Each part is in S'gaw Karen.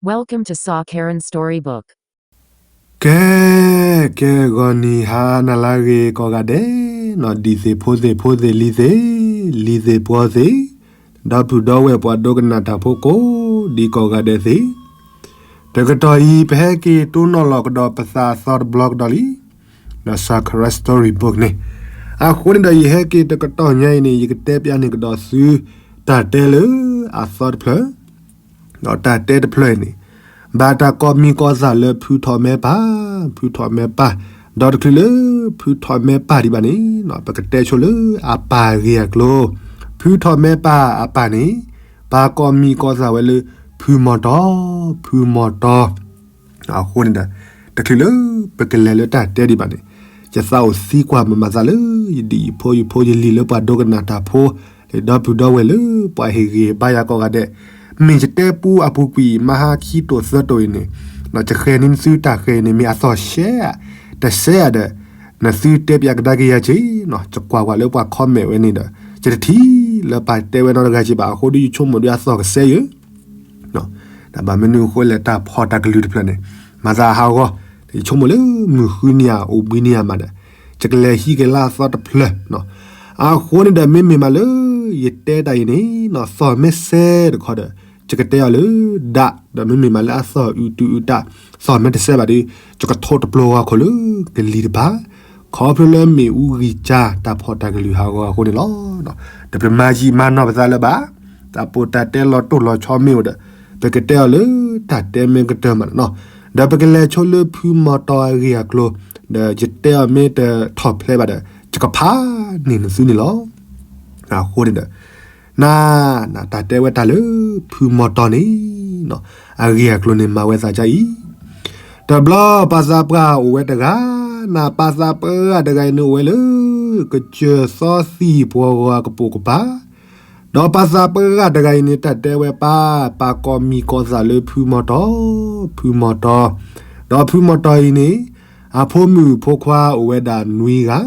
Welcome to Sa Karen Storybook. ကဲ ကဲ ဂီၤနံၤဟါနၤလၢအဂ့ၤကိးဂၤဒဲး, နီၢ်ဒံးသ့ၣ်ဖိသ့ၣ်ဖိသ့ၣ်လံၤသ့ၣ်, လံၤသ့ၣ်ပှီၤသ့ၣ်, ဒီပုၢ်ဒီဝဲၢ်ပှၤဒိကနၣ်တၢ်ဖိကိးဒံးကိးဂၤဒဲးသ့ၣ်, တကတီၢ်အံၤ ပဟဲက့ၤတိၢ်နီၣ်လီၤကဒီးပသးအသီတဘျီကဒီးလံ. ဒီး Sa Karen Storybook န့ၣ်, အဃိန့ၣ်ဒီး ယဟဲက့ၤတကတီၢ်ညါအံၤန့ၣ် ယကတဲပျးန့ၢ်ကဒီးသု တၢ်တဲလၢအသီတဖျၢၣ်, ဒီးတၢ်တဲတဖျၢၣ်အံၤန့ၣ် ဘၣ်တၢ်ကိးမံၤကိးသးလၢဖုထီၣ်မဲပၢ်, ဖုထီၣ်မဲပၢ်, ဒီးတချုးလၢဖုထီၣ်မဲပၢ်ဒံးဘၣ်န့ၣ် ပကတဲဆိလၢအပၢ်အဂ့ၢ်အကျိၤ, ဖုထီၣ်မဲပၢ်အပၢ်န့ၣ် ပၢ်ကိးမံၤကိးသးဝဲလၢ ဖုမီၤတီ, ဖုမီၤတီ အဃိန့ၣ်ဒီး တချုးလၢပကလဲၤလၢတၢ်တဲဒံးဘၣ်န့ၣ်, ယသးအိၣ်သံကွၢ်မၤမၤသးလၢ ယဒ်ယဖိယဖိယလံၤလၢပှၤဒိကနၣ်တၢ်ဖိ, လၢဒီပုၢ်ဒီဝဲၢ်လၢပှၤဟ့ၣ်ဂံၢ်ဟ့ၣ်ဘါယၤကိးဂၤဒဲး, မ့ၢ်ယတဲပူအပူၤကွံာ် မဟါခံတိာ်သၢတိာ်အံၤန့ၣ်, ယဃဲၤန့ၢ်သုတၢ်ဃဲၤအံၤန့ၣ် မ့ၢ်အသီၣ်ရှဲဧါ, တရှဲဧါဒီး, နသုတဲပျးကဒါက့ၤယၤက့ၤ, ယကွၢ်ကွၢ်လၢပှၤ comment ဝဲန့ၣ်ဒီး ယတထံၣ်လၢပၢ်တဲဝဲနီတဂၤက့ၤဘၣ်အဃိဒီး ယဆိကမိၣ်ဒီးအသီၣ်ကစဲယဲ ဒီးဘၣ်မနုၤအဃိလဲၣ် တၢ်ဖီၣ်တၢ်ကလုၢ်တဖျၢၣ်န့ၣ် မၤသးဟးဂီၤ, ယဆိကမိၣ်လၢမုၢ်ဃုနံၤဧါ အိၣ်ဘှံးနံၤဧါမးဒီး, ယကလဲၤဟံးက့ၤလၢအသီတဖျၢၣ်, အဃိန့ၣ်ဒီး မ့မ့ၢ်မးလၢ ယတဲတၢ်အံၤန့ၣ် သီၣ်မ့ၢ်စဲတခီဒီး ယကတဲအီၤလၢဒၣ်, ဒီးမ့မ့ၢ်မးလၢအသီၣ်အုးတုၤအုးတၢ်, သီၣ်မ့ၢ်တစဲဘၣ်ဒီး ယကထိးတပျိၤဂီၤခိၣ်လၢကလံၤတဖၣ်, ခီဖျိလၢမ့ၣ်အူဂံၢ်စၢ် တၢ်ဖီၣ်တၢ်ကလုၢ်ဟးဂီၤအဃိန့ၣ်လီၤ. ဒီးပမၤယံာ်မၤနီၢ်ပသးလၢၤဘၣ်, တၢ်ပီးတၢ်တဲလီၤတိၢ်လီၤဆီမ့ၢ်အိၣ်ဒီး ပကတဲအီၤလၢတၢ်တဲမ့ၢ်ကတၢၢ်မးန့ၣ်လီၤ. ဒီးပကလဲၤဆိလၢဖုမီၤတီအဂ့ၢ်အကျိၤ, ဒီးယတဲအီၤမ့ၢ်တထီၣ်ဖျဲးဘၣ်ဒီး ယကဖးန့ၢ်နသုန့ၣ်လီၤ. အဃိန့ၣ်ဒီး နၤ, နတၢ်တဲဝဲတၢ်လၢ ဖုမီၤတီန့ၣ် အဂ့ၢ်အကျိၤန့ၣ်မၤဝဲသးဒ်အံၤ, တဘျီပၢ်သးပှၢ်အိၣ်ဝဲတဂၤ, နပၢ်သးပှၢ်တဂၤအံၤန့ၣ်အိၣ်ဝဲလၢ ကစၢၢ်သီသံၣ်ပှီၤဂီၤအကပိာ်ကပၤ, ဒီးပၢ်သးပှၢ်တဂၤအံၤန့ၣ် တၢ်တဲဝဲပၢ်, ပၢ်ကိးမံၤကိးသးလၢဖုမီၤတီ, ဖုမီၤတီ, ဒီးဖုမီၤတီအံၤန့ၣ် အဖိမုၣ်ဖိခွါအိၣ်ဝဲဒၣ်နွံ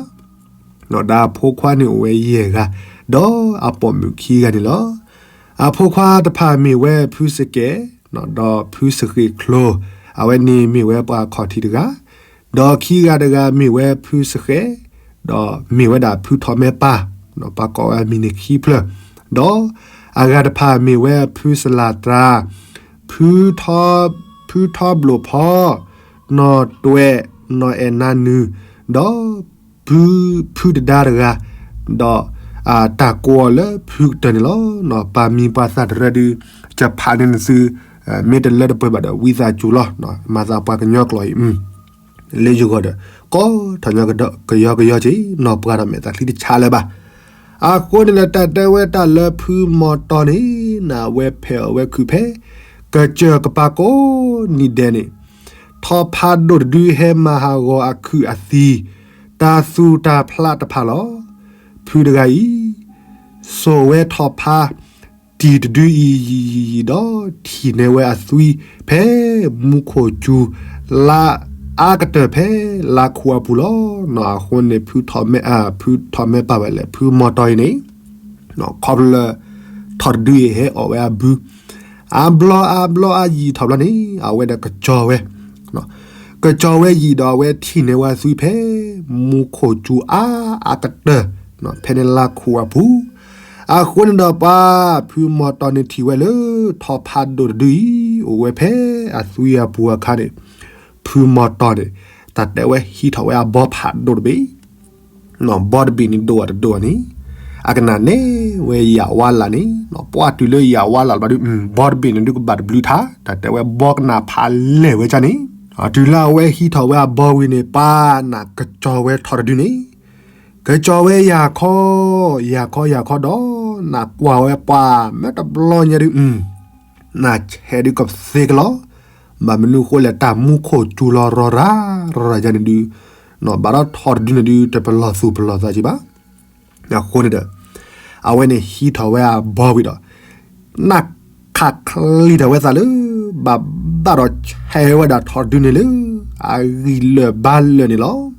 ဂၤ ဒီးအဖိခွါန့ၣ်အိၣ်ဝဲယဲၢ်ဂၤ, ဒီးအပိာ်မုၣ်ခံဂၤန့ၣ်လီၤ. အဖိခွါတဖၣ်မ့ၢ်ဝဲဖုစကဲး, ဒီးဖုစဃ့ၣ်ချိၣ်, အဝဲန့ၣ်မ့ၢ်ဝဲပှၤခီၣ်ထံးတဂၤ, ဒီးခံဂၤတဂၤမ့ၢ်ဝဲဖုစဃဲး, ဒီးမ့ၢ်ဝဲဒၣ်ဖုထီၣ်မဲပၢ်, ပှၤကိးဝဲအမံၤန့ၣ်ခံဖျၢၣ်, ဒီးအဂၤတဖၣ်မ့ၢ်ဝဲဖုစလၤတြၤ, ဖုထီ, ဖုထီဘျိၣ်ဖီ, နီၢ်တွဲၣ်, နီၢ်အဲၣ်နါနုၢ်, ဒီး ဖု, ဖုတဒါတဂၤ, ဒီးတၢ်ကိးအီၤလၢဖုကတၢၢ်န့ၣ်လီၤ. ပာ်မံၤပာ်သးတရၢဒုး ယဖးန့ၢ်နသု, မ့ၢ်တလၢတပှဲၤဘၣ်ဒီး ဝံသးစူၤလီၤ. မၤသးပှၤကညီကျိာ်အံၤ လၢယဂီၢ်ဒီး ကိးထီၣ်ညီကယီကယီက့ၤ နီၢ်ပှၢ်ဒီးမဲာ်သးချံတဆါလၢၤဘၣ်. အဃိန့ၣ်လၢတၢ်တဲဝဲတၢ်လၢဖုမီၤတီန့ၣ် နဝဲဖဲးအီၤဝဲခုးဖဲ ကစၢၢ်ကပၤကိးနံၤဒဲးန့ၣ် ထီၣ်ဖးဒိၣ်တဒုဟဲမၤဟးဂီၤအခုးအသံ, တၢ်သူၣ်တၢ်ဖျးတဖၣ်လီၤ. ဖုတဂၤအံၤ စိာ်ဝဲထီၣ်ဖးတံၢ်တဒုအံၤဒီး ထံၣ်န့ၢ်ဝဲအသွံဖဲမူခိၣ်စူၤ လါအါကတၢၢ်ဖဲလါခူအပူၤလီၤ. အဃိန့ၣ် ဖုထီၣ်မဲ, ဖုထီၣ်မဲပၢ်ဝဲလဲၣ် ဖုမီၤတီအံၤန့ၣ် ခီဖျိလၢ ထီၣ်တဒုအံၤဟဲအီၣ်ဝဲအဘု အါဘျီအါဘျီအါယံာ်ထီၣ်ဘျီန့ၣ် အဝဲဒီးကစီၤဝဲ, ကစီၤဝဲယံာ်ဒီးအဝဲထံၣ်န့ၢ်ဝဲအသွံဖဲ မူခိၣ်စူၤအါအါကတၢၢ် ဖဲန့ၣ်လါခူအပူၤ, အဃိန့ၣ်ဒီးပှၤဖုမီၤတီန့ၣ်ထံၣ်ဝဲလၢ ထီၣ်ဖးဒိၣ်တဒုအံၤ အိၣ်ဝဲဖဲအသွံအပူၤအခါန့ၣ် ဖုမီၤတီန့ၣ် တၢ်တဲဝဲဟံးထီၣ်ဝဲအဘီဖးဒိၣ်တဘ့ၣ် ဘီတဘ့ၣ်န့ၣ်ဒိၣ်အတဒိၣ်န့ၣ် အကနၣ်နဲဝဲယၤဝါလၢ်န့ၣ် ပှၤတုၤလၢယၤဝါလၢ်လၢၤဘၣ်ဒုး ဘီတဘ့ၣ်န့ၣ်ဒုးကဘၣ်တဘျုးထါ တၢ်တဲဝဲဘီကနၣ်ဖးလဲၢ်ဝဲဒ်န့ၣ် တုၤလၢအဝဲဟံးထီၣ်ဝဲအဘီဝံၤန့ၣ် ပှၤနၢ်ကစီၤဝဲထီၣ်တဒုန့ၣ် ကစီၤဝဲယၤခီ ယၤခီယၤခီဒီး နၢ်ကွၢ်ဝဲပှၤမ့ၢ်တဘျီညါဒုး နၢ်ဆဲးဒုးကသ့ကလီၤ, ဘၣ်မနုၤဃိလဲၣ် တၢ်မူခိၣ်စူၤလီၤရၤရၤရၤယါန့ၣ်ဒုး ဘၣ်ဒီးထီၣ်တဒုန့ၣ်ဒုး တပလီၢ်သူၣ်ပလီၢ်သးက့ဘၣ်. အဃိန့ၣ်ဒီး အဝဲန့ၣ်ဟံးထီၣ်ဝဲအဘီဝံၤဒီး နၢ်ခးချံးထီၣ်ဝဲသးလၢ ဘၣ်ဘၣ်ဒီးဆဲးဝဲဒၣ်ထီၣ်တဒုန့ၣ်လၢ အဂံၢ်လၢာ်ဘါလၢာ်န့ၣ်လီၤ.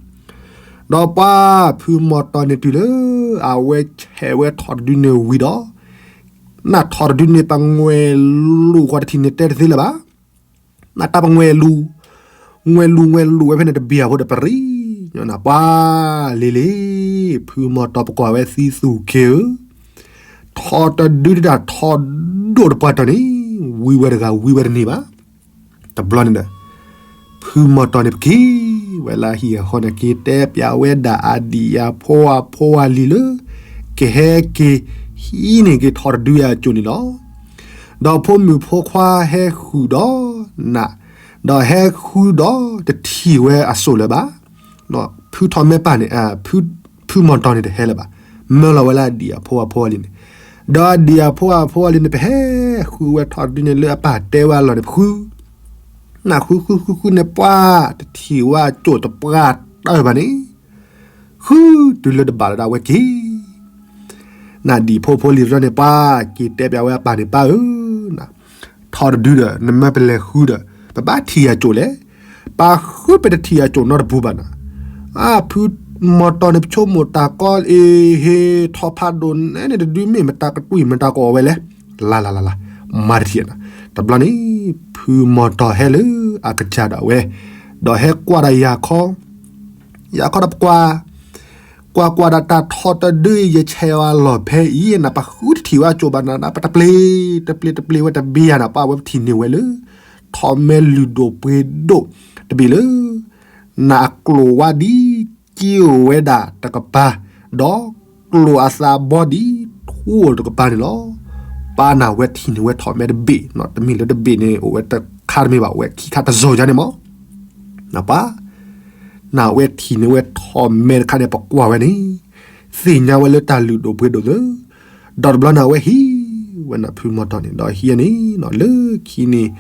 ဒီးပှၤဖုမီၤတီန့ၣ်တုၤလၢ အဝဲဆဲးဝဲထီၣ်တဒုန့ၣ်ဝံၤဒီး နၢ်ထီၣ်တဒုန့ၣ် ပငွဲၢ်လူၤဃီတထံၣ်န့ၣ်တဲတသ့လၢၤဘၣ်. နတၢ်ပငွဲလူၤ, ငွဲလူၤ ငွဲလူၤဝဲဖဲန့ၣ်တဘ့ၣ်အဖိဒီးပရံၣ်, ပှၤလံၤလံၤ, ဖုမီၤတီၤပကွၢ်ဝဲသံသူၣ်က့ၤဧၢ, ထီၣ်တဒုတဒၣ်ထီၣ်ဒိၣ်တပှၢ်တီၤန့ၣ်, ဝံဝဲတဂၤဝံဝဲတန့ၢ်ဘၣ်. တဘျီန့ၣ်ဒီး ဖုမီၤတီၤန့ၣ်ပက့ၤဝဲလၢဟံၣ်အဃီန့ၣ် က့ၤတဲပၠးဝဲဒၣ်အဒံၣ်အဖိအဖိအလံၤလၢ ကဟဲက့ၤဟံးန့ၢ်က့ၤထီၣ်တဒုအကၠိၣ်န့ၣ်လီၤ. ဒီးဖိမုၣ်ဖိခွါဟဲဃုာ်ဒီးနး, ဒီးဟဲဃုာ်ဒီးတထံၣ်ဝဲအစိၣ်လၢၤဘၣ်. ဖုထီၣ်မဲပၢ်န့ၣ်, ဖုမီၤတီၤန့ၣ်တဟဲလၢၤဘၣ်, မၢလီၤဝဲလၢအဒံၣ်အဖိအဖိအလံၤန့ၣ်, ဒီးအဒံၣ်အဖိအဖိအလံၤန့ၣ် ပဟဲဃုာ်ဝဲထီၣ်တဒုန့ၣ်လၢအပၢ်တဲဝဲအလီၢ်န့ၣ် ပဃု နးဃုဃုဃုဃုန့ၣ် ပှၤတထံၣ်ဝဲအကၠိၣ်တပှၢ်တၢၢ်ဘၣ်န့ၣ်, ဃုတုၤလၢတဘၣ်လၢၤဒၣ်ဝဲက့ၤ နးဒံၣ်ဖိဖိလံၤတဘျီန့ၣ် ပှၤက့ၤတဲပၠးဝဲအပၢ်န့ၣ် ပၢ်ဧၢ, ထီၣ်တဒုဒီး နမ့ၢ်ပလဲၤဃုဒီး ပဘၣ်ထံၣ်အကၠိၣ်လဲၣ်, ပၢ်ဃုပတထံၣ်အကၠိၣ်နီတပူၤဘၣ်နၤ, အါ ဖုမီၤတီၤန့ၣ် ပဆိကမိၣ်တၢ်ကီအ့ဟ့ ထီၣ်ဖးဒိၣ်နဲန့ၣ်တဒု မ့ၢ်မတၤကတွံၢ်မတၤကအီၣ်ဝဲလဲၣ်, လၢ်လၢ်လၢ်လၢ်, မၤတထံၣ်နၤ, တဘျီန့ၣ် ဖုမီၤတီၤဟဲလၢအကစၢ်ဒၣ်ဝဲ, ဒီးဟဲကွၢ်ဒၣ်ယၤခီ ယၤခီဒီးပကွၢ်, ကွၢ်ကွၢ်ဒၣ်တၢ်ထီၣ်တဒုအံၤ ယဆဲးအီၤအလီၢ်ဖဲအံၤ နးပဃုတထံၣ်ဝဲအကၠိၣ်ဘၣ်နၤ ပတပျ့ၤ, တပျ့ၤတပျ့ၤဝဲတဘ့ၣ်ယၤနၤ ပှၤဝဲပထံၣ်န့ၢ်ဝဲလၢ ထီၣ်မဲလုၢ်ဒိၣ်ပှ့ၤဒိၣ်တဘ့ၣ်လၢ နးအကျိၣ်ဝါဒ်က့အိၣ်ဝဲဒၣ်တကပၤ, ဒီးကျိၣ်အသးဘီဒ်ထူအိၣ်တကပၤန့ၣ်လီၤ. ပၢ်နးဝဲထံၣ်န့ၢ်ဝဲထီၣ်မဲတဘ့ၣ်, တမ့ၢ်လၢတဘ့ၣ်န့ၣ် အိၣ်ဝဲတခါတမ့ၢ်ဘၣ် အိၣ်ဝဲခံခါတစိၤယါန့ၣ်မး နပှၤ, နးဝဲထံၣ်န့ၢ်ဝဲထီၣ်မဲတခါန့ၣ် ပကွၢ်ဝဲန့ၣ်, သ့ၣ်ညါဝဲလၢတၢ်လုၢ်ဒိၣ်ပှ့ၤဒိၣ်သၢ, ဒီးတဘျီန့ၣ် အဝဲဟံးဝဲနးဖုမီၤတီၤန့ၣ် ဒီးဟံးန့ၣ် လၢခံန့ၣ်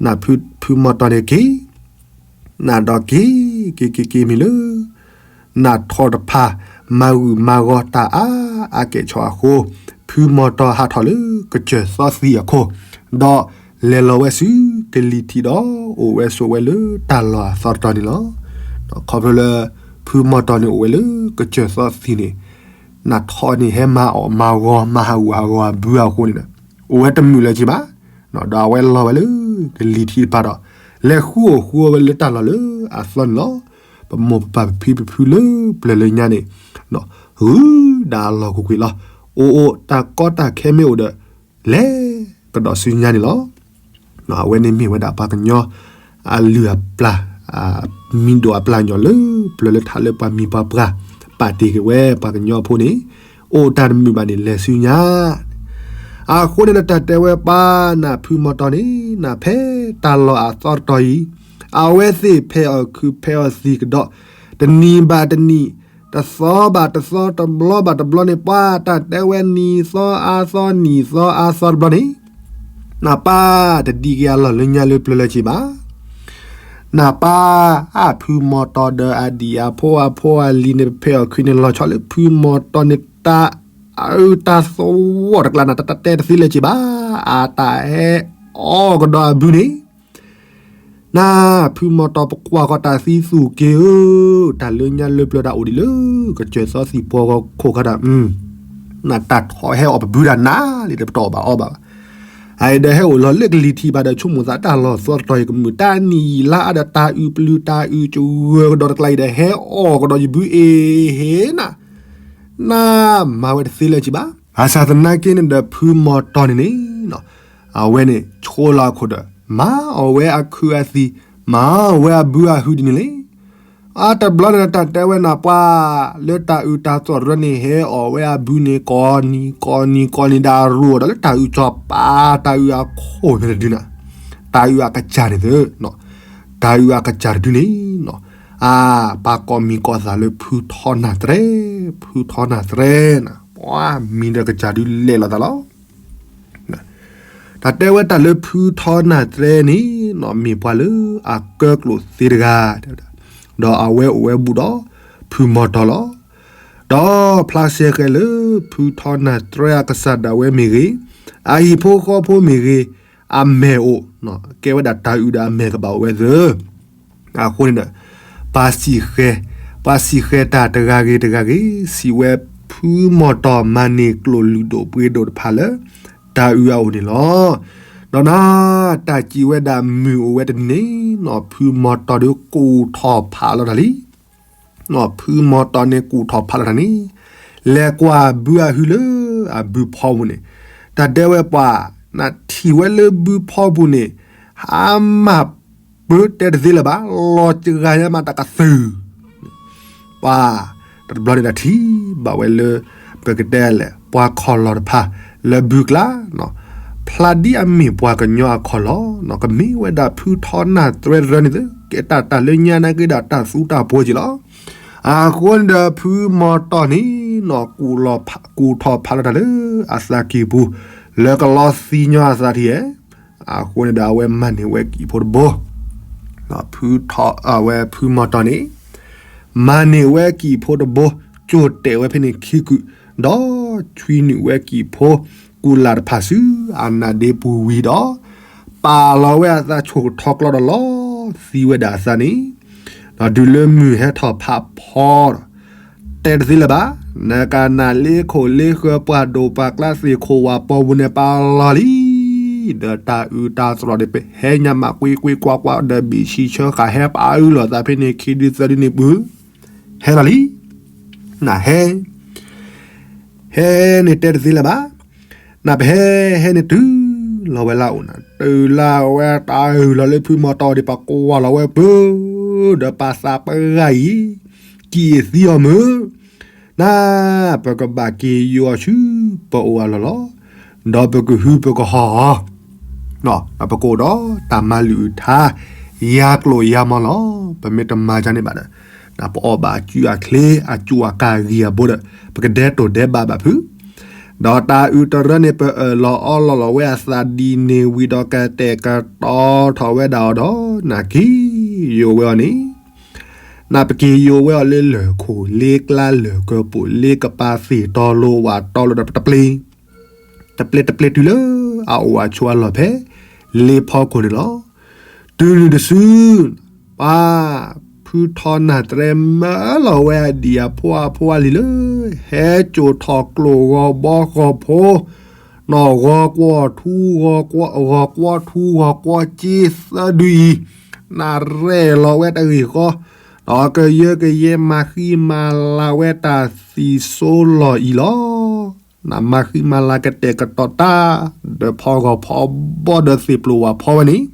နးဖုမီၤတီၤန့ၣ်က့ၤ နးဒီးက့ၤ က့ၤက့ၤက့ၤမ့ၢ်လၢ နးထီၣ်တဖၣ် မၤဂုာ်မၤဂီၤတၢ်အါအါကဲၣ်ဆိးအဃိ, ဖုမီၤတီၤဟးထီၣ်လၢကစၢၢ်သီသံအခိၣ်, ဒီးလဲၤလီၤဝဲဆူကလံၤထံးဒီး အိၣ်ဝဲဆိးဝဲလၢတၢ်လီၢ်အသီတတီၤန့ၣ်လီၤ. ခီဖျိလၢ ဖုမီၤတီၤန့ၣ်အိၣ်ဝဲလၢကစၢၢ်သီသံန့ၣ်, နးထီၣ်န့ၣ်ဟဲမၤအီၣ်မၤဂီၤ မၤဟးဂူာ်ဟးဂီၤအဘုအဃိန့ၣ်ဒီး အိၣ်ဝဲတမုာ်လၢၤက့ၤဘၣ်, ဒီးအဝဲလီၤဝဲလၢကလံၤထံးတဖၣ်ဒီး လဲၤဃုအိၣ်ဃုအီၣ်ဝဲလၢတၢ်လီၢ်လၢအသီန့ၣ်လီၤ. ပမိၢ်ပပၢ်ပဖံပဖုလၢပျၢၤလၢညါန့ၣ် ဂုာ်ဒၣ်အလီၢ်ကွ့ၢ်ကွ့ၢ်လီၤ. အိၣ်အိၣ်တၢ်ကီတၢ်ခဲမ့ၢ်အိၣ်ဒီး လဲၤကဒီးဆူညါန့ၣ်လီၤ. အဝဲန့ၣ်မ့ၢ်ဝဲဒၣ်ပှၤကညီအလုၢ်အပျၢ်, မံၤဒိၣ်အပျၢ်ညီလၢပျၢၤလၢထးလၢပှၤမံၤပှၤပှၢ်, ပာ်တ့ၢ်က့ၤဝဲပှၤကညီဖိန့ၣ်, အိၣ်တၢ်တမုာ်ဘၣ်န့ၣ် လဲၤဆူညါ အဃိန့ၣ်ဒီးတၢ်တဲဝဲပၢ်နးဖုမီၤတီၤန့ၣ် နးဖဲတၢ်လီၢ်အသီတတီၤအံၤ, အဝဲသ့ၣ်ဖဲးအီၣ်ခုးဖဲးအီၣ်သံးကဒီး, တနံၤဘၣ်တနံၤ, တသီဘၣ်တသီ, တဘျီဘၣ်တဘျီန့ၣ် ပှၤတၢ်တဲဝဲနံၤသီအါသီ နံၤသီအါသီတဘျီန့ၣ်, နပၢ်တဒံးက့ၤအလီၢ်လၢညါလၢပျၢၤလၢၤက့ၤဘၣ် နပၢ်အဖုမီၤတီၤဒီးအဒံၣ်အဖိအဖိ အလံၤန့ၣ် ဖဲးအီၣ်ခုးန့ၣ် လီၤဆီလၢဖုမီၤတီၤန့ၣ် တၢ်အုးတၢ်သဝီတကျါန့ၣ် တၢ်တဲတသ့လၢၤက့ၤဘၣ်, အတၢ်ဟဲအီၣ်ကဒီးအဘုန့ၣ်, နဖုမီၤတီၤ ပကွၢ်ဃီၤတၢ်သံသူၣ်က့ၤဧၢ, တၢ်လၢညါလၢပျၢၤတၢ်အိၣ်ဒံးလၢ ကစၢၢ်သီသံၣ်ပှီဂီၤခိၣ်ခါတၢ် နတၢ်ထီၣ်ဟဲအီၣ်ပဘုဒၣ်နၤလံဒီး ပတအီၣ်ဘၣ်အီဘၣ်ဘၣ်. အအံၤဒီးဟဲအိၣ်လီၤလၢကလံၤထံးဘၣ်ဒီး ဆိကမိၣ်သးတၢ်လီၢ်သီတတီၤအံၤ ကမုာ်တၢ်နံၣ်ယံာ်လါအါဒီး တၢ်အုးပျုၤတၢ်အုးကဝၢၤကဒီးတကျါအံၤဒီး ဟဲအီၣ်ကဒီးယဘုအ့ၣ်ဟ့နၤ, နမၤဝဲတသ့လၢၤက့ၤဘၣ်. ဘၣ်ဆၣ်သနာ်က့န့ၣ်ဒီး ဖုမီၤတီၤန့ၣ်န့ၣ် အဝဲန့ၣ် ဆိလီၤအခိၣ်ဒီး မၤအီၣ်ဝဲအခုးအသံး, မၤအီၣ်ဝဲအဘုအဟုဒ်န့ၣ်လံ. အတဘျီန့ၣ်ဒီး တၢ်တဲဝဲနၤပှၤ လၢတၢ်အုးတၢ်သီၣ်တရၢန့ၣ် ဟဲအီၣ်ဝဲအဘုန့ၣ် ကိးနံၤ ကိးနံၤ ကိးနံၤဒီး အရူအီၤဒီးလၢတၢ်အုးစီၤပၤ တၢ်အုးအခိၣ်ဖဲတဒုန့ၣ်, တၢ်အုးအကစၢ်န့ၣ်သ့, တၢ်အုးအကစၢ်တဒုန့ၣ်, အါ ပှၤကိးမံၤကိးသးလၢဖုထီနၢ်သရဲ, ဖုထီနၢ်သရဲန့ၣ် ပှၤမံၤဒီးကစၢ်ဒုလဲၣ်လိာ်သးလီၤ. တၢ်တဲဝဲတၢ်လၢဖုထီနၢ်သရဲန့ၣ် မ့ၢ်ပှၤလၢအကၢကျိၣ်သ့တဂၤ, ဒီးအဝဲအိၣ်ဝဲဘူးဒီးဖုမီၤတီၤလီၤ. ဒီးဖျါရှဲဃဲလၢ ဖုထီနၢ်သရဲအကစၢ်ဒၣ်ဝဲမ့ၢ်ဂ့ၤ, အဟံၣ်ဖိဃီဖိမ့ၢ်ဂ့ၤ, အမဲာ်အိၣ်, ကဲဝဲဒၣ်တၢ်အုးဒီးအမဲာ်ကဘၣ်အိၣ်ဝဲသ့ အဃိန့ၣ်ဒီး ပှၤစံၣ်ဃဲ, ပှၤစံၣ်ဃဲတၢ်တဂၤဂ့ၤတဂၤဂ့ၤ စံးဝဲဖုမီၤတီၤမၤန့ၢ်ကျိၣ်လုၢ်ဒိၣ်ပှ့ၤဒိၣ်တဖၣ်လၢ တၢ်အုးအအိၣ်န့ၣ်လီၤ. ဒီးနၤ တၢ်စံးဝဲဒၣ်မုၢ်အိၣ်ဝဲတနံၤန့ၣ် နီၢ်ဖုမီၤတီၢ်ဒီးကူၣ်ထီၣ်ဖးလီၤတၢ်လံ. နီၢ်ဖုမီၤတီၢ်န့ၣ်ကူၣ်ထီၣ်ဖးလီၤတၢ်န့ၣ် လဲၤကွၢ်ဘုအဟုလၢအဘုဖီပူၤန့ၣ်, တၢ်တဲဝဲပှၤ နထံၣ်ဝဲလၢဘုဖီပူၤန့ၣ် ဟါမၢ်ပၢတဲတသ့လၢၤဘၣ်, လီၤစှၤညါမးတကသုၢ် ပှၤ တဘျီန့ၣ်တၢ်ထံၣ်ဘၣ်ဝဲလၢ ပကတဲလဲၣ် ပှၤခီၣ်လီၢ်တဖၣ်လၢဘုကျါ, ဖျါဒ်အမ့ၢ်ပှၤကညီအခီၣ်လီၢ်, ကမ့ၢ်ဝဲဒၣ်ဖုထီနၢ်သရဲတရၢန့ၣ်သ့, ကဲတၢ်တၢ်လၢညါနာ်က့ဒီးတၢ်သူတၢ်ပှဲၤက့ၤလီၤ. အဃိန့ၣ်ဒီးဖုမီၤတီၢ်န့ၣ် နီၢ်ကူၣ်ထီၣ်ဖးလီၤတၢ်လၢအသးကံၢ်ပူၤ လၢကလီသံညီအသးထံၣ်ဧါ. အဃိန့ၣ်ဒီးအဝဲမၤန့ၢ်ဝဲကံၢ်ဖိတဘိ အဝဲဖုမီၤတီၢ်န့ၣ် မၤန့ၢ်ဝဲကံၢ်ဖိတဘိ ကၠိၣ်တဲာ်ဝဲဖဲန့ၣ်ခံကုာ်, ဒီးဆွံနုာ်ဝဲကံၢ်ဖိ ကူၣ်လၢ်တဖၣ်ဆူအနါဒ့ပူၤဝံၤဒီး ပာ်လီၤဝဲအသးဆိၣ်ထီၣ်ကျီဒီးလီၤသံဝဲဒၣ်အသးန့ၣ်, ဒီးတုၤလၢမုၢ်ဟဲထီၣ်ဖးဖီဒီး တဲတသ့လၢၤဘၣ်, နကနၣ်လ့ခိၣ်လ့ဃၢၤပှၤဒိၣ်ပှၤကျါသ့ၣ်ခိၣ်ဝၣ်ပီပူၤန့ၣ်ပာ်လီၤလံ, ဒီးတၢ်အုးတၢ်သရိာ်န့ၣ် ပဟဲညါမးကွ့ကွ့ကွၢ်ကွၢ်ဒီးဘံၣ်ဆံဆၢဃာ် ဟဲပာ်အုးလီၤသးဖဲန့ၣ်ခံဒုသၢဒုန့ၣ်ပူၤ ဟဲလီၤလံ. နဟဲ ဟဲန့ၣ်တဲတသ့လၢၤဘၣ်. နပဟဲဟဲန့ၣ်တုၤလီၤဝဲလၢအအိၣ်နၤ, တုၤလၢဝဲတၢ်အုးလီၤလၢဖုမီၤတီၢ်ဒံး ပကွၢ်လီၤဝဲပူၤ, ဒီးပာ်သးပှၢ်ဂၤအံၤ ကံၢ်အသံအီၤမုၢ်, န ပကဘၣ်က့ၤယိးအီၤဆူပအိၣ်အလီၢ်လီၤ. ဒီးပကဟုပကဟီၣ်အီၤ ဒီးပကအိၣ်ဒီးတၢ်မၤလုၢ်အုးထါ ယၤကျိာ်ယၤမီၤလီၤ. ပမ့ၢ်တမၤဒ်န့ၣ်ဘၣ်ဒီး ပအီၣ်ဘၣ်အစုအချ့ အစူၣ်အကၢ်ဂံၢ်အဘိဒီး ပကဒဲတိၢ်ဒဲးဘးဘၣ်ဖုး, ဒီးတၢ်အုးတရၢန့ၣ် ပအၢၣ်လီၤအီလီၤလီၤဝဲအသးဒ်န့ၣ်ဝံၤဒီး ကတဲာ်ကတီၤထီၣ်ဝဲဒၣ်အီၤဒီး နက့ၤယိးဝဲအီၤန့ၣ် နပက့ၤယိးဝဲအီၤလၢလၢၢ်ခိၣ် လၢကျါလၢၢ်ကၢပူၤ လၢကပၤသ့ၣ်တီလိၤဝၣ်တီလိၤဒီးတပျ့ၤ တပျ့ၤတပျ့ၤတုၤလၢအအိၣ်အဆိးအလီၢ်ဖဲ လ့ဖီခိၣ်န့ၣ်လီၤ. တုၤနုၤတစု ပှၤ ဖုထီနၢ်တြဲမၢလီၤဝဲအဒံၣ်အဖိအဖိအလံၤလၢ ဟဲစိာ်ထီၣ်ကျိၣ်ဂီၤဘီဂီၤဖိ နီၢ်ဂီၤကွီၢ်ထူ ဂီၤကွီၢ်ထူဂီၤကွီၢ်စ့သၢဒုအံၤ နရဲၣ်လီၤဝဲတဂ့ၢ်ဃီ ဒီးကယၢကယဲမၤဃံမၤလၤဝဲတၢ်သံၣ်စိလီၢ်အံၤလီၤ. နမၤဃံမၤလၤကတဲာ်ကတီၤတၢ် ဒီးဖီဂီၤဖီဘီဒီးသ့ၣ်ပျိၢ်ဝၣ်ဖီဝဲန့ၣ်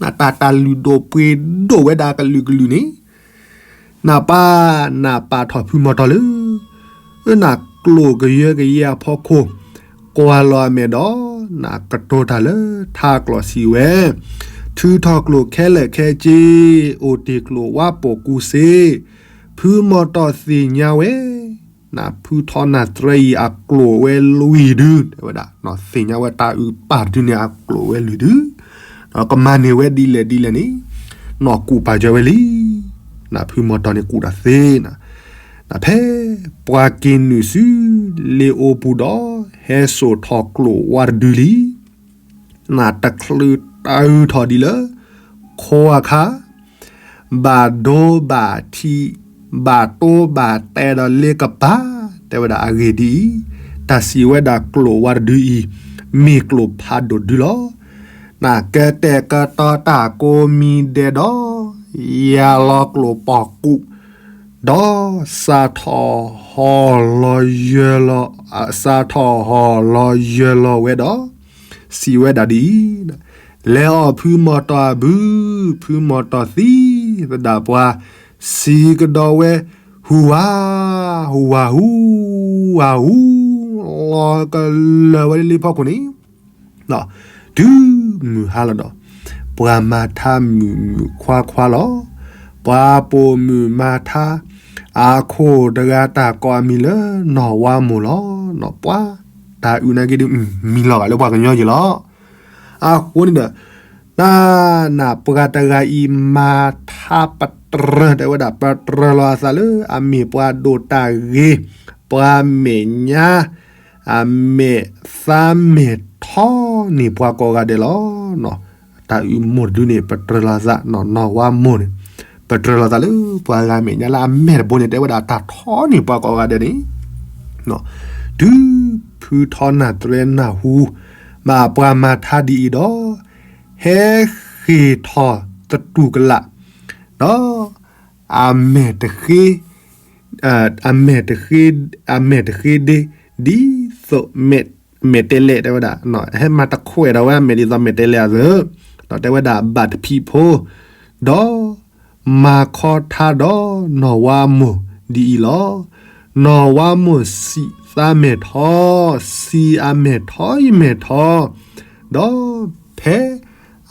နတၢ်တၢ်လုၢ်ဒိၣ်ပှ့ၤဒိၣ်ဝဲဒၣ်ကလုာ်ကလုာ်န့ၣ် နပၢ်နပာ်ထီၣ်ဖုမီၤတီၢ်လၢ နကျိၣ်ကယၢကယဲအဖီခိၣ် ကွၢ်လီၤအမဲာ်ဒီး နကတိၤတၢ်လၢထးကျိာ်စံးဝဲ, ထုးထီၣ်ကျိၣ်ခဲလၢာ်ခဲဆ့ အိၣ်တ့ၢ်ကျိၣ်ဝါပိာ်ကူစ့, ဖုမီၤတီၢ်သ့ၣ်ညါဝဲ နဖုထီနၢ်တြဲအံၤအကျိၣ်ဝဲလွံၢ်ဒု တဲဝဲဒၣ် သ့ၣ်ညါဝဲတၢ်အုးပၢ်တဒုန့ၣ်အကျိၣ်ဝဲလွံၢ်ဒု ဒီးကမၤန့ၢ်ဝဲဒ်လဲၣ်ဒ်လဲၣ်န့ၣ် နီၢ်ကူၣ်ပာ်စၢၤဝဲလံ. နဖုမီၤတီၢ်န့ၣ်ကူၣ်တၢ်သ့နၤ, နဖဲပှၤက့ၤနုာ်ဆူလ့အိပူၤဒီး ဟဲစိာ်ထီၣ်ကျိၣ်ဝါတဒုလံ. နတချုးတၢ်အုးထီၣ်ဒ်လၢ ခိအခါ ဘၣ်ဒိဘၣ်ထံး ဘၣ်တိဘၣ်တဲဒီးလ့ကပၤ တဲဝဲဒၣ်အဂ့ၢ်ဒ်အံၤ, တၢ်စံးဝဲဒၣ်ကျိၣ်ဝါတဒုအံၤ မ့ၢ်ကျိၣ်ဖးဒိၣ်တဒုလီၤ. နကတဲာ်ကတီၤတၢ်ကိးမံၤဒဲးဒီး ယၤလီၤကျိၣ်ပီၢ်ကူး ဒီးစးထီၣ်ဟီၣ်လီၤယၢၤလီၤ စးထီၣ်ဟီၣ်လီၤယၢၤလီၤဝဲဒီး စံးဝဲဒၣ်ဒ်အံၤ, လဲၤအီၣ်ဖုမီၤတီၢ်အဘု, ဖုမီၤတီၢ်သံသဒၣ်ပှၤ, စံးကဒီးဝဲ, ဟူဝါ, ဟူဝါဟူ, ဝါဟူ, လီၤကလၢာ်ဝဲလၢလ့ဖီခိၣ်န့ၣ် တုၤမုၢ်ဟါလီၤဒီး ပှၤမၤထါမုာ်မုာ်ခွါခွါလီၤ. ပှၤပိာ်မုၣ်မၤထါ အခိၣ်တဂၤတၢ်ကိးအမံၤလၢနီၢ်ဝါမိၢ်လီၤ. နီၢ်ပှၤ တၢ်အုးနာ်က့ဒုး မံၤလီၤဂာ်လၢပှၤကညီယံၤလီၤ. အဃိန့ၣ်ဒီး တၢ်နၢ်ပှၤတဂၤအံၤမၤထါပတြၢၤ တဲဝဲဒၣ် ပတြၢၤလီၤအသးလၢအမ့ၢ်ပှၤဒိၣ်တၢ်ဂ့ၤ, ပှၤမဲာ်ညါ အမဲာ်သးမဲာ်ထီန့ၢ်ပှၤကိးဂၤဒဲးလီၤ. တၢ်အုးမိၢ်တဒုန့ၣ် ပတြၢၤလီၤသး, နီၢ်ဝါမိၢ်န့ၣ် ပတြၢၤလီၤသးလၢပှၤဂၤမဲာ်ညါလၢအမဲာ်တဘိန့ၣ် တဲဝဲဒၣ်တၢ်ထီန့ၢ်ပှၤကိးဂၤဒဲးန့ၣ် တုၤဖုထီနၢ်တြဲနၢ်ဟူ ပှၤမၤထါဒ်အံၤဒီး, ဟဲဃ့ၢ်ထီၣ်သတူၢ်ကလာ်, ဒီးအမဲာ်တဃ့, အမဲာ်တဃ့, အမဲာ်တဃ့ဒ့ ဒ်သိးမဲာ်တဲးလဲး တဲဝဲဒၣ်, ဟဲမၤတခွဲးဒီးဝဲအမဲာ်ဒ်သိးမဲာ်တဲးလဲးအသိး, ဒီးတဲဝဲဒၣ် ဘၣ်တဖံးဖိ, ဒီးမၤခီထါဒီးနီၢ်ဝါမိၢ်ဒ်အံၤလီၤ. နီၢ်ဝါမိၢ်စံးသးမဲာ်ထီ, စံးအမဲာ်ထီယမဲာ်ထီ, ဒီးဖဲ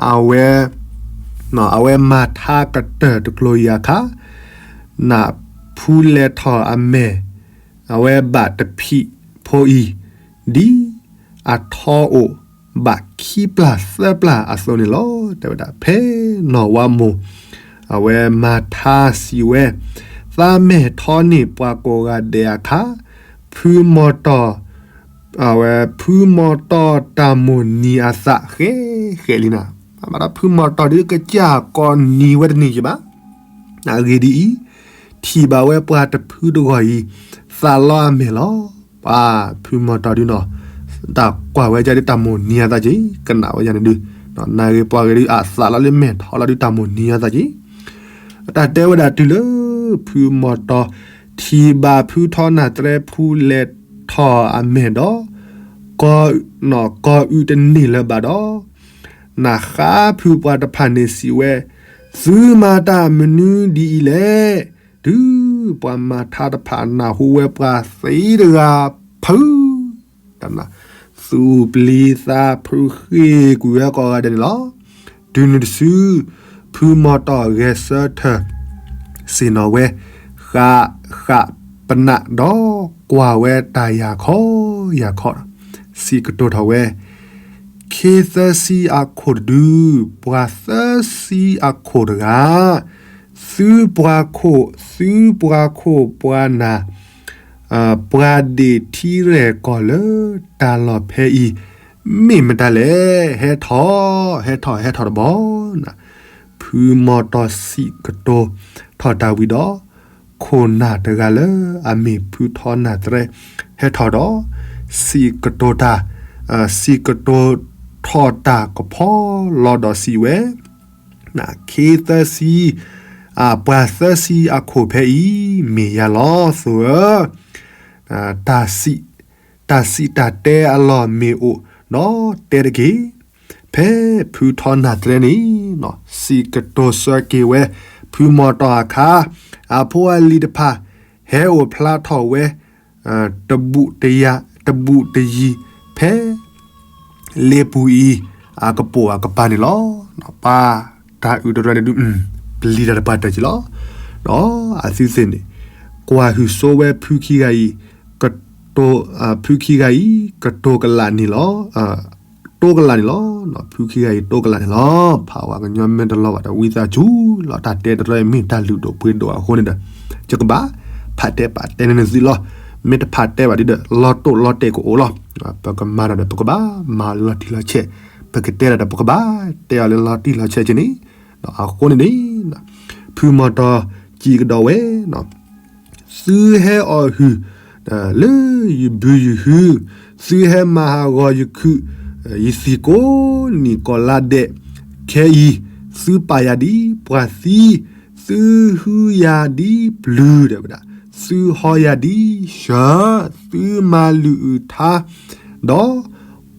အဝဲ, အဝဲမၤထါကတၢၢ်တကျိၤအံၤအခါ, နၢ်ဖူလဲၤထီၣ်အမဲာ်, အဝဲဘၣ်တဖံးဖိအံၤ, ဒ်အထီအိၣ်ဘၣ်ခံပျၢ်သၢပျၢ်အသိးန့ၣ်လီၤ. တဲဝဲဒၣ် ဖဲနီၢ်ဝါမိၢ် အဝဲမၤထါစံးဝဲ, သးမဲာ်ထီန့ၢ်ပှၤကိးဂၤဒဲးအခါ, ဖုမီၢ်တီၢ်, အဝဲဖုမီၢ်တီၢ်တၢ်မိၣ်နံၤအသးဃဲးဃဲးလံနၤ, ဘၣ်ဒီးဖုမီၢ်တီၢ်ဒုးကစၢ်ကိးနံၤဝဲတန့ၢ်က့ၤဘၣ်. အဂ့ၢ်ဒ်အံၤ, ထံၣ်ဘၣ်ဝဲပှၤတဖုတဂီၢ်အံၤ, သးလီအမဲာ်လီၤ. ပှၤဖုမီၢ်တီၢ်ဒုးနီၤ, တၢ်ကွၢ်ဝဲဒၣ်ဒုးတၢ်မိၣ်နံၤအသးက့ၤ, ကနၣ်ဝဲဒၣ်န့ၣ်ဒုး, နၢ်ဂ့ၤပှၤဂ့ၤဒုး အသးလီလၢမဲာ်ထီလီၤဒုး တၢ်မိၣ်နံၤအသးက့ၤ. တၢ်တဲဝဲဒၣ်တုၤလၢ ဖုမီၢ်တီၢ် ထံၣ်ဘၣ်ဖုထီနၢ်သရဲဖူလဲၤထီၣ်အမဲာ်ဒီး, ကီၢ်အုးတန့ၢ်လၢၤဘၣ်ဒီး, နၢ်ဃါဖုပှၤတဖၣ်န့ၣ်စံးဝဲ, သုမၤတၢ်မနုၤဒ်အံၤလဲၣ်. တုၤပှၤမၤထါတဖၣ်နၢ်ဟူဝဲပှၤသံတဂၤဖု သူၣ်ပျံၤသးဖုးဃ့ၢ်ကွံာ်ဝဲကိးဂၤဒဲးန့ၣ်လီၤ. တုၤနုၤတစု, ဖုမီၢ်တီၢ်ဂဲၤဆၢထၢၣ် ဆ့ၣ်နီၤဝဲ, ဃၣ်, ဃၣ်ပနၢ်ဒီးကွၢ်ဝဲတၢ်ယၤခီယၤခီ, စံးကတိၤထီၣ်ဝဲ, ခ့သၢဆံအခိၣ်တဒု, ပှၤသၢဆံအခိၣ်တဂၤ, သုပှၤခိၣ်, သုပှၤခိၣ်ပှၤနၢ်, ပှၤဒ့ၣ်ထံရဲၣ်ကီၢ်လၢတၢ်လီၢ်ဖဲအံၤ, မ့ၢ်မတၤလဲၣ်. ဟဲထီၣ်, ဟဲထီၣ်, ဟဲထီၣ်တဘျီ, ဖုမီၢ်တီၢ်စံးကတိၤထီၣ်တၢ်ဝံၤဒီး, ခိၣ်နၢ်တဂၤလၢအမ့ၢ်ဖုထီနၢ်သရဲ ဟဲထီၣ်ဒီး, စံးကတိၤတၢ်, စံးကတိၤထီၣ်တၢ်ကဖီလီၤဒီးစံးဝဲ, ခ့သၢဆံ, ပှၤသၢဆံအခိၣ်ဖဲအံၤ မ့ၢ်ယၤလီၤ. သိဧၢ, တၢ်စံးတၢ်တဲအလီၢ်မ့ၢ်အိၣ်ဒီးတဲတက့ၢ်. ဖဲဖုထီနၢ်သရဲန့ၣ် စံးကတိၤဆၢက့ၤဝဲ ဖုမီၢ်တီၢ်အခါ, အဖိအလံၤတဖၣ် ဟဲအိၣ်ဖျါထီၣ်ဝဲ တဘူၣ်တယၤ, တဘူၣ်တယံၤ ဖဲ လ့ပူၤအံၤ အကပိာ်အကပၤန့ၣ်လီၤ. ပၢ်တၢ်အုးတရၢန့ၣ်ဒုး ပျံၤတၢ်တပှၢ်တၢၢ်က့ၤလီၤ. အသုသ့ၣ်န့ၣ် ကွၢ်ဟုၣ်ဆိဝဲဖုခံဂၤအံၤ, ဖုခံဂၤအံၤ ကတိၤကလာ်န့ၣ်လီၤ. တိကလာ်န့ၣ်လီၤ. ဖုခံဂၤအံၤတိကလာ်န့ၣ်လီၤ. ဖးဝဲကညီမ့ၢ်တလီၤဘၣ်ဒီး ဝံသးစူၤလီၤ. တၢ်တဲတရၢအံၤမ့ၢ်တၢ်လုၢ်ဒိၣ်ပှ့ၤဒိၣ်အဃိန့ၣ်ဒီး ယကဘၣ်ဖးတဲပာ်တဲန့ၢ်နသုလီၤ. မ့ၢ်တဖးတဲဘၣ်ဒ်ဒီး လီၤတိၢ်လီၤတဲာ်ကအိၣ်လီၤ. ပကမၤတၢ်ဒီး ပကဘၣ်မၤလီၤတံၢ်လီၤဆဲး, ပကတဲတၢ်ဒီး ပကဘၣ်တဲအီၤလၢလီၤတံၢ်လီၤဆဲးက့ၤန့ၣ်, အဃိန့ၣ်န့ၣ် ဖုမီၢ်တီၢ်စံးကဒီးဝဲ သုဟဲအီၣ်ဟုၣ် လၢယဘုယဟု, သုဟဲမၤဟးဂီၤယခုး, ယသံၣ်ကိးနံၣ်ကိးလါဒဲး, ခဲအံၤ သုပာ်ယၤဒ်ပှၤသံ, သုဟုယၤဒ်ပျုၤ, တဲဝဲဒၣ်, သုဟီယၤဒ်ဆၢ, သုမၤလုၢ်အုၣ်ထါ, ဒီး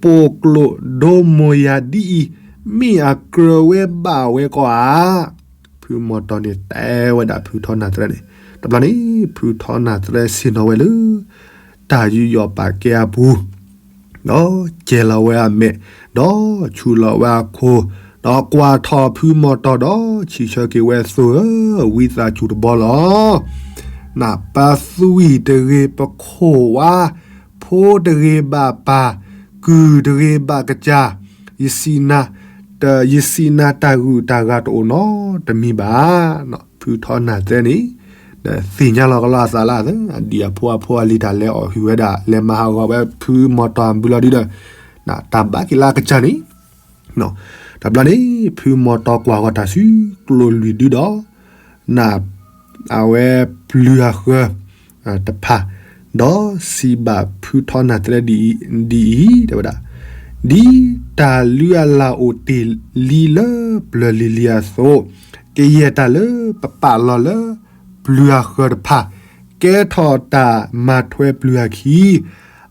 ပိာ်ကျိာ်ဒိမိၢ်ယၤဒ်အံၤ, မ့ၢ်အကြၢးဝဲဘၣ်ဝဲကီးဧါ. ဖုမီၢ်တီၢ်န့ၣ်တဲဝဲဒၣ်ဖုထီနၢ်သရဲန့ၣ်, တဘျီန့ၣ် ဖုထီနၢ်သရဲဆ့ၣ်နီၤဝဲလၢ တၢ်ယူးယီၣ်ပာ်ကဲအပူၤ, ဒီးကဲလီၤဝဲအမဲာ်, ဒီးဆူၣ်လီၤဝဲအခိၣ်, ဒီးကွၢ်ထီၣ်ဖုမီၢ်တီၢ်ဒီး စံးဆၢက့ၤဝဲ သိဧၢ, ဝံသးစူၤတဘျီလီၤ. နပၢ်သွံၣ်တဂ့ၤပခိၣ်ဝါ, ဖိတဂ့ၤဘၣ်ပၢ်, ကုၢ်တဂ့ၤဘၣ်ကစၢ်, ယစံးနၤ, ယစံးနၤတၢ်ဂုၤတၢ်ဂၤတအိၣ်နီတမံၤဘၣ်. ဖုထီနၢ်သရဲန့ၣ် သ့ၣ်ညါလီၤကလီအသးလၢ အဒံၣ်အဖိအဖိအလံၤတၢ်လဲၤအီၣ်ဟုၣ်ဝဲဒၣ် လဲၤမၤဟးဂီၤဝဲဖုမီၢ်တီၢ်အဘုလီၤဒုဒီး တၢ်ဘၣ်က့ၤလၢအကစၢ်န့ၣ်, တဘျီန့ၣ် ဖုမီၢ်တီၢ်ကွၢ်ဂီၤတၢ်ဆူကျိၣ်လွံၢ်ဒုဒီး နၢ် အဝဲပျုၤအဃၢၤတဖၣ်, ဒီးစံးဘၣ်ဖုထီနၢ်သရဲဒ်အံၤ, တဲဝဲဒၣ်, ဒ်တၢ်လုၢ်အလၢ်အိၣ်တ့ၢ်လံလၢပျၢၤလံၤလံၤအသိး, ကယဲၢ်တၢ်လၢပပာ်လီၤလၢပျုၤအဃၢၤတဖၣ်, ကဲထီၣ်တၢ်မၤထွဲပျုၤအခံ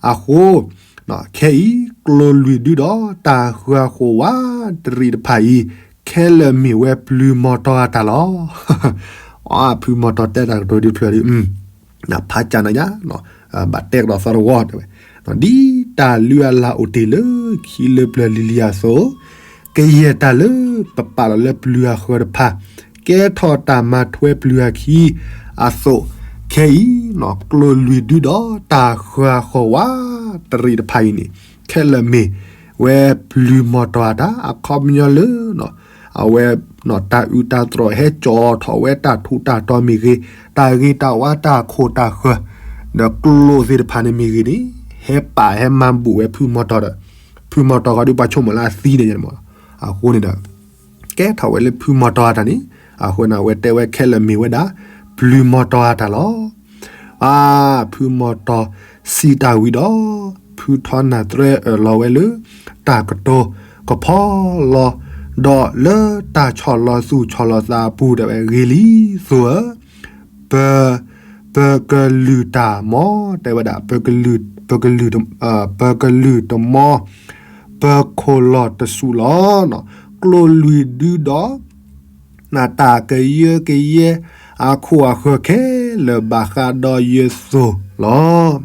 အဃိ, ခဲအံၤ ကျိၣ်လွံၢ်ဒုဒီးတၢ်ဃၢၤဃိၣ်ဝါတရံးတဖၣ်အံၤ, ခဲလၢာ်မ့ၢ်ဝဲပျုၤမီတီၤအတၢ်လီၤ. ဖုမီတီၤတဲတၢ်ကတိၤဒ်ဖျၢၣ်ဒ် ဖးကၢ်နၤညါ, ဘၣ်တဲကဒီးသီတဝီတဲဝဲ, ဒ်တၢ်လုၢ်အလၢ်အိၣ်တ့ၢ်လၢခံလၢပျၢၤလံၤလံၤအသိး, ကယဲၢ်တၢ်လၢပပာ်လီၤလၢပျုၤအဃၢၤတဖၣ်, ကဲထီၣ်တၢ်မၤထွဲပျုၤအခံအသိး, ခဲအံၤ ကျိၣ်လွံၢ်ဒုဒီးတၢ်ဃၢၤဃီၤဝါတရံးတဖၣ်အံၤန့ၣ်, ခဲလၢာ်မ့ၢ်ဝဲပျုၤမီတီၤအတၢ် အခီပညီလၢ အဝဲ တၢ်အုးတၢ်သြီၣ်ဟဲကၠီထီၣ်ဝဲတၢ်ထူးတၢ်တီၤမ့ၢ်ဂ့ၤ, တၢ်ဂ့ၤတၢ်ဝါတၢ်ခိၣ်တၢ်ဃၢၤ, ဒီးကျိၣ်သ့ၣ်တဖၣ်န့ၣ်မ့ၢ်ဂ့ၤန့ၣ်, ဟဲပာ်ဟဲမၤဘူၣ်ဝဲဖုမီတီၤဒီး, ဖုမီတီၤဃီဒုးပှၤဆိကမိၣ်လၢအသံန့ၣ်, အဃိန့ၣ်ဒီး ကဲထီၣ်ဝဲလၢဖုမီတီၤအတၢ်န့ၣ်, အဃိန့ၣ် အဝဲတဲဝဲခဲလၢာ်မ့ၢ်ဝဲဒၣ် ပျုၤမီတီၤအတၢ်လီၤ. အါ, ဖုမီတီၤစံးတၢ်ဝံၤဒီး, ဖုထီနၢ်သရဲအၢၣ်လီၤဝဲလၢ တၢ်ကတိၤကဖီလီၤ, ဒီးလၢတၢ်ဆီၣ်လီၤသူၣ်ဆီၣ်လီၤသးအပူၤ တဲဝဲဂ့ၤလံသိးဧၢ, ပ ပကလုၢ်တၢ်မီ, တဲဝဲဒၣ် ပကလုၢ်, ပကလုၢ်တမီ, ပခိၣ်လီၤတစူၣ်လီၤ. ကျိၣ်လွံၢ်ဒုဒီး နတၢ်ကယၢကယဲ အခိၣ်အဃၢၤခဲလၢာ်ဘၣ်ဃးဒီးယသိၣ်လီၤ.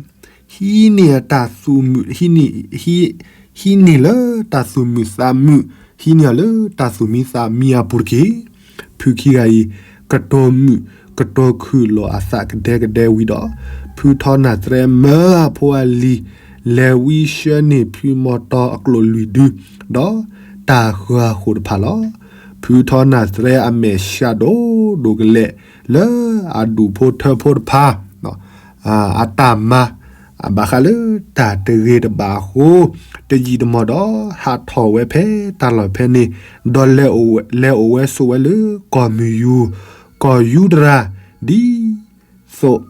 ဟံးန့ၢ်တၢ်သူၣ်မုာ်, ဟံးန့ၢ်လၢတၢ်သူၣ်မုာ်သးမုာ်, ဟံးန့ၢ်အီၤလၢတၢ်သူၣ်မံသးမံအပူၤတက့ၢ်. ဖုခံဂၤအံၤ ကတိၤမုာ်ကတိၤခုၣ်လီၤအသးကဒဲကဒဲဝံၤဒီး, ဖုထီနၢ်သရဲမၢအဖိအလံၤ လဲၤဝံဆှၢန့ၢ်ဖုမီတီၤအကျိၣ်လွံၢ်ဒု ဒီးတၢ်ဃၢၤအဃိၣ်တဖၣ်လီၤ. ဖုထီနၢ်သရဲအမဲာ်ဆှးဒိၣ်ဒိၣ်ကလဲာ် လၢအဒူၣ်ဖိထၢဖိတဖၣ် အတၢ်မၤ ဘၣ်ဃးလၢတၢ်တဂ့ၤတဘၣ်အဃိ တယံာ်တမီၢ်ဒီး ဟးထီၣ်ဝဲဖဲတၢ်လီၢ်ဖဲန့ၣ်, ဒီးလဲၤအိၣ်ဝဲ, လဲၤအိၣ်ဝဲဆိးဝဲလၢကီၢ်မုၢ်ယူၤ, ကီၢ်ယူတရၤ, ဒ်သိး ဒီး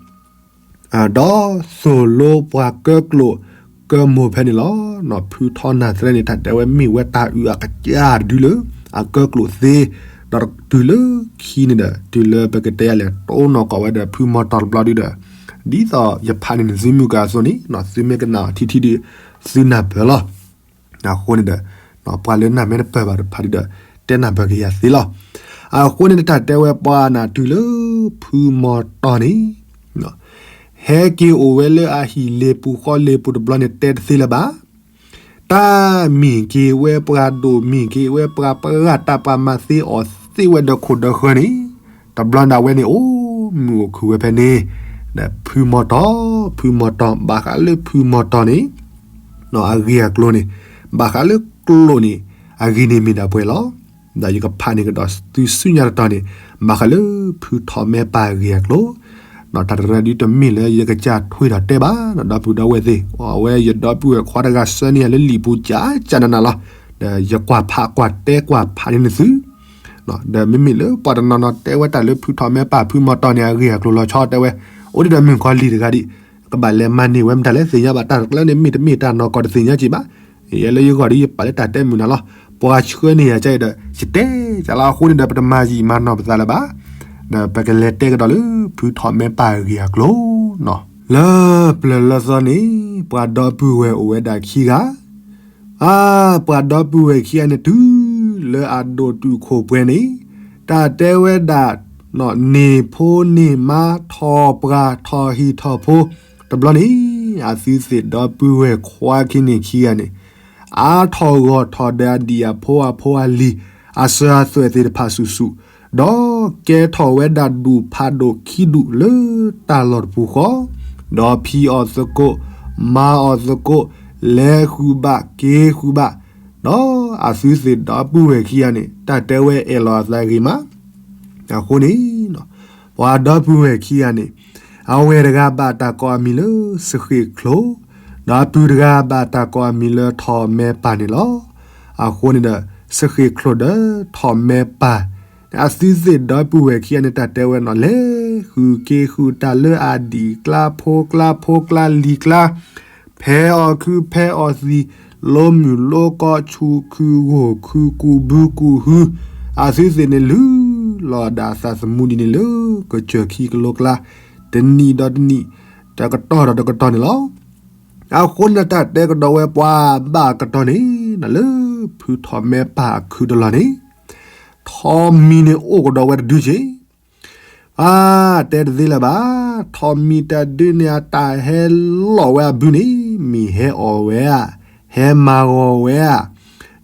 သိၣ်လိပှၤကၢကျိၣ်ကၢမိၢ်ဖဲန့ၣ်လီၤ. ဖုထီနၢ်သရဲန့ၣ် တၢ်တဲဝဲမ့ၢ်ဝဲတၢ်အုးအကစၢ်တဒုလၢ အကၢကျိၣ်သ့, ဒီးတုၤလၢခံန့ၣ်ဒီး တုၤလၢပကတဲယၤလဲၣ် တိၢ်နီၢ်ကီၢ်ဝဲဒီးဖုမီတီၤတဘျီဒုဒီး, ဒ်သိးယဖးန့ၢ်နသုမုၢ်ကၤအသိးန့ၣ် သုမ့ၢ်ကနၣ်အီၤထံထံဒီး သုနၢ်ပၢၢ်လီၤ. အဃိန့ၣ်ဒီး ပှၤလၢနၢ်မ့ၢ်တပၢၢ်ဘၣ်တဖၣ်ဒုဒီး တဲနၢ်ပၢၢ်က့ၤယၤသ့လီၤ. အဃိန့ၣ် တၢ်တဲဝဲပှၤနၢ်တုၤလၢဖုမီတီၤန့ၣ် ဟဲက့ၤအိၣ်ဝဲလၢအဟံၣ်လ့ပူၤဃီလ့ပူၤတဘျီန့ၣ် တဲတသ့လၢၤဘၣ်. တၢ်မ့ၢ်က့ၤဝဲပှၤဒိၣ် မ့ၢ်က့ၤဝဲပှၤပှၤဂၤ တၢ်ပှၤမၤသ့အီၣ်သ့ဝဲဒီးခိၣ်ဒီးဃၢၤန့ၣ်, တဘျီဒၣ်ဝဲန့ၣ် အိၣ်မုာ်အိၣ်ခုၣ်ဝဲဖဲန့ၣ်, ဒီးဖုမီတီၤ, ဖုမီတီၤ, ဘၣ်ဃးလၢဖုမီတီၤန့ၣ် အဂ့ၢ်အကျိၤန့ၣ်, ဘၣ်ဃးလၢကျိာ်န့ၣ် အဂ့ၢ်န့ၣ်မ့ၢ်ဒၣ်ပှဲၤလီၤ. ဒီးယကဖးန့ၢ်ကဒီးသုဆူညါတတီၤန့ၣ်, ဘၣ်ဃးလၢဖုထီၣ်မဲပၢ်အဂ့ၢ်အကျိၤ, တၢ်တရၢဒုတမ့ၢ်လၢယကစၢ်ထွံၣ်ထီၣ်တဲဘၣ်, ဒီပုၢ်ဒီဝဲၢ်သ့ၣ်, အဝဲယဒီပုၢ်ဝဲၢ်ခွါတဂၤဆှၢန့ၢ်ယၤလၢလံာ်ပူၤကကနနလီၤ. ဒီးယကွၢ်ဖးကွၢ်တဲကွၢ်ဖးန့ၢ်နသု ဒီးမ့မ့ၢ်လၢပှၤတနီၤနီၤတဲဝဲတၢ်လၢဖုထီၣ်မဲပၢ်ဖုမီတီၤန့ၣ် အဂ့ၢ်အကျိၤလီၤဆီတဲဝဲ, အိၣ်ဒံးဒီးမုၣ်ကီၤလံၤတဂၤဒံး, ကဘၣ်လဲၤမၤန့ၢ်ဝဲမတၤလဲၣ်သ့ၣ်ညါဘၣ်, တၢ်တကျၢန့ၣ်မ့ၢ်တမ့ၢ်တၢ်နီၢ်ကီၢ်တသ့ၣ်ညါက့ၤဘၣ်. ယဲလၢယဂီၢ်ဒီးယပာ်လၢတၢ်တဲမုာ်နၤလီၤ. ပှၤဆှၢန့ၢ်ယၤကဒီး ယတဲယလီၤအဃိန့ၣ်ဒီး ပတမၤယံာ်မၤနီၢ်ပသးလၢၤဘၣ်. ဒီးပကလဲၤတဲကဒီးလၢဖုထီၣ်မဲပၢ်အဂ့ၢ်အကျိၤ လၢပျၢၤလၢသီန့ၣ် ပှၤဒီပုၢ်ဝဲၢ်အိၣ်ဝဲဒၣ်ခံဂၤ, အါ, ပှၤဒီပုၢ်ဝဲၢ်ခံဂၤန့ၣ် တုၤလၢအဒိၣ်တုာ်ခိၣ်ပှဲၤန့ၣ်, တၢ်တဲဝဲဒၣ် န့ၢ်ဖိန့ၢ်မါ ထီၣ်ပှၢ်ထီၣ်ဟံၣ်ထီၣ်ဖိတဘျီန့ၣ်, အသုသ့ၣ်ဒီပုၢ်ဝဲၢ်ခွါခံန့ၣ်ခံဂၤန့ၣ် အါထီၣ်ဂီၢ်ထီၣ်ဒီးအဒံၣ်အဖိအဖိအလံၤ အစၢၤအသွဲၣ်သ့ၣ်တဖၣ်ဆူၣ်ဆူၣ်, ဒီးကဲထီၣ်ဝဲဒၣ်ဒူၣ်ဖးဒိၣ်ခံဒူၣ်လၢတၢ်လီၢ်တပူၤဃီ, ဒီးဖံးအီၣ်သကိး, မၤအီၣ်သကိး, လဲၤဃုာ်ဘၣ်က့ၤဃုာ်ဘၣ်, ဒီးအသုသ့ၣ်ဒီပုၢ်ဝဲၢ်ခံဂၤန့ၣ် တၢ်တဲဝဲအဲၣ်လီၤအသးဂ့ၤမး, အဃိန့ၣ် ပှၤဒီပုၢ်ဝဲၢ်ခံဂၤန့ၣ် အဝဲၢ်တဂၤဘၣ်တၢ်ကိးအမံၤလၢစဃ့ၣ်ချိၣ်, ဒီးအပုၢ်တဂၤဘၣ်တၢ်ကိးအမံၤလၢထီၣ်မဲပၢ်န့ၣ်လီၤ. အဃိန့ၣ်ဒီး စဃ့ၣ်ချိၣ်ဒီးထီၣ်မဲပၢ် အသုသ့ၣ်ဒီပုၢ်ဝဲၢ်ခံဂၤန့ၣ် တၢ်တဲဝဲန့ၣ် လဲၤဃုာ်က့ၤဃုာ်တၢ်လၢအဒံၣ်ကျါဖိကျါဖိကျါလံၤကျါ, ဖဲးအီၣ်ခုဖဲးအီၣ်သံၣ် လိမုၢ်လိကီ ဆူၣ်ခုဂိၢ်ခု ကူၣ်ဘုကူၣ်ဟု အသုသ့ၣ်န့ၣ် လုၢ်လီၤဒၣ်အသးသမူဒ်န့ၣ်လၢ ကစၢၢ်ခံကလိကျါ တနံၣ်ဒီးတနံၣ် တကတီၢ်ဒီးတကတီၢ်န့ၣ်လီၤ. အဃိန့ၣ် တၢ်တဲကဒီးဝဲပှၤဘၣ်ကတီၢ်န့ၣ် လၢဖုထီၣ်မဲပၢ်အခုတလီၢ်န့ၣ် ထီးမံၤန့ၣ်အိၣ်ကဒီးဝဲတဒုက့ၤ ပှၤတဲတသ့လၢၤဘၣ်. ထီးမံၤတဒုန့ၣ် အတၢ်ဟဲလီၤဝဲအဘုန့ၣ် မ့ၢ်ဟဲအီၣ်ဝဲဧါ, ဟဲမၤဂီၤဝဲဧါ,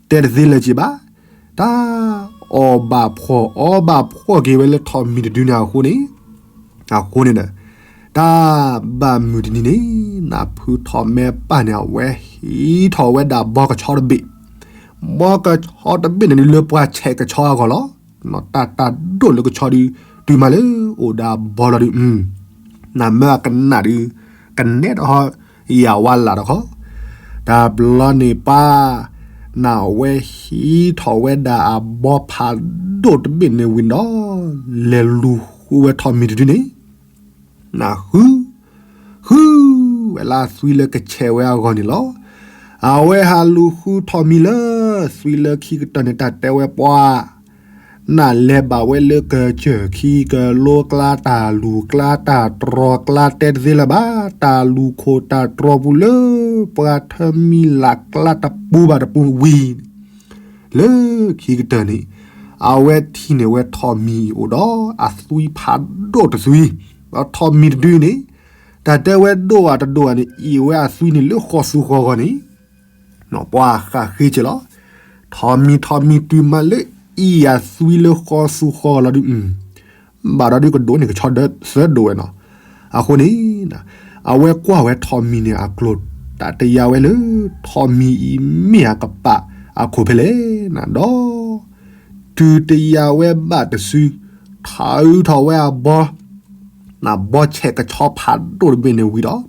တဲတသ့လၢၤက့ၤဘၣ်. တၢ်အီၣ်ဘၣ်ဖှီၣ် အီဘၣ်ဖှီၣ်က့ၤဝဲလၢထီးမံၤတဒုန့ၣ်အဃိန့ၣ်, အဃိန့ၣ်ဒီး တၢ်ဘၣ်မုာ်တနံၤန့ၣ် နဖုထီၣ်မဲပၢ်န့ၣ် အဝဲဟံးထီၣ်ဝဲဒၣ်ဘီကဆီတဘ့ၣ်, ဘီကဆီတဘ့ၣ်န့ၣ် လၢပှၤဆဲးကဆီအဂီၢ်လီၤ. တၢ်တၢ်ဒိၣ်လၢကဆီဒု တုၤမးလၢအိၣ်ဒီးအဘီလီၤဒု နမၢအကနၣ်ဒု ကနဲထီၣ်ယၤဝါလၢ်တခီ, တၢ်ဘျီန့ၣ်ပၢ် နဝဲဟံးထီၣ်ဝဲဒၣ်အဘီဖးဒိၣ်တဘ့ၣ်န့ၣ်ဝံၤဒီး လဲၤလူၤဃုဝဲထီးမံၤတဒုန့ၣ် နဃု, ဃုဝဲလၢအသွံလၢကဆဲးဝဲအဂီၢ်န့ၣ်လီၤ. အဝဲဟးလူၤဃုထီးမံၤလၢ သွံလၢခံကတၢၢ်န့ၣ် တၢ်တဲဝဲပှၤ နလဲၤဘၣ်ဝဲလၢကစၢၢ်ခံကလိကျါ တၢ်လူၤကျါ တၢ်တြီၤကျါ တဲတသ့လၢၤဘၣ်, တၢ်လူၤခိၣ်တၢ်တြီၤပူၤလၢ ပှၤထၢမံၤလၢ်ကျါတပူၤဘၣ်တပူၤဝံၤ လၢခံကတၢၢ်န့ၣ် အဝဲထံၣ်န့ၢ်ဝဲထီးမံၤအိၣ်ဒီးအသွံဖးဒိၣ်တသွံ, ဒီးထီးမံၤတဒုန့ၣ် တၢ်တဲဝဲဒိၣ်ဧါတဒိၣ်ဧါန့ၣ် အံၣ်ဝဲအသွံန့ၣ်လၢဃီသူဃီဂီၢ်န့ၣ် ပှၤဃးဃ့က့ၤလီၤ. ထီးမံၤ ထီးမံၤ တုၤမးလၢအံၣ်အသွံလၢဃီသူဃီဂီၢ်လီၤဒု ဘၣ်ဒီးဒုကဒိးန့ၢ်ကဆီသၢဒိၣ်ဝဲနီၤ. အဃိန့ၣ် အဝဲကွၢ်ဝဲထီးမံၤန့ၣ်အကျိၤ တၢ်တယာ်ဝဲလၢ ထီးမံၤအံၤမ့ၢ်အကပာ်အခိၣ်ဖဲလဲၣ်နၤဒီး တုၤတယာ်ဝဲဘၣ်တစု ထုးထီၣ်ဝဲအဘီ နဘီဆဲးကဆီဖးဒိၣ်တဘ့ၣ်န့ၣ်ဝံၤဒီး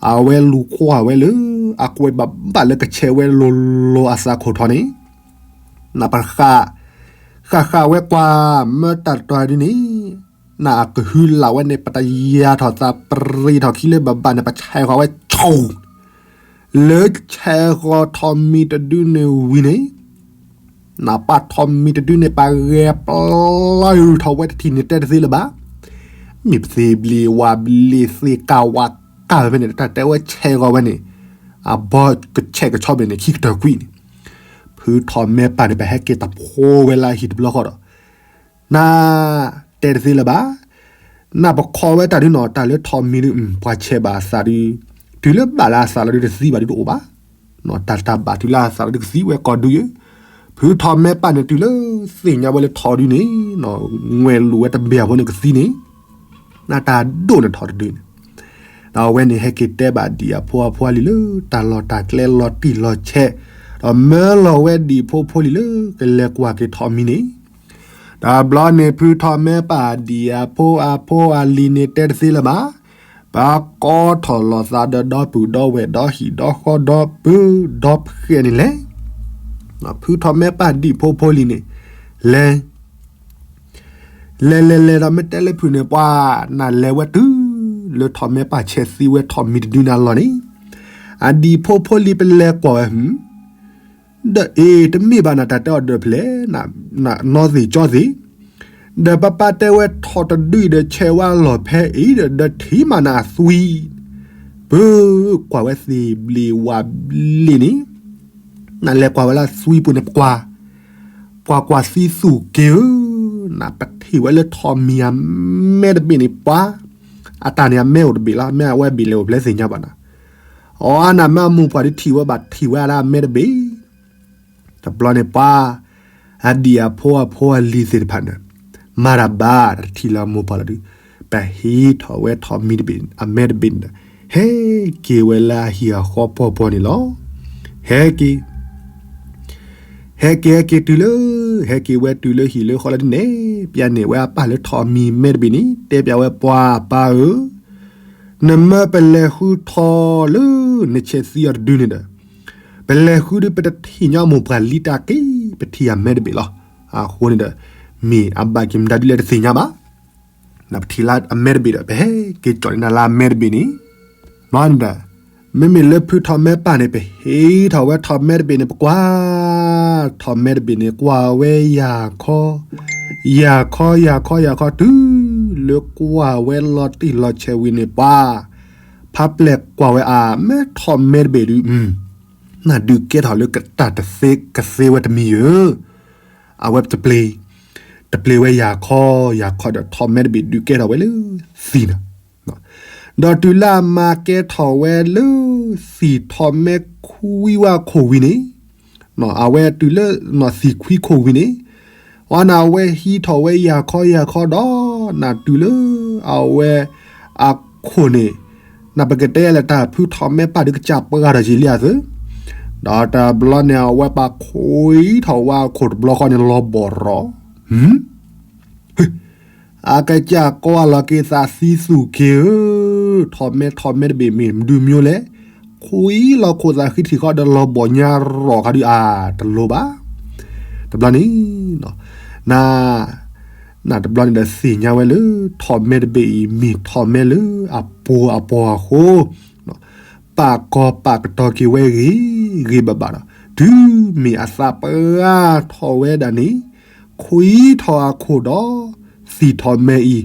အဝဲလူၤကွၢ်ဝဲလၢ အကွဲးဘၣ်ဘၣ်လၢကဆဲးဝဲလိၤလိၤအသးခိၣ်ထီန့ၣ် နပဃး ဃၣ်ဃၣ်ဝဲကွၢ် မၢတၢ်တတီၤဒ်န့ၣ် နအကဟုလၢ်ဝဲန့ၣ် ပတယၤထီၣ်သး ပရ့ထီၣ်ခံလၢဘၣ်ဘၣ်န့ၣ် ပဆဲးဃီၤဝဲဆိ လၢဆဲးဃီၤထီးမံၤတဒုန့ၣ်ဝံၤန့ၣ် နပာ်ထီးမံၤတဒုန့ၣ် ပာ်ဂဲၤပျီထီၣ်ဝဲတထံၣ်န့ၣ် တဲတသ့လၢၤဘၣ်. မ့ၢ်ပသ့ၣ်ဘျ့ၣ်ဝၣ်ဘျ့ၣ်သ့ၣ်ကၢ်ဝၣ်ကၢ်ဝဲဖဲန့ၣ် တၢ်တဲဝဲဆဲးဃီၤဝဲန့ၣ် အဘီကဆဲးကဆီဘ့ၣ်န့ၣ် ခံကတၢၢ်ကွံာ်န့ၣ် ဖုထီးမဲပၢ်န့ၣ် ပဟဲက့ၤတဖိဝဲလၢအဟံၣ်တဘျီဃီဒီး န တဲတသ့လၢၤဘၣ်. နပခီဝဲတၢ်ဒုနီၤ တၢ်လၢထီးမံၤဒု ပှၤဆဲးဘၣ်အသးဒု တုၤလၢဘၣ်လၢအသးလီၤဒု တသံဘၣ်ဒုတအိၣ်ဘၣ်. တၢ်တၢ်ဘၣ်တုၤလၢအသးလီၤဒု ကသံဝဲကီၢ်ဒုယဲ ဖုထီးမဲပၢ်န့ၣ် တုၤလၢသ့ၣ်ညါဝဲလၢထီးဒုန့ၣ် ငွဲၣ်လိာ်ဝဲတဘ့ၣ်အဖိန့ၣ်ကသံန့ၣ် နတၢ်ဒိၣ်န့ၣ်ထီးတဒုန့ၣ် ဒီးအဝဲန့ၣ်ဟဲက့ၤတဲဘၣ်ဒံၣ်အဖိအဖိအလံၤလၢ တၢ်လီၢ်တၢ်ကျဲလီၤတံၢ်လီၤဆဲး, ဒီးမၢလီၤဝဲဒံၣ်ဖိဖိလံၤလၢ ကလဲၤကွၢ်က့ၤထီးမံၤန့ၣ်, တဘျီန့ၣ် ဖုထီးမဲပၢ်ဒံၣ်အဖိအဖိအလံၤန့ၣ် တဲတသ့လၢၤဘၣ်. ပၢ်ကိးထီၣ်လိာ်သးဒီး ဒီပုၢ်ဒီဝဲၢ်ဒီဟံၣ်ဒီဃီဒီပုၢ်ဒီဖှဲးန့ၣ်လဲၣ်. ဖုထီးမဲပၢ်ဒံၣ်ဖိဖိလံၤန့ၣ် လဲၤ လဲၤလဲၤလဲၤဒီး မ့ၢ်တဲလၢဖုၣ်န့ၣ် ပှၤနၢ်လဲၤဝဲတုၤ လၢထီးမဲပၢ်ဆဲးသံဝဲထီးမံၤတဒုန့ၣ်အလီၢ်န့ၣ်, အဒံၣ်ဖိဖိလံၤ ပလဲၤကွၢ်ဝဲ ဒီးအ့ တမ့ၢ်ဘၣ်နၤ တၢ်တဲအီၤဒီးဖျဲၣ် နီၢ်သ့ၣ်ကၠီသ့ၣ်, ဒီးပၢ်ပၢ်တဲဝဲထီးတဒုအံၤဒီး ဆဲးဝဲအလီၢ်ဖဲအံၤဒီး ဒီးထံၣ်မးနၤအသွံ, ပၢ်ကွၢ်ဝဲသ့ၣ်ဘျ့ၣ်ဝၣ်ဘျ့ၣ်န့ၣ် နလဲၤကွၢ်ဝဲလၢသွံပူၤန့ၣ် ပှၤ ပှၤကွၢ်သံသူၣ်က့ၤဧၢ, နပထံၣ်ဝဲလၢထီးမံၤအမဲတဘ့ၣ်န့ၣ် ပှၤ အတၢ်န့ၣ်အမဲအိၣ်တဘ့ၣ်လီၤ, မ့ၢ်အဝဲဘ့ၣ်လဲၤအိၣ်ဖျဲၣ်သ့ၣ်ညါဘၣ်နၤ, အီနၤမ့ၢ်အမိၢ်ပှၢ်ဒုးထံၣ်ဝဲဘၣ် ထံၣ်ဝဲဒၣ်အမဲတဘ့ၣ်, တဘျီန့ၣ်ပှၤ အဒံၣ်အဖိအဖိအလံၤသ့ၣ်တဖၣ်န့ၣ် မၤတၢ်ဘၣ် တထံၣ်လၢအမိၢ်ပှၢ်လီၤဒုး, ပဟံးထီၣ်ဝဲထီးမံၤတဘ့ၣ် အမဲတဘ့ၣ်န့ၣ်ဒီး ဟဲက့ၤဝဲလၢအဟံၣ်အဃီပှီၢ်ပှီၢ်န့ၣ်လီၤ. ဟဲက့ၤ ဟဲက့ၤဟဲက့ၤတုၤလၢ ဟဲက့ၤဝဲတုၤလၢဟံၣ်လၢဃီလီၤဒုးန့ၣ် ပျဲန့ၢ်ဝဲအပၢ်လၢထီးမံၤမဲတဘ့ၣ်န့ၣ် တဲပျဲဝဲပှၤ ပၢ်ဧၢ, နမၢပလဲၤဃုထီးလၢနဆဲးသံအီၤတဒုန့ၣ်ဒီး ပလဲၤဃုဒုး ပတထံၣ်ညီမိၢ်ပှၢ်လံတၢ်က့ၤ ပထံၣ်အမဲတဘ့ၣ်လီၤ. အဃိန့ၣ်ဒီး မ့ၢ်အဘၣ်က့ၤမတၤဒုးလဲၣ်တသ့ၣ်ညါဘၣ်. နပထံၣ်လၢအမဲတဘ့ၣ်ဒီး ပဟဲက့ၤကၠီၣ်န့ၢ်နၤလၢအမဲတဘ့ၣ်န့ၣ်, မၤန့ၣ်ဒီး မ့မ့ၢ်လၢဖုထီၣ်မဲပၢ်န့ၣ် ပဟံးထီၣ်ဝဲထီၣ်မဲတဘ့ၣ်န့ၣ် ပကွၢ်ထီၣ်မဲတဘ့ၣ်န့ၣ် ကွၢ်ဝဲယၤခီ, ယၤခီ ယၤခီ ယၤခီ တုၤလၢကွၢ်ဝဲလီၤတံၢ်လီၤဆဲးဝံၤန့ၣ် ပှၤဖးပျဲၢ်ကွၢ်ဝဲအါ မ့ၢ်ထီၣ်မဲတဘ့ၣ်ဒုး နဒုးကဲထီၣ်လၢကတၢၢ်တသ့ကသ့ဝဲတမံၤဧၢ, အဝဲတပျ့ၤ, တပျ့ၤဝဲယၤခီ ယၤခီဒီး ထီၣ်မဲတဘ့ၣ်ဒုးကဲထီၣ်ဝဲလၢသံၣ်နီၤ, ဒီးတုၤလၢအမၤကဲထီၣ်ဝဲလၢ သံၣ်ထီၣ်မဲခွံဝါခိၣ်ဝံၤန့ၣ်, အဝဲတုၤလၢ သံၣ်ခွံခိၣ်ဝံၤန့ၣ်, အဝဲဟံးထီၣ်ဝဲယၤခီယၤခီဒီး နတုၤလၢ အဝဲ အခိၣ်န့ၣ်, နပကတဲလၢတၢ်ဖုထီၣ်မဲပၢ်ဒုးကစၢ်ပှၢ်ထီၣ်က့ၤလံအသု, ဒီးတဘျီန့ၣ် အဝဲပာ်ခွံထီၣ်ဝဲအခိၣ်တဘျီဃီန့ၣ် လီၤဘီၣ်ရီၣ်, အကစၢ်ကွၢ်လီၤက့ၤသးသံသူၣ်က့ၤဧၢ, ထီၣ်မဲထီၣ်မဲတဘ့ၣ်မ့ၢ်မနုၤမ့ၢ်လဲၣ်, ခွံလီၤခိၣ်သးဃံထံၣ်ဃီဒီးလီၤဘီၣ်ညါရီၣ်ခါဒုးအါတလိၤဘၣ်, တဘျီန့ၣ် န နတဘျီန့ၣ်ဒီးသ့ၣ်ညါဝဲလၢ ထီၣ်မဲတဘ့ၣ်အံၤ မ့ၢ်ထီၣ်မဲလၢအပူၤအပီၢ်အဃိ, ပာ်ကီၤပာ်ကတီၤက့ၤဝဲဂ့ၤဂ့ၤဘၣ်ဘၣ်ဒီး တုၤမ့ၢ်အသးပှၢ်ထီၣ်ဝဲဒၣ်န့ၣ်, ခွံထီၣ်အခိၣ်ဒီး သံၣ်ထီၣ်မဲအံ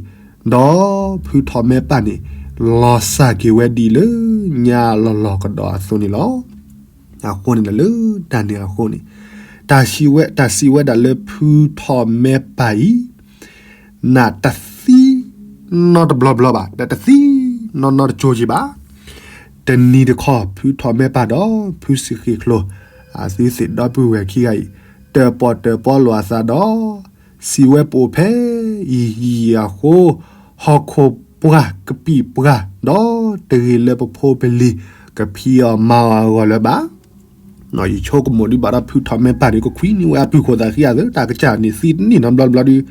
ၤ, ဒီးဖုထီၣ်မဲပၢ်န့ၣ် လီၤစၢ်က့ၤဝဲဒ်လၢညါလီၤလီၤကဒီးအသိးန့ၣ်လီၤ. အဃိန့ၣ်ဒီးလၢတၢ်န့ၣ်အဃိန့ၣ်, တၢ်စံးဝဲဒၣ်လၢဖုထီၣ်မဲပၢ်အံၤ နတသံနီတဘျီဘျီဘၣ်, ဒီးတသံနီၢ်နီၢ်တကၠိက့ၤဘၣ်. တနံၤတခီ ဖုထီၣ်မဲပၢ်ဒီး ဖုစံဃ့ၣ်ချိၣ် အသုသ့ၣ်ဒီပုၢ်ဝဲၢ်ခံဂၤအံၤ တၢၣ်ပီၣ်တၢၣ်ပီလိာ်အသးဒီး စံးဝဲပအိၣ်ဖဲအံၤအဃိ ဟီၣ်ခိၣ်ပှၢ်ကပံာ်ပှၢ် ဒီးတဂ့ၤလၢပဖိပလံၤ ကဖံးအီၣ်မၤအီၣ်အဂီၢ်လၢၤဘၣ်. ယဆိကမိၣ်ဒုးဘၣ်ဒီးဖုထီၣ်မဲပၢ်ဒုး ကခွံန့ၢ်ဝဲအပုၢ်ခိၣ်သးဃံအသး တၢ်ကစၢ်န့ၣ်သံတန့ၢ်နီတဘျီတဘျီဒုး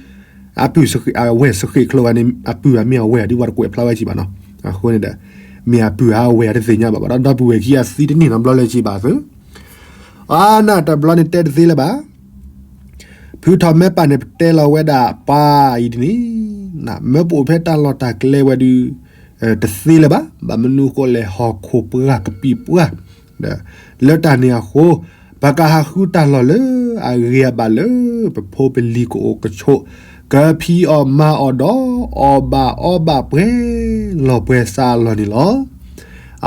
အပုၢ်အဝဲၢ်စဃ့ၣ်ချိၣ်ဂၤန့ၣ် အပုၢ်အမ့ၢ်အဝဲၢ်ဒုး ပှၤတကွဲးဖျါဝဲကံဘၣ်နီၤ. အဃိန့ၣ်ဒီး မ့ၢ်အပုၢ်အဝဲၢ်တသ့ၣ်ညါဘၣ်ဘၣ်ဒီး ဒီပုၢ်ဝဲၢ်ခံဂၤသံတန့ၢ်နီတဘျီလၢၤကံဘၣ်အသိး အါနၢ်တဘျီန့ၣ်တဲတသ့လၢၤဘၣ်. ဖုထီၣ်မဲပၢ်န့ၣ် ပတဲလီၤဝဲဒၣ်ပၢ်အံၤဒ်န့ၣ်, မၢပအိၣ်ဖဲတၢ်လီၢ်တၢ်ကျဲဝဲဒုး တသ့လၢၤဘၣ်. ဘၣ်မနုၤဃိလဲၣ် ဟီၣ်ခိၣ်ပှၢ်ကပံာ်ပှၢ် လၢတၢ်န့ၣ်အဃိ ပကဟးဃုတၢ်လီၢ်လၢအဂ့ၤအဘၣ်လၢ ပဖိပလံၤကအိၣ်ကဆိး ကဖံးအီၣ်မၤအီၣ်ဒီး အီၣ်ဘၣ်အီဘၣ်ပှဲၤလီၢ်ပှဲၤဆးလီၢ်န့ၣ်လီၤ.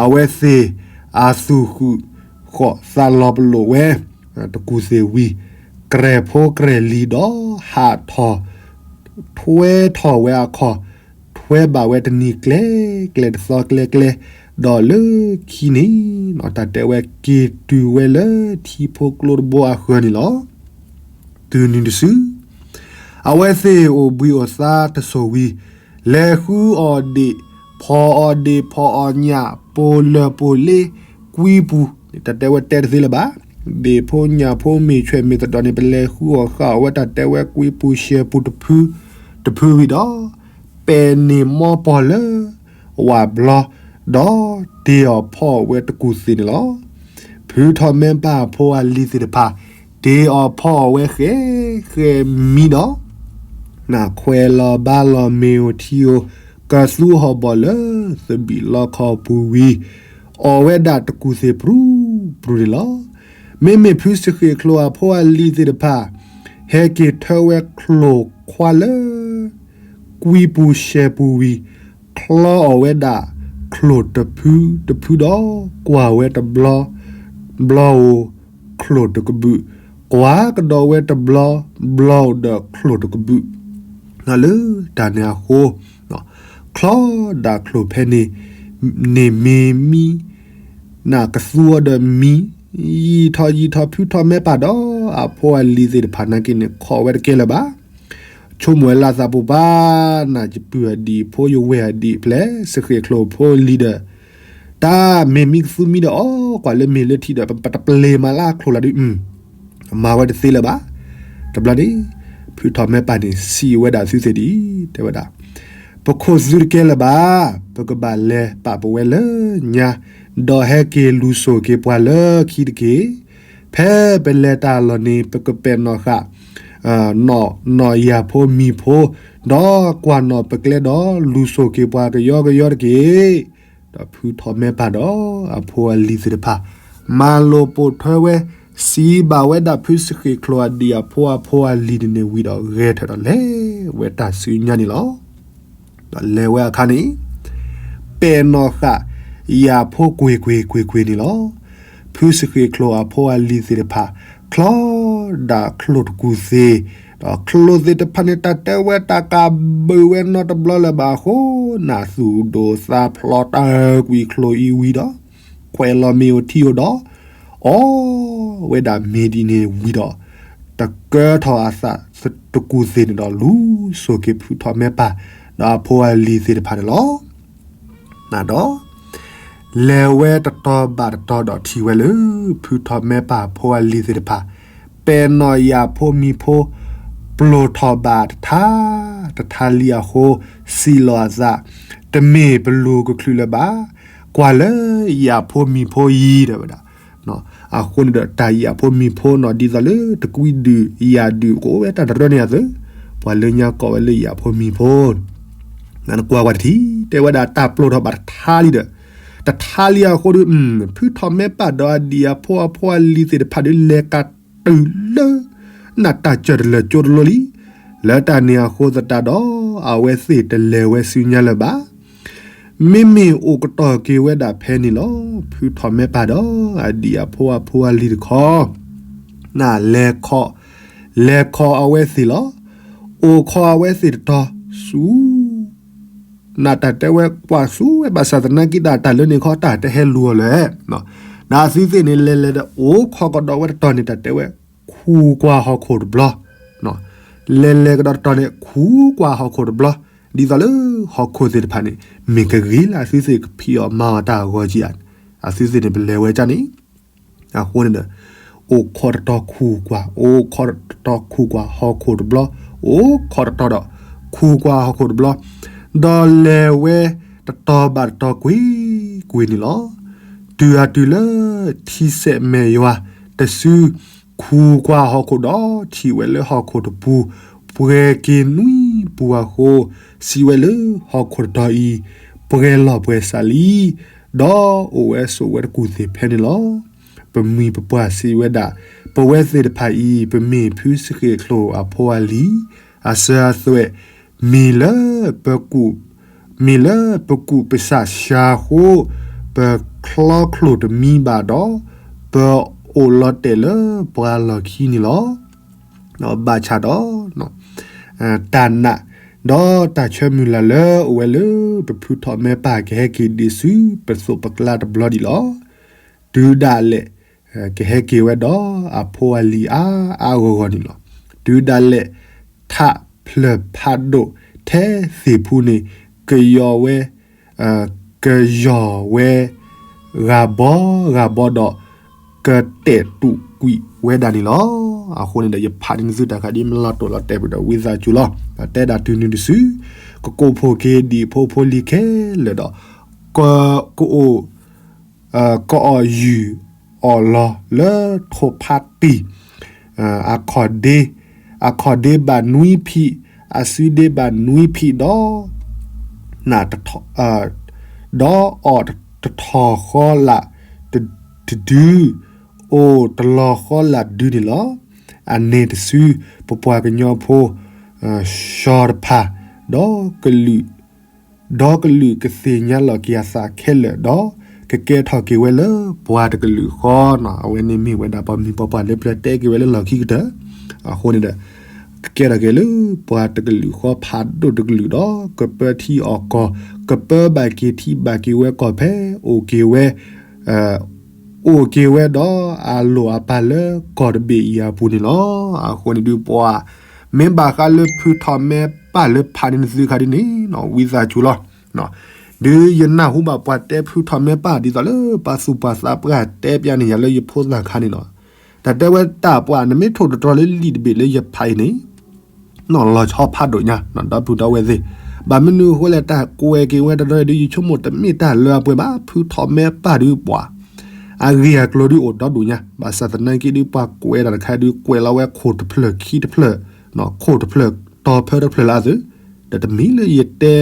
အဝဲသ့ၣ်အသူၣ်ဃုာ်ဃီၣ်သးလီၤပလိာ်ဝဲ တကူၣ်သ့ၣ်ဝံၤ ကြဲၢ်ဖိကြဲၢ်လံၤဒီး ဟးထီၣ် ထွဲထီၣ်ဝဲအခီၣ် ထွဲဘၣ်ဝဲတနံၤကျဲကျဲ တသီကျဲကျဲ ဒီးလၢခံန့ၣ် တၢ်တဲဝဲက့ၤတုၤဝဲလၢထံဖိကျိတဘိအဃၢၤန့ၣ်လီၤ. တုၤနုၤတစု အဝဲသ့ၣ်အိၣ်ဘှံးအိၣ်သါတစိၢ်ဝံၤ လဲၤဃုအီၣ်ဒံး ဖီၣ်အီၣ်ဒံးဖီၣ်အီၣ်ညၣ် ပိာ်လၢၢ်ပိာ်လ့ ကွံပူၤ တၢ်တဲဝဲတဲတသ့လၢၤဘၣ်. ဒံးဖိညၣ်ဖိမ့ၢ်ဆွဲၣ်မ့ၢ်သဒီၣ်န့ၣ် ပလဲၤဃုအီၣ်ဃာ်အီၣ်ဝဲတၢ်တဲဝဲကွံပူၤရှဲပူၤတဖု တဖုဝံၤဒီး ပဲာ်န့ၢ်မီပီၢ်လၢ ဝၣ်ဘျီ ဒီးတ့အီၣ်ဖီအီၣ်ဝဲတကူၣ်သ့ၣ်န့ၣ်လီၤ. ဖုထီၣ်မဲပၢ်အဖိအလံၤသ့ၣ်တဖၣ် တ့အီၣ်ဖီအီၣ်ဝဲဃဲဃဲမံဒီး နၢ်ခွဲးလီၤဘါလီၤမ့ၤဧိၤထံဧိၤ ကသူဟီၣ်ဘီၣ်လၢသဘံၣ်လီခီပူၤဝံၤ အီၣ်ဝဲဒၣ်တကူၣ်သ့ၣ်ပြူပြူန့ၣ်လီၤ. မ့မ့ၢ်ဖုစဃ့ၣ်ချိၣ်အဖိအလံၤသ့ၣ်တဖၣ် ဟဲက့ၤထၢဝဲချိၣ်ခွါလၢ ကွံပူၤရှဲပူၤဝံၤ ချီအီၣ်ဝဲဒၣ်ချိၣ်တဖုတဖုဒီး ကွၢ်ဝဲတဘျီ ဘျီဧိၤချိၣ်တကဘုၣ်, ကွၢ်ကဒီးဝဲတဘျီ ဘျီဧိၤဒီးချိၣ်တကဘုၣ် လၢတၢ်န့ၣ်အဃိ ချီဒၣ်ချိၣ်ဖဲန့ၣ် န့ၣ်မ့ၢ်မံ နကသူအီၤဒီးမံ ယံာ်ထီၣ်ယံာ်ထီၣ်ဖုထီၣ်မဲပၢ်ဒီး အဖိအလံၤသ့ၣ်တဖၣ်နာ်က့န့ၣ် ခိးဝဲတကဲလၢၤဘၣ်. ဆိကမိၣ်ဝဲလၢသးပူၤပၢ် နယပုၢ်အဒံးဖိယဝဲၢ်အဒံးဖျဲၣ် စဃ့ၣ်ချိၣ်ဖိလံၤဒီး တၢ်မ့ၢ်မံကသူမံဒီးအီၣ်ကွၢ်လၢမ့ၢ်လၢထံဒီး ပတပျ့ၤမၤလၢချိၣ်လီၤဒုး မၤဝဲတသ့လၢၤဘၣ်. တဘျီန့ၣ် ဖုထီၣ်မဲပၢ်န့ၣ် စံးဝဲဒၣ်သုသ့ၣ်ဒံး တဲဝဲဒၣ် ပခိၣ်သုတကဲလၢၤဘၣ်, ပကဘၣ်လဲၤပာ်ပဝဲလၢညါ, ဒီးဟဲက့ၤလူၤစိာ်က့ၤပှၤလၢခံတက့ၢ်. ဖဲပလဲၤတၢ်လီၢ်န့ၣ် ပကပဲာ်နီၣ်ဃာ် နီၢ်ယၤဖိမံၤဖိ, ဒီးကွၢ်နီၣ်ပကျဲဒီးလူၤစိာ်က့ၤပှၤကယီကယီတက့ၢ်. ဒီးဖုထီၣ်မဲပၢ်ဒီးအဖိအလံၤသ့ၣ်တဖၣ် မၤလိာ်ပိာ်ထွဲဝဲ စံးဘၣ်ဝဲဒၣ်ဖုစဃ့ၣ်ချိၣ်အဒံၣ်အဖိအဖိအလံၤန့ၣ်ဝံၤဒီး ဂဲၤထၢၣ်ဒီးလဲၤဝဲတၢ်ဆူညါန့ၣ်လီၤ. ဒီးလဲၤဝဲအခါန့ၣ် ပဲာ်နီၣ်ဃာ် ယၣ်ဖိကွ့ၢ်ကွ့ၢ်ကွ့ၢ်ကွ့ၢ်န့ၣ်လီၤ. ဖုစဃ့ၣ်ချိၣ်အဖိအလံၤသ့ၣ်တဖၣ် ချီဒၣ်ချိၣ်တကူၣ်သ့ၣ်, ဒီးချိၣ်သ့ၣ်တဖၣ်န့ၣ် တၢ်တဲဝဲတၢ်ကးဘုးဝဲနီတဘျီလၢၤဘၣ်အဃိ နၢ်သူၣ်ဒိၣ်သးဖျိးတၢ်ကွံာ်ချိၣ်အံၤဝံၤဒီး ကွဲးလီၤမ့ၤအိၣ်ထံအိၣ်ဒီး အီၣ်ဝဲဒၣ်မ့ၤဒ်န့ၣ်ဝံၤဒီး တကၢထီၣ်အသးတကူၣ်သ့ၣ်န့ၣ်ဒီး လူၤစိာ်က့ၤဖုထီၣ်မဲပၢ် ဒီးအဖိအလံၤသ့ၣ်တဖၣ်န့ၣ်လီၤ. နဒီး လဲၤဝဲတတီၤဘၣ်တတီၤဒီးထံၣ်ဝဲလၢ ဖုထီၣ်မဲပၢ်ဖိအလံၤသ့ၣ်တဖၣ် ပဲာ်နီၣ်ယၣ်ဖိမံၤဖိ ပျိာ်ထီၣ်ဘၣ်တထါ တထါလံအဃိ စံးလီၤအသး တမ့ၢ်ပလူၤကချုးလၢၤဘၣ်, ကွၢ်လၢယၣ်ဖိမံၤဖိအံၤ တဲဝဲဒၣ်. အဃိန့ၣ်ဒီး တၢ်ယၣ်ဖိမံၤဖိနီၤ ဒ်သိးလၢတကွံဒုၣ်ယၣ်ဒုၣ် ကအိၣ်ဝဲတၢ်တရၢန့ၣ်အသိး ပှၤလၢညါကိးဝဲလၢယၣ်ဖိမံၤဖိ နကွၢ်ကွၢ်တထံၣ် တဲဝဲဒၣ်တၢ်ပျိာ်ထီၣ်ဘၣ်တထါလံဒီး တထါလံအဃိဒီး ဖုထီၣ်မဲပၢ်ဒီးအဒံၣ်အဖိအဖိအလံၤသ့ၣ်တဖၣ်ဒီး လဲၤကတုၤလၢ နတၢ်ကၢၢ်တလၢာ်ကၠိတလိလံ. လၢတၢ်န့ၣ်အဃိသတးဒီး အဝဲသ့ၣ်တလဲၤဝဲဆူညါလၢၤဘၣ်. မ့မ့ၢ်အိၣ်ကတီၢ်က့ၤဝဲဒၣ်ဖဲန့ၣ်လီၤ. ဖုထီၣ်မဲပၢ်ဒီး အဒံၣ်အဖိအဖိအလံၤတခီ နလဲၤခီ လဲၤခီအဝဲသ့ၣ်လီၤ. အိၣ်ခီအဝဲသ့ၣ်တတီၤဆူ နတၢ်တဲဝဲကွၢ်ဆူဝဲဘၣ်ဆၣ်သနာ်က့ တၢ်တၢ်လၢန့ၣ်ခီ တၢ်တဟဲလူၤအီၤလၢၤ. ဒီးအသုသ့ၣ်န့ၣ် လဲၤလဲၤဒီး အိၣ်ခီကဒီးဝဲတတီၤန့ၣ် တၢ်တဲဝဲ ခူၣ်ကွၢ်ဟီၣ်ခိၣ်တဘျီ လဲၤလဲၤကဒီးတတီၤန့ၣ် ခူၣ်ကွၢ်ဟီၣ်ခိၣ်တဘျီ ဒ်သိးလၢဟီၣ်ခိၣ်သ့ၣ်တဖၣ်န့ၣ် မ့ၢ်ကဂ့ၤလၢအသုသ့ၣ်ကဖံးအီၣ်မၤအီၣ်တၢ်အဂီၢ်ကံဧါ. အသုသ့ၣ်န့ၣ် ပလဲၤဝဲဒ်န့ၣ် အဃိန့ၣ်ဒီး အိၣ်ခီတတီၤခူၣ်ကွၢ် အိၣ်ခီတတီၤခူၣ်ကွၢ်ဟီၣ်ခိၣ်တဘျီ အိၣ်ခီတတီၤဒီး ခူၣ်ကွၢ်ဟီၣ်ခိၣ်တဘျီ ဒီးလဲၤဝဲတတီၤဘၣ်တတီၤကွ့ၢ်ကွ့ၢ်န့ၣ်လီၤ. တုၤအတုၤလၢ ထံစဲးမဲာ်ယွၤတစု ခူၣ်ကွၢ်ဟီၣ်ခိၣ်ဒီး ထံၣ်ဝဲလၢဟီၣ်ခိၣ်တပူၤ ပှဲၤက့ၤနွံပူၤအဃိ စံးဝဲလၢဟီၣ်ခိၣ်တတီၤအံၤ ပှဲၤလီၤပှဲၤစးလံ ဒီးအိၣ်ဝဲဆိးဝဲတကူၣ်သ့ၣ်ဖဲန့ၣ်လီၤ. ပမှံၤပပှၢ်စံးဝဲဒၣ် ပဝဲသ့ၣ်တဖၣ်အံၤ ပမ့ၢ်ဖုစဃ့ၣ်ချိၣ်အဖိအလံၤ အစၢၤအသွဲၣ် မ့ၢ်လၢပကူၣ် မ့ၢ်လၢပကူၣ်ပစၢ်ဆှါအဃိ ပချီချိၣ်တမံဘၣ်ဒီး ပအိၣ်လီၤတဲာ်လၢပှၤလီၢ်ခံန့ၣ်လီၤ. ဘၣ်ဆၣ်ဒီး တၢ်နာ် ဒီးတၢ်ဆၢမုၢ်လၢ်လၢအိၣ်ဝဲလၢ ပဖုထီၣ်မဲပၢ်ကဟဲက့ၤဒံးဆူပသိးပကျါတဘျီဒံးလီၤ. တုၤဒၣ်လဲာ် ကဟဲက့ၤဝဲဒီးအဖိအလံၤအါအါဂီၢ်ဂီၢ်န့ၣ်လီၤ. တုၤဒၣ်လဲာ် ထးဖျၢၣ်ဖးဒိၣ်ထဲသ့ၣ်ဖူန့ၣ် ကယီၤဝဲ ကယီၤဝဲ ဂၤဘီဂၤဘီဒီး ကတဲာ်တူာ်ကွံာ်ဝဲဒၣ်န့ၣ်လီၤ. အဃိန့ၣ်ဒီး ယဖးန့ၢ်သုတၢ်ခါဒ်မ့ၢ်လီၤတိာ်လီၤတဲာ်ပူၤဒီး ဝံသးစူၤလီၤ. တဲဒၣ်တုၤနုၤတစု ကကိးဖှိၣ်က့ၤဒံၣ်ဖိဖိလံၤခဲလၢာ်ဒီး ကအိၣ် ကအီၣ်ယုၢ်အီၣ်လီၤလၢထိၣ်ဖးတံၢ် အခီၣ်ဒ့ အခီၣ်ဒ့ဘၣ်နွံဖံး အစုဒ့ဘၣ်နွံဖံးဒီး ဒီးအီၣ်တထီၣ်ဃီလာ်တဒု အိၣ်တလီၤဃီလာ်တဒုန့ၣ်လီၤ. အန့ၣ်တစု ပပှၤကညီဖိ စီၤတဖၣ် ဒီးကလုာ် ဒီးကလုာ်ကသ့ၣ်ညါလီၤက့ၤအသးခဲလၢာ်ဒီး ကကဲထီၣ်က့ၤဝဲလၢပှၤတကလုာ်ဃီနီၤ. အဝဲန့ၣ်မ့ၢ်ဝဲဒၣ်ပှၤမံၤပှၤပှၢ်လၢပျၢၤတဲက့ၤဝဲလၢလီၢ်ခံကတၢၢ် အဃိန့ၣ်ဒီး ကကဲထီၣ်က့ၤလၢပှၤတကလုာ်ဃီဖးဒိၣ်တကလုာ်ဒီး ကပၢထံအီၣ်ကီၢ် ကပၢဘၣ်က့ၤထံဘၣ်က့ၤဝဲကီၢ်ဖဲ အိၣ်က့ၤဝဲ အိၣ်က့ၤဝဲဒီးအလိၣ်အပၢ်လၢကီၢ်တဘ့ၣ်အံၤအပူၤန့ၣ်လီၤ. အဃိန့ၣ်ဒုးပှၤ မ့ၢ်ဘၣ်ဃးလၢဖုထီၣ်မဲပၢ်လၢဖးန့ၣ်သုခါဒ်န့ၣ် ဝံသးစူၤလီၤ. ဒုးယနၢ်ဟူဘၣ်ပှၤတဲဖုထီၣ်မဲပၢ်ဒ်သိးလၢပှၤသူၣ်ပှၢ်သးပှၢ်တဲပျးန့ၢ်ယၤလၢယဖိသၣ်ခါန့ၣ်လီၤ. တၢ်တဲဝဲတၢ်ပှၤနမ့ၢ်ထိၣ်တတြီၤလၢလံာ်တဘ့ၣ်လၢယဖးအံၤန့ၣ် နီၢ်လီၤဆီဖးဒိၣ်ညါ ဒီပုၢ်ဒီဝဲၢ်သ့ၣ်, ဘၣ်မနုၤအဃိလဲၣ် တၢ်ကွဲးက့ၤဝဲတဒီဒုး ယဆိကမိၣ်တမ့ၢ်တၢ်လၢအပှဲၤဘၣ်. ဖုထီၣ်မဲပၢ်ဒုးပှၤ အဂ့ၢ်အကျိၤဒုးအိၣ်ဒီဒိၣ်ညါ ဘၣ်ဆၣ်သနာ်က့ဒုး ပှၤကွဲးတၢ်တခါဒုး ကွဲးလီၤဝဲခိၣ်တဖျၢၣ်ခံတဖျၢၣ် ခိၣ်တဖျၢၣ်တီၤဖၢတဖျၢၣ်လၢအသိး, ဒီးတမ့ၢ်လၢယတဲ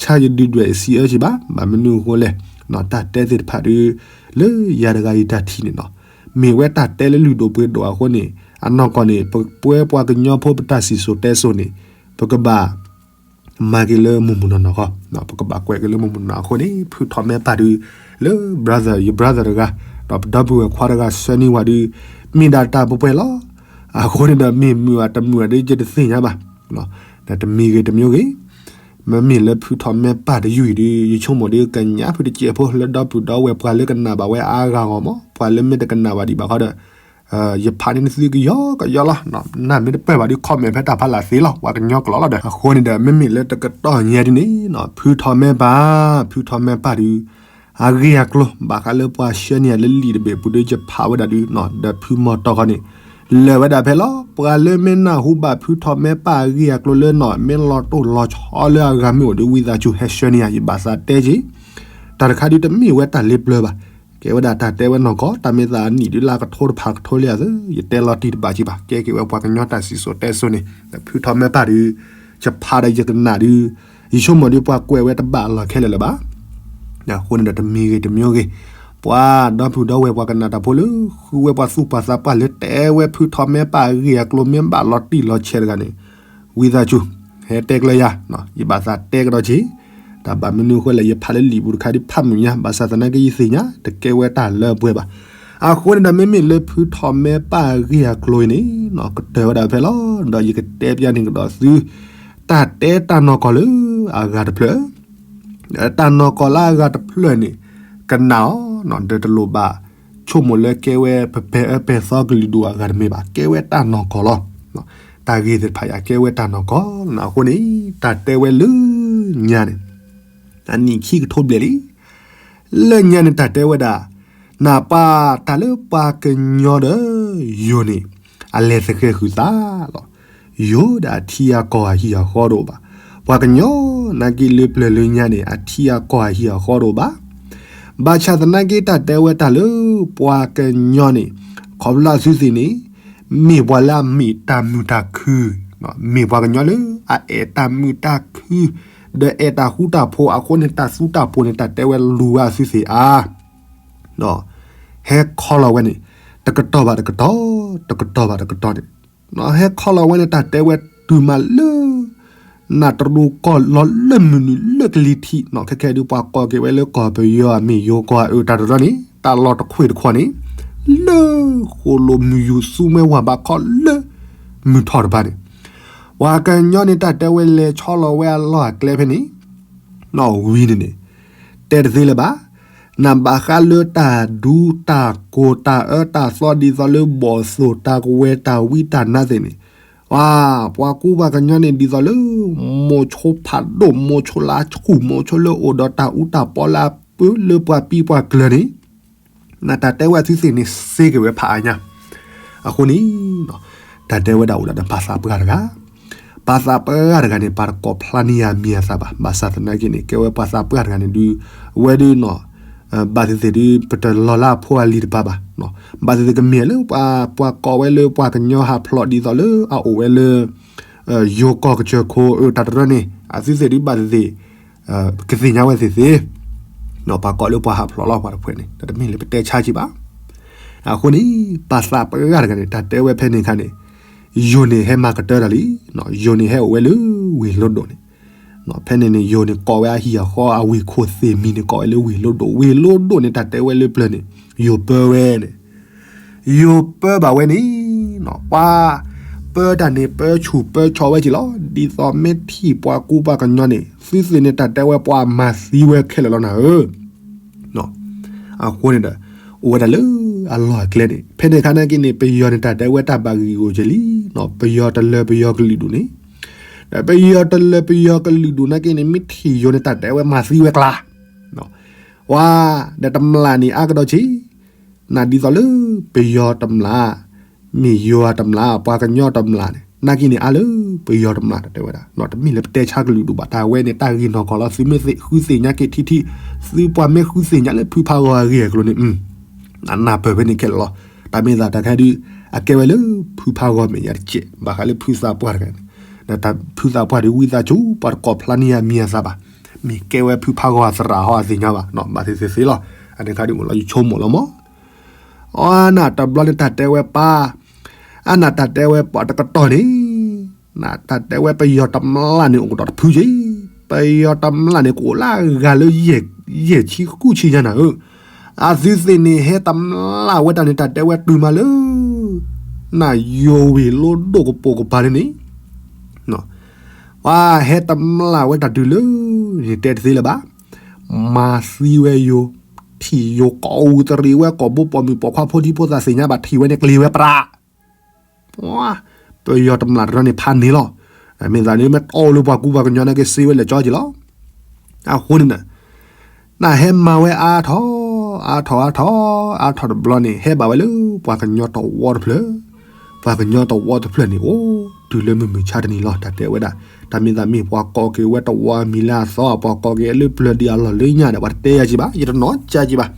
ဆါယဒုၣ်ဒွဲၣ်စံးအၢစံးဘၣ်. ဘၣ်မနုၤအဃိလဲၣ် တၢ်တဲသ့ၣ်တဖၣ်ဒုး လၢယၤတဂၤအံၤတၢ်ထံၣ်န့ၣ်နီၤ, မ့ၢ်ဝဲတၢ်တဲလၢလုၢ်ဒိၣ်ပှ့ၤဒိၣ်အဃိန့ၣ် အနီၢ်ကီၢ်န့ၣ် ပဝဲပှၤကညီဖိပတၢ်စံၣ်စိၤတဲစိၤန့ၣ် ပကဘၣ် မၤက့ၤလၢမုၢ်မုၢ်နီၢ်နီၢ်ဃီ, ပကဘၣ်ကွဲးက့ၤလၢမုၢ်မုၢ်နီၢ်နီၢ်အဃိန့ၣ် ဖုထီၣ်မဲပၢ်ဒုး လၢ brother ယ brother တဂၤ ဒီးပဒီပုၢ်ဝဲၢ်ခွါတဂၤဆှၢန့ၢ်ဝဲဒုး မ့ၢ်ဒၣ်တၢ်ပှဲၤပှဲၤလီၤ. အဃိန့ၣ်ဒီး မ့ၢ်မုာ်အတမုာ်ဒုး ယတသ့ၣ်ညါဘၣ်, ဒီးတမံၤဂ့ၤတမံၤဂ့ၤ မ့မ့ၢ်လၢဖုထီၣ်မဲပၢ်တယုၢ်အံၤဒုး ယဆိကမိၣ်ဒုး ကညးဖုတစဲးဖိလၢဒီပုၢ်ဒီဝဲၢ်ပှၤလၢကနၣ်ဘၣ်ဝဲအါဂၤဂီၢ်မး ပှၤလၢမ့ၢ်တကနၣ်ဘၣ်ဒံးဘၣ်ဃီဒီး ယဖးန့ၢ်သုကယီကယီလီၤ. နမ့ၢ်တပၢၢ်ဘၣ်ဒုး comment ဖဲတၢ်ဖးလၢ်သ့လီၤ ပှၤကညီကျိာ်လီၤဒီး အဃိန့ၣ်ဒီး မ့မ့ၢ်လၢတကတီၢ်ညါဒ်န့ၣ် ဖုထီၣ်မဲပၢ် ဖုထီၣ်မဲပၢ်ဒုး အဂ့ၢ်အကျိၤ ဘၣ်ဃးလၢပှၤဆှၢန့ၢ်ယၤလၢလံာ်တဘ့ၣ်ပူၤဒုး ယဖးဝဲဒၣ်ဒုး ဒီးဖုမီၤတီၢ်ဃီန့ၣ် လၢာ်ဝဲဒၣ်ဖဲလီၤ. ပှၤလၢမ့ၢ်နၢ်ဟူဘၣ်ဖုထီၣ်မဲပၢ်အဂ့ၢ်အကျိၤလၢနီၤ မ့ၢ်လီၤတိၢ်လီၤဆီလၢအဂၤမ့ၢ်အိၣ်ဒုး ဝံသးစူၤဟဲဆှၢန့ၢ်ယၤ ယဘၣ်သးတဲက့ၤ တၢ်တခါဒုးတမ့ၢ်ဝဲတၢ်လ့ပျၢၤဘၣ်. ကဲဝဲဒၣ်တၢ်တဲဝဲနီၢ်ကီၢ် တၢ်မ့ၢ်သးအနံၣ်ဒုးလၢကထိတဖၣ်ကထိလၢအသး ယတဲလီၤတံၢ်တဘၣ်က့ၤဘၣ် ကဲက့ၤဝဲပှၤကညီတၢ်စံၣ်စိၤတဲစိၤန့ၣ် ဖုထီၣ်မဲပၢ်ဒုး ယဖးဒီးယကနၣ်ဒုး ယဆိကမိၣ်ဒုးပှၤကွဲးဝဲတဘၣ်အလီၢ်ခဲလၢာ်လၢၤဘၣ်. အဃိန့ၣ်ဒီးတမံၤဂ့ၤတမံၤဂ့ၤ ပှၤဒီပုၢ်ဒီဝဲၢ်ပှၤကနၣ်တၢ်ဖိလၢ ဃုဝဲပှၤသူၣ်ပှၤသးပှၢ်လၢတဲဝဲဖုထီၣ်မဲပၢ်အဂ့ၢ်အကျိၤမ့ၢ်ဘၣ်လီၤတံၢ်လီၤဆဲးတဂၤန့ၣ် ဝံသးစူၤ ဟဲတဲကျၢၤယၤ ယဘၣ်သးတဲကဒီးက့ၤ တၢ်ဘၣ်မနုၤဃိလဲၣ် ယဖးလၢလံာ်ပူၤတခါဒုးဖးမုာ်ညါ ဘၣ်ဆၣ်သနာ်က့ယသ့ၣ်ညါ တကဲဝဲတၢ်လၢပှဲၤဘၣ်. အဃိန့ၣ်ဒီးမ့မ့ၢ်လၢဖုထီၣ်မဲပၢ်အဂ့ၢ်အကျိၤအံၤန့ၣ် ကတၢၢ်ဝဲဒၣ်ဖဲလီၤ ဒီးယကတဲပျးန့ၢ်ကဒီးသု တၢ်တဲတၢ်နီၢ်ကီၢ်လၢအဂၤတဖျၢၣ် တၢ်နီၢ်ကီၢ်လၢအဂၤတဖျၢၣ်န့ၣ် ကနၣ်အီၤ ဒီးတလိၣ်ဘၣ်ဆိကမိၣ်လၢကဲဝဲပပဲာ်အၢပဲာ်သီကလုာ်ဒူၣ်အဂၤတမ့ၢ်ဘၣ် ကဲဝဲတၢ်နီၢ်ကီၢ်လီၤ. တၢ်ဂ့ၢ်သ့ၣ်တဖၣ်ယၤကဲဝဲတၢ်နီၢ်ကီၢ်လီၤ. အဃိန့ၣ် တၢ်တဲဝဲလၢညါန့ၣ် အနံၣ်ခံကထိဘျဲၣ်လံ လၢညါန့ၣ်တၢ်တဲဝဲဒၣ် နၢ်ပၢၢ်တၢ်လၢပှၤကညီဒီး ယိၤန့ၣ် အလဲၤသဃဲၤဃုာ်သးလီၤ. ယိၤဒီးအထံအကီၢ်အဟံၣ်အဃီတအိၣ်ဘၣ်. ပှၤကညီနာ်က့လၢပျၢၤလၢညါန့ၣ် အထံအကီၢ်အဟံၣ်အဃီတအိၣ်ဘၣ်. ဘၣ်ဆၣ်သနာ်က့တၢ်တဲဝဲတၢ်လၢပှၤကညီန့ၣ် ခီဖျိအသုသ့ၣ်န့ၣ် မ့ၢ်ပှၤလၢအမ့ၢ်တၢ်မုာ်တၢ်ခုၣ်, မ့ၢ်ပှၤကညီလၢအအဲၣ်တၢ်မုာ်တၢ်ခုၣ် ဒီးအဲၣ်တၢ်ဃူတၢ်ဖိးအဃိန့ၣ် တၢ်သူတၢ်ပိၤန့ၣ် တၢ်တဲဝဲလူၤဝဲအသုသ့ၣ်အါ ဟဲခီလီၤဝဲန့ၣ် တကတီၢ်ဘၣ်တကတီၢ်, တကတီၢ်ဘၣ်တကတီၢ်န့ၣ် ဟဲခီလီၤဝဲန့ၣ် တၢ်တဲဝဲတုၤမးလၢ နၢ်တရူးကီၢ်လီၤလၢမုၢ်နုာ်လၢကလံၤထံး, ခဲခဲဒုးပှၤကိးက့ၤဝဲလၢကီၢ်ပယီၤအမ့ၢ်ယိၤကီၢ်အတၢ်တရၢန့ၣ် တၢ်လီၢ်တခွ့ၣ်တခီန့ၣ် လၢဃိၣ်လိာ်မုၢ်ယူၤသူမွဲဝၢ်ဘးခီလၢ မုၢ်ထီၣ်တဖၣ်န့ၣ် ပှၤကညီန့ၣ် တၢ်တဲဝဲလဲၤဆီလီၤဝဲအလီၢ်အကျဲဖဲန့ၣ် နီၢ်ဝံၤန့ၣ်န့ၣ် တဲတသ့လၢၤဘၣ်. နဘၣ်ဃးလၢတၢ်ဒူတၢ်ကိၢ်တၢ်အၢတၢ်သီဒ်သိးလၢဘီၣ်သိၣ်တၢ်ကဝဲၤတၢ်ဝံတၢ်နါသ့ၣ်န့ၣ် ပှၤကူပှၤကညီန့ၣ်ဒ်သိးလၢ မိၤဆိဖးဒိၣ် မိၤဆိလၢအဆူၣ် မိၤဆိလၢအိၣ်ဒီးတၢ်အူတၢ်ပီလၢအပၢလၢပှၤပံပှၤကျၢၤန့ၣ် နတၢ်တဲဝဲအသုသ့ၣ်န့ၣ် စ့က့ၤဝဲဖးအါညါ အဃိန့ၣ် တၢ်တဲဝဲဒၣ်အိၣ်ဒၣ်ဒီးပှၤသးပှၢ်တဂၤ ပှၤသးပှၢ်တဂၤန့ၣ် ပှၤတကိးဖျါန့ၢ်ယၤမံၤအသးဘၣ်. ဘၣ်ဆၣ်သနာ်က့န့ၣ် ကဲဝဲပှၤသးပှၢ်တဂၤန့ၣ်ဒုး အဝဲဒုးနီၤ ဘၣ်သ့ၣ်သ့ၣ်ဒုး ပတလီၤလၢအဖိအလံၤတပၤဘၣ်. ဘၣ်သ့ၣ်သ့ၣ်ကမ့ၢ်လၢပှၤ ပှၤကိးဝဲလၢပှၤကညီဟးဖျိးဒ်သိးလၢအအိၣ်ဝဲလၢ ယိၤကီၢ်ကစၢၢ်ခိၣ်အတၢ်တရၢန့ၣ် အသုသ့ၣ်ဒုးဘၣ်သ့ၣ်သ့ၣ် ကသ့ၣ်ညါဝဲသ့ၣ်သ့ၣ် ပှၤကိးလၢပှၤဟးဖျိးလီၤပှၤတဖုန့ၣ် တမ့ၢ်လၢပတဲဆါက့ဘၣ်. အဃိန့ၣ် ပှၤသးပှၢ်တဂၤန့ၣ် တၢ်တဲဝဲဖဲန့ၣ်အခါန့ၣ် ယိၤန့ၣ်ဟဲမၤကတၢၢ်တၢ်လံ. ယိၤန့ၣ်ဟဲအိၣ်ဝဲလၢဝ့ၢ်လိဒိၣ်န့ၣ် ဖဲန့ၣ်န့ၣ် ယိၤန့ၣ်ကိးဝဲအဟံၣ်အဃီအဝ့ၢ်ခိၣ်သ့ၣ်မံၤန့ၣ် ကိးဝဲလၢဝ့ၢ်လိဒိၣ်. ဝ့ၢ်လိဒိၣ်န့ၣ် တၢ်တဲဝဲလၢပျၢၤန့ၣ် ယိၤပၢဝဲန့ၣ် ယိၤပၢဘၣ်ဝဲန့ၣ် ပှၤပၢတၢ်န့ၣ် ပၢဆူၣ်ပၢဆီးဝဲက့ၤလီၤ. ဒ်သိးမ့ၢ်ထံၣ်ပှၤကူပှၤကညီန့ၣ် သုသ့ၣ်န့ၣ် တၢ်တဲဝဲပှၤမၤသံဝဲခဲလၢာ်လီၤနၤဧၢ. အဃိန့ၣ်ဒီး အိၣ်ဝဲဒၣ်လၢအလီၢ်အကျဲန့ၣ် ဖဲန့ၣ်အခါနာ်က့န့ၣ် ပယီၤန့ၣ် တၢ်တဲဝဲတၢ်ဘၣ်ဂံၢ်ဂီၢ်က့ၤလံ. ပယီၤတလၢပယီၤကလုာ်ဒူၣ်န့ၣ် ဒီးပယီၤတလၢပယီၤကလုာ်ဒူၣ်နာ်က့န့ၣ် မ့ၢ်ထံၣ်ယိၤန့ၣ် တၢ်တဲဝဲမၤသံဝဲကျါ ဝါ ဒီးတမျၢ်န့ၣ်အါကဒီးဆံး နဒ်သိးလၢပယီၤတမျၢ် မ့ၢ်ယိၤတမျၢ် ပှၤကညီတမျၢ်န့ၣ် နာ်က့န့ၣ်အါလၢပယီၤတမျၢ် တၢ်တဲဝဲဒၣ် တမ့ၢ်လၢပတဲဆါကလုာ်ဒူၣ်ဘၣ် တၢ်ဝဲန့ၣ် တၢ်ဂ့ၢ်နီၢ်ကီၢ်လီၤ. သုမ့ၢ်ဃုသ့ၣ်ညါက့ၤထံထံ သုပှၤမ့ၢ်ဃုသ့ၣ်ညါလၢဖုဖးဂီၤအဂ့ၢ်အကျိၤန့ၣ် အနၢ်ပၢၢ်ဖဲန့ၣ်ခဲလၢာ်လီၤ. တၢ်မ့ၢ်သးတၢ်ခဲဒုး အကဲဝဲလၢဖုဖးဂီၤမဲာ်ညါတကဲး ဘၣ်ဃးလၢဖုသးပှၢ်တဂၤန့ၣ် ဒီးတၢ်ဖုသးပှၢ်ဒုးဝံသးစူၤ ပှၤတကိးဖျါန့ၢ်ယၤမံၤအသးဘၣ်. မ့ၢ်ကဲဝဲဖုဖးဂီၤအသရၣ်ဟီအသ့ၣ်ညါဘၣ်, ဘၣ်သ့ၣ်သ့ၣ်သ့လီၤ. အန့ၣ်ခါဒ်အိၣ်လီၤ ယဆိကမိၣ်လီၤမး. အီ နတဘျီန့ၣ်တၢ်တဲဝဲပၢ်, အနတၢ်တဲဝဲပှၤတကတီၢ်န့ၣ်, နတၢ်တဲဝဲပယီၤတမျၢ်န့ၣ်အိၣ်ကဒီးတဖုက့, ပယီၤတမျၢ်န့ၣ်ကအိၣ်လၢအဂၤလၢ ယဲၢ်ဆံဃုဆံညါနၤဧၢ, အသုသ့ၣ်န့ၣ် ဟဲတမျၢ်ဝဲတၢ်န့ၣ် တၢ်တဲဝဲတုၤမးလၢ နယိၤဝ့ၢ်လိဒိၣ်ကပိာ်ကပၤန့ၣ်န့ၣ် ပှၤဟဲတမျၢ်ဝဲတၢ်တုၤလၢ န့ၣ်တဲတသ့လၢၤဘၣ်. မၤသံဝဲယိၤ, ထံၣ်ယိၤကိးအူတရံးဝဲ ကိးဘိပိာ်မုၣ်ပိာ်ခွါဖိဒံဖိသၣ်သ့ၣ်ညါဘၣ် ထံၣ်ဝဲန့ၣ်ကျ့ၤဝဲပြး, ပယီၤတမျၢ်တရၢန့ၣ်ဖးန့ၢ်လီၤ. မ့ၢ်သးန့ၣ်မ့ၢ်တီအိၣ်လၢပှၤကူပှၤကညီနာ်က့ စ့ဝဲလဲၤကၠီက့ၤလီၤ. အဃိန့ၣ် နဟဲမၤဝဲအါထီၣ်, အါထီၣ်အါထီၣ်, အါထီၣ်တဘျီန့ၣ် ဟဲဘၣ်ဝဲလၢပှၤကညီတဝီတဖျၢၣ်, ပှၤကညီတဝီတဖျၢၣ်န့ၣ် အိၣ်တုၤလၢမုၢ်မုၢ်ဆါတနံၤလီၤ. တၢ်တဲဝဲဒၣ် တၢ်မ့ၢ်သးမ့ၢ် ပှၤကိးက့ၤဝဲတဝီမံၤလၢအသီ ပှၤကိးက့ၤလၢပျၢၤဒံးအလီၢ်လၢညါဒီး ပှၤတတဲယၤက့ၤဘၣ်, ယတနီၣ်ကၠၢက့ၤဘၣ်,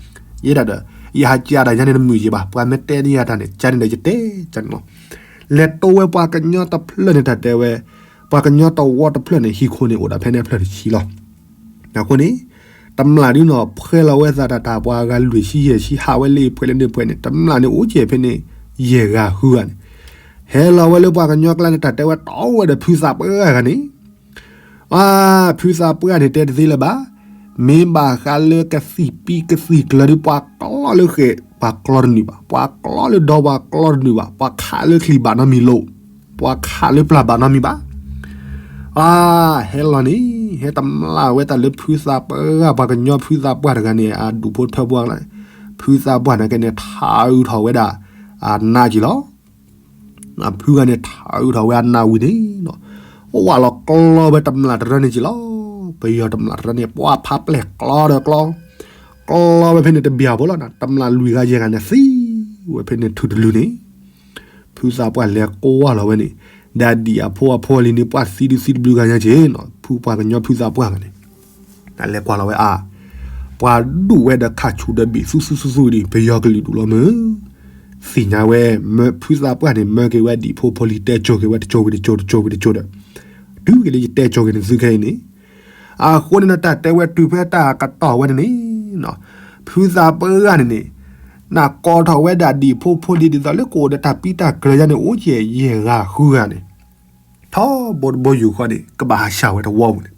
ယဲဒၣ်ဒီး ယဟးကၠၢဒၣ်ယၤန့ၣ်တမုာ်က့ၤဘၣ်, ပှၤမ့ၢ်တဲန့ၢ်ယၤတၢ်န့ၣ် ကၠၢန့ၣ်ဒီးယတဲကၠၢန့ၣ်လီၤ. လဲၤတိဝဲပှၤကညီတဖျၢၣ်န့ၣ် တၢ်တဲဝဲ ပှၤကညီတဝီတဖျၢၣ်န့ၣ် ဟံၣ်ခိၣ်န့ၣ်အိၣ်ဒၣ်ဖဲန့ၣ်အဖျၢၣ်တဆံလီၤ. အဃိန့ၣ် တမျၢ်ဒုနီၤ ဖှဲလီၤဝဲသးတၢ်တၢ် ပှၤဂၤလွံၢ်ဆံယဲၢ်ဆံ ဟးဝဲလၢဖှဲလၢန့ၣ်ဖှဲန့ၣ် တမျၢ်န့ၣ်အိၣ်ကဲၣ်ဖဲန့ၣ် ယဲၢ်ဂၤဃုဂၤန့ၣ် ဟဲလီၤဝဲလၢပှၤကညီကျါန့ၣ် တၢ်တဲဝဲတီဝဲဒီးဖုသးပှၢ်ဂၤန့ၣ် အါ ဖုသးပှၢ်န့ၣ်တဲတသ့လၢၤဘၣ်. မ့ၢ်ဘၣ်ဃးလၢကသံၣ်ပံကသံၣ်ကျၢၤဒု ပှၤကျီလၢဃဲး ပှၤကျီတနုာ်ဘၣ်, ပှၤကျီလၢဒီပှၤကျီတနုာ်ဘၣ်, ပှၤခးလၢချံၣ်ဘၣ်နီတမံၤလိၤ, ပှၤခးလၢပျၢ်ဘၣ်နီတမံၤဘၣ်. အါ ဟဲလီၤန့ၣ် ဟဲတမျၢ်ဝဲတၢ်လၢဖုသးပှၢ် ပှၤကညီဖုသးပှၢ်တဂၤန့ၣ် အဒူၣ်ဖိထၢဖိအကျါန့ၣ် ဖုသးပှၢ်န့ၣ်က့န့ၣ် ထးအုးထီၣ်ဝဲဒၣ် အနးက့ၤလီၤ. ဖုဂၤန့ၣ် ထးအုးထီၣ်ဝဲအနးဝံၤန့ၣ် ဝးလီၤကျီဝဲတမျၢ်တရၢန့ၣ်က့ၤလီၤ. ပယီၤတမျၢ်တရၢန့ၣ် ပှၤဖးပျဲၢ်ကျီဒီးကျီ, ကျီဝဲဖဲန့ၣ်တဘျီဖိလီၤ. တမျၢ်လွံၢ်ဂၤယဲၢ်ဂၤန့ၣ် သံဝဲဖဲန့ၣ်ထုးတလုာ်န့ၣ် ဖုသးပှၢ်လဲၤကွၢ်လီၤဝဲန့ၣ် ဒီးဒံၣ်အဖိအဖိလံန့ၣ် ပှၤသံဒုသံတဘျုးဂၤညါက့ၤနီၤ ဖုပှၤကညီဖုသးပှၢ်ဂၤန့ၣ် တၢ်လဲၤကွၢ်လီၤဝဲအါ ပှၤဒူၣ်ဝဲဒီးခးဆူၣ်ဒီးဘ့ၣ်သူသူသူသူဒံး ပယီၤကလုာ်ဒူၣ်လီၤမုၢ် သ့ၣ်ညါဝဲ မၢဖုသးပှၢ်န့ၣ် မၢက့ၤဝဲဒံၣ်ဖိဖိလံ တဲကၠိၤက့ၤဝဲတကၠိၤဝံၤတကၠိၤ တကၠိၤဝံၤတကၠိၤဒီး တုၤက့ၤလၢယတဲကၠိၤက့ၤနသုခဲအံၤန့ၣ် အဃိန့ၣ် နတၢ်တဲဝဲတုၤဖဲတၢ်ကတီၢ်ဝဲန့ၣ်န့ၣ် ဖုသးပှၢ်ဂၤန့ၣ်န့ၣ် နကိးထီၣ်ဝဲဒၣ်ဒံၣ်ဖိဖိလံ ဒ်သိးလၢကအိၣ်ဒီးတၢ်ပံတၢ်ကြၢးယါန့ၣ် အိၣ်ကဲၣ်ယဲၢ်ဂၤဃုဂၤန့ၣ် ထီဘိတဘိယူၢ်ဃီန့ၣ် ကဘၣ်ဟးဆှၢဝဲတဝီပူၤန့ၣ်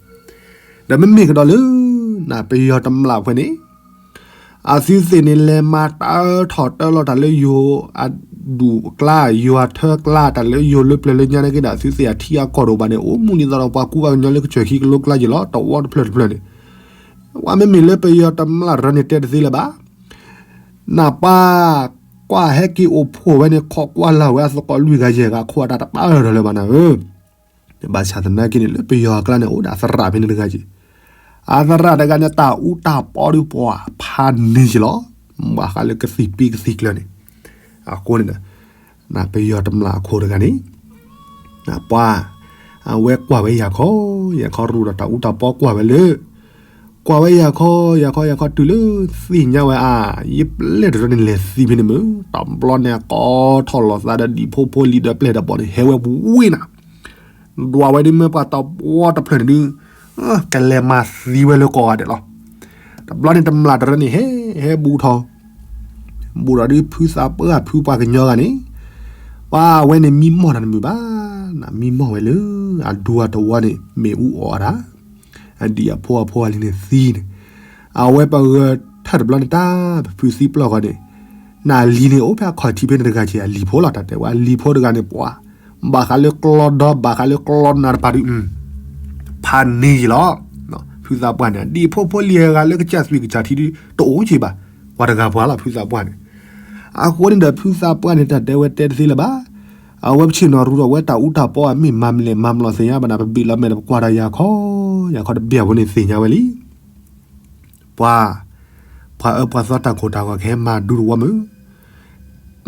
ဒီးမ့မ့ၢ်ကဒီးလၢ နပယီၤတမျၢ်ဖဲန့ၣ် အသုသ့ၣ်န့ၣ် လဲၤမၤတၢထီၣ်တၢလီၤတၢ်လၢယိၤအဒူၣ်အကျါ ယိၤအထၢကျါ တၢ်လၢယိၤလၢပျၢၤလၢညါန့ၣ်က့ဒီး အသုသ့ၣ်အထံအကီၢ်တအိၣ်ဘၣ်န့ၣ် အိၣ်မူဒ်သိးဒီးပှၤကူပှၤကညီလၢကစၢၢ်ခံကလိကျါယ့ၢ်လီၤ တဝီတဖျၢၣ်တဖျၢၣ်န့ၣ် ပှၤမ့မ့ၢ်လၢပယီၤတမျၢ်တရၢန့ၣ်တဲတသ့လၢၤဘၣ် နပၢ် ကွၢ်ဟဲက့ၤအိၣ်ဖှိၣ်ဝဲန့ၣ် ခိးကွၢ်လၢ်ဝဲအသကိးလွံၢ်ဂၤယဲၢ်ဂၤအခိၣ်အတၢ်တပာ်လၢၤလၢၤဘၣ်နၤဧၢ ဘၣ်ဆၣ်သနာ်က့န့ၣ် လၢပယီၤအကျါန့ၣ် အိၣ်ဒီးအသရၣ်ဖဲန့ၣ်တဂၤက့ၤ အသရၣ်တဂၤန့ၣ် တၢ်အူတၢ်ပီဒုးပှၤဖးန့ၢ်က့ၤလီၤ ဘၣ်ဃးလၢကသံၣ်ပံကသံၣ်ကျၢၤန့ၣ် အဃိန့ၣ်ဒီး နပယီၤတမျၢ်အခိၣ်တဂၤန့ၣ် နပှၤ အဝဲကွၢ်ဝဲယၤခီ ယၤခီရူဒီးတၢ်အူတၢ်ပီ ကွၢ်ဝဲလၢ ကွၢ်ဝဲယၤခီ ယၤခီ ယၤခီတုၤလၢ သ့ၣ်ညါဝဲအါ ယပျဲၢ်တရၢန့ၣ်လဲၤသံဖဲန့ၣ်မုၢ် တဘျီန့ၣ် အကိးထီၣ်လီၤသးဒီးဒံၣ်ဖိဖိလံဒီးပျဲၢ်ဒီးဘီန့ၣ် ဟဲဝဲဝ့ၢ်နၤ ဒွးဝဲဒုးမ့ၢ်ပှၤတဝီတဖျၢၣ်န့ၣ်ဒုး ကလဲၤမၤသံဝဲလၢကိးဂၤဒဲးလီၤ. တဘျီန့ၣ်တမျၢ်တရၢန့ၣ် ဟဲ ဟဲဘူးထီၣ် ဘူးထီၣ်ဒုးဖုသးပှၢ်ဖုပှၤကညီဂၤန့ၣ် ပှၤဝဲန့ၣ်မံမီၢ်တၢ်တမုာ်ဘၣ် နမံမီၢ်ဝဲလၢ အဒူအတဝီန့ၣ် မ့ၣ်အူအီၣ်တၢ် အဒံၣ်အဖိအဖိအလံၤန့ၣ်သံန့ၣ် အဝဲပဂၢၢ်ထၢၣ်တဘျီန့ၣ်တၢ် ပဖုသံပျီၢ်ဃီန့ၣ် နအလံၤန့ၣ် အိၣ်ဖဲအခီၣ်ထံးဖဲန့ၣ်တဂၤက့ၤ အလံၤဖိလီၤ တၢ်တဲဝဲအလံၤဖိတဂၤန့ၣ် ပှၤ ဘၣ်ဃးလၢကျီဒီ ဘၣ်ဃးလၢကျီနးတပၤဒုး ဖးန့ၢ်ယံၤလီၤ. ဖုသးပှၢ်န့ၣ် ဒံၣ်ဖိဖိလံၤအဂၤလၢကစၢ်သွံၣ်ကစၢ်ထံဒုး တအိၣ်က့ၤဘၣ် ပှၤတဂၤပှၤလီၤ ဖုသးပှၢ်န့ၣ် အဃိန့ၣ်ဒီး ဖုသးပှၢ်န့ၣ် တၢ်တဲဝဲတဲတသ့လၢၤဘၣ်. အဝဲပဆ့ၣ်နီၤရူဒီးဝဲတၢ်အူတၢ်ပီအမ့ၢ်မၤမလဲၣ်မၤမလီၤသ့ၣ်ညါဘၣ်နၤ ပဘ့ၣ်လီၤမဲာ်ဒီးပကွၢ်ဒီးယၤခီ ယၤခီတဘ့ၣ်အဝဲန့ၣ်သ့ၣ်ညါဝဲလံ. ပှၤ ပှၤအၢပှၤသီတၢ်ခိၣ်တၢ်ဂီၤကဟဲမၤဒူတဝီမုၢ်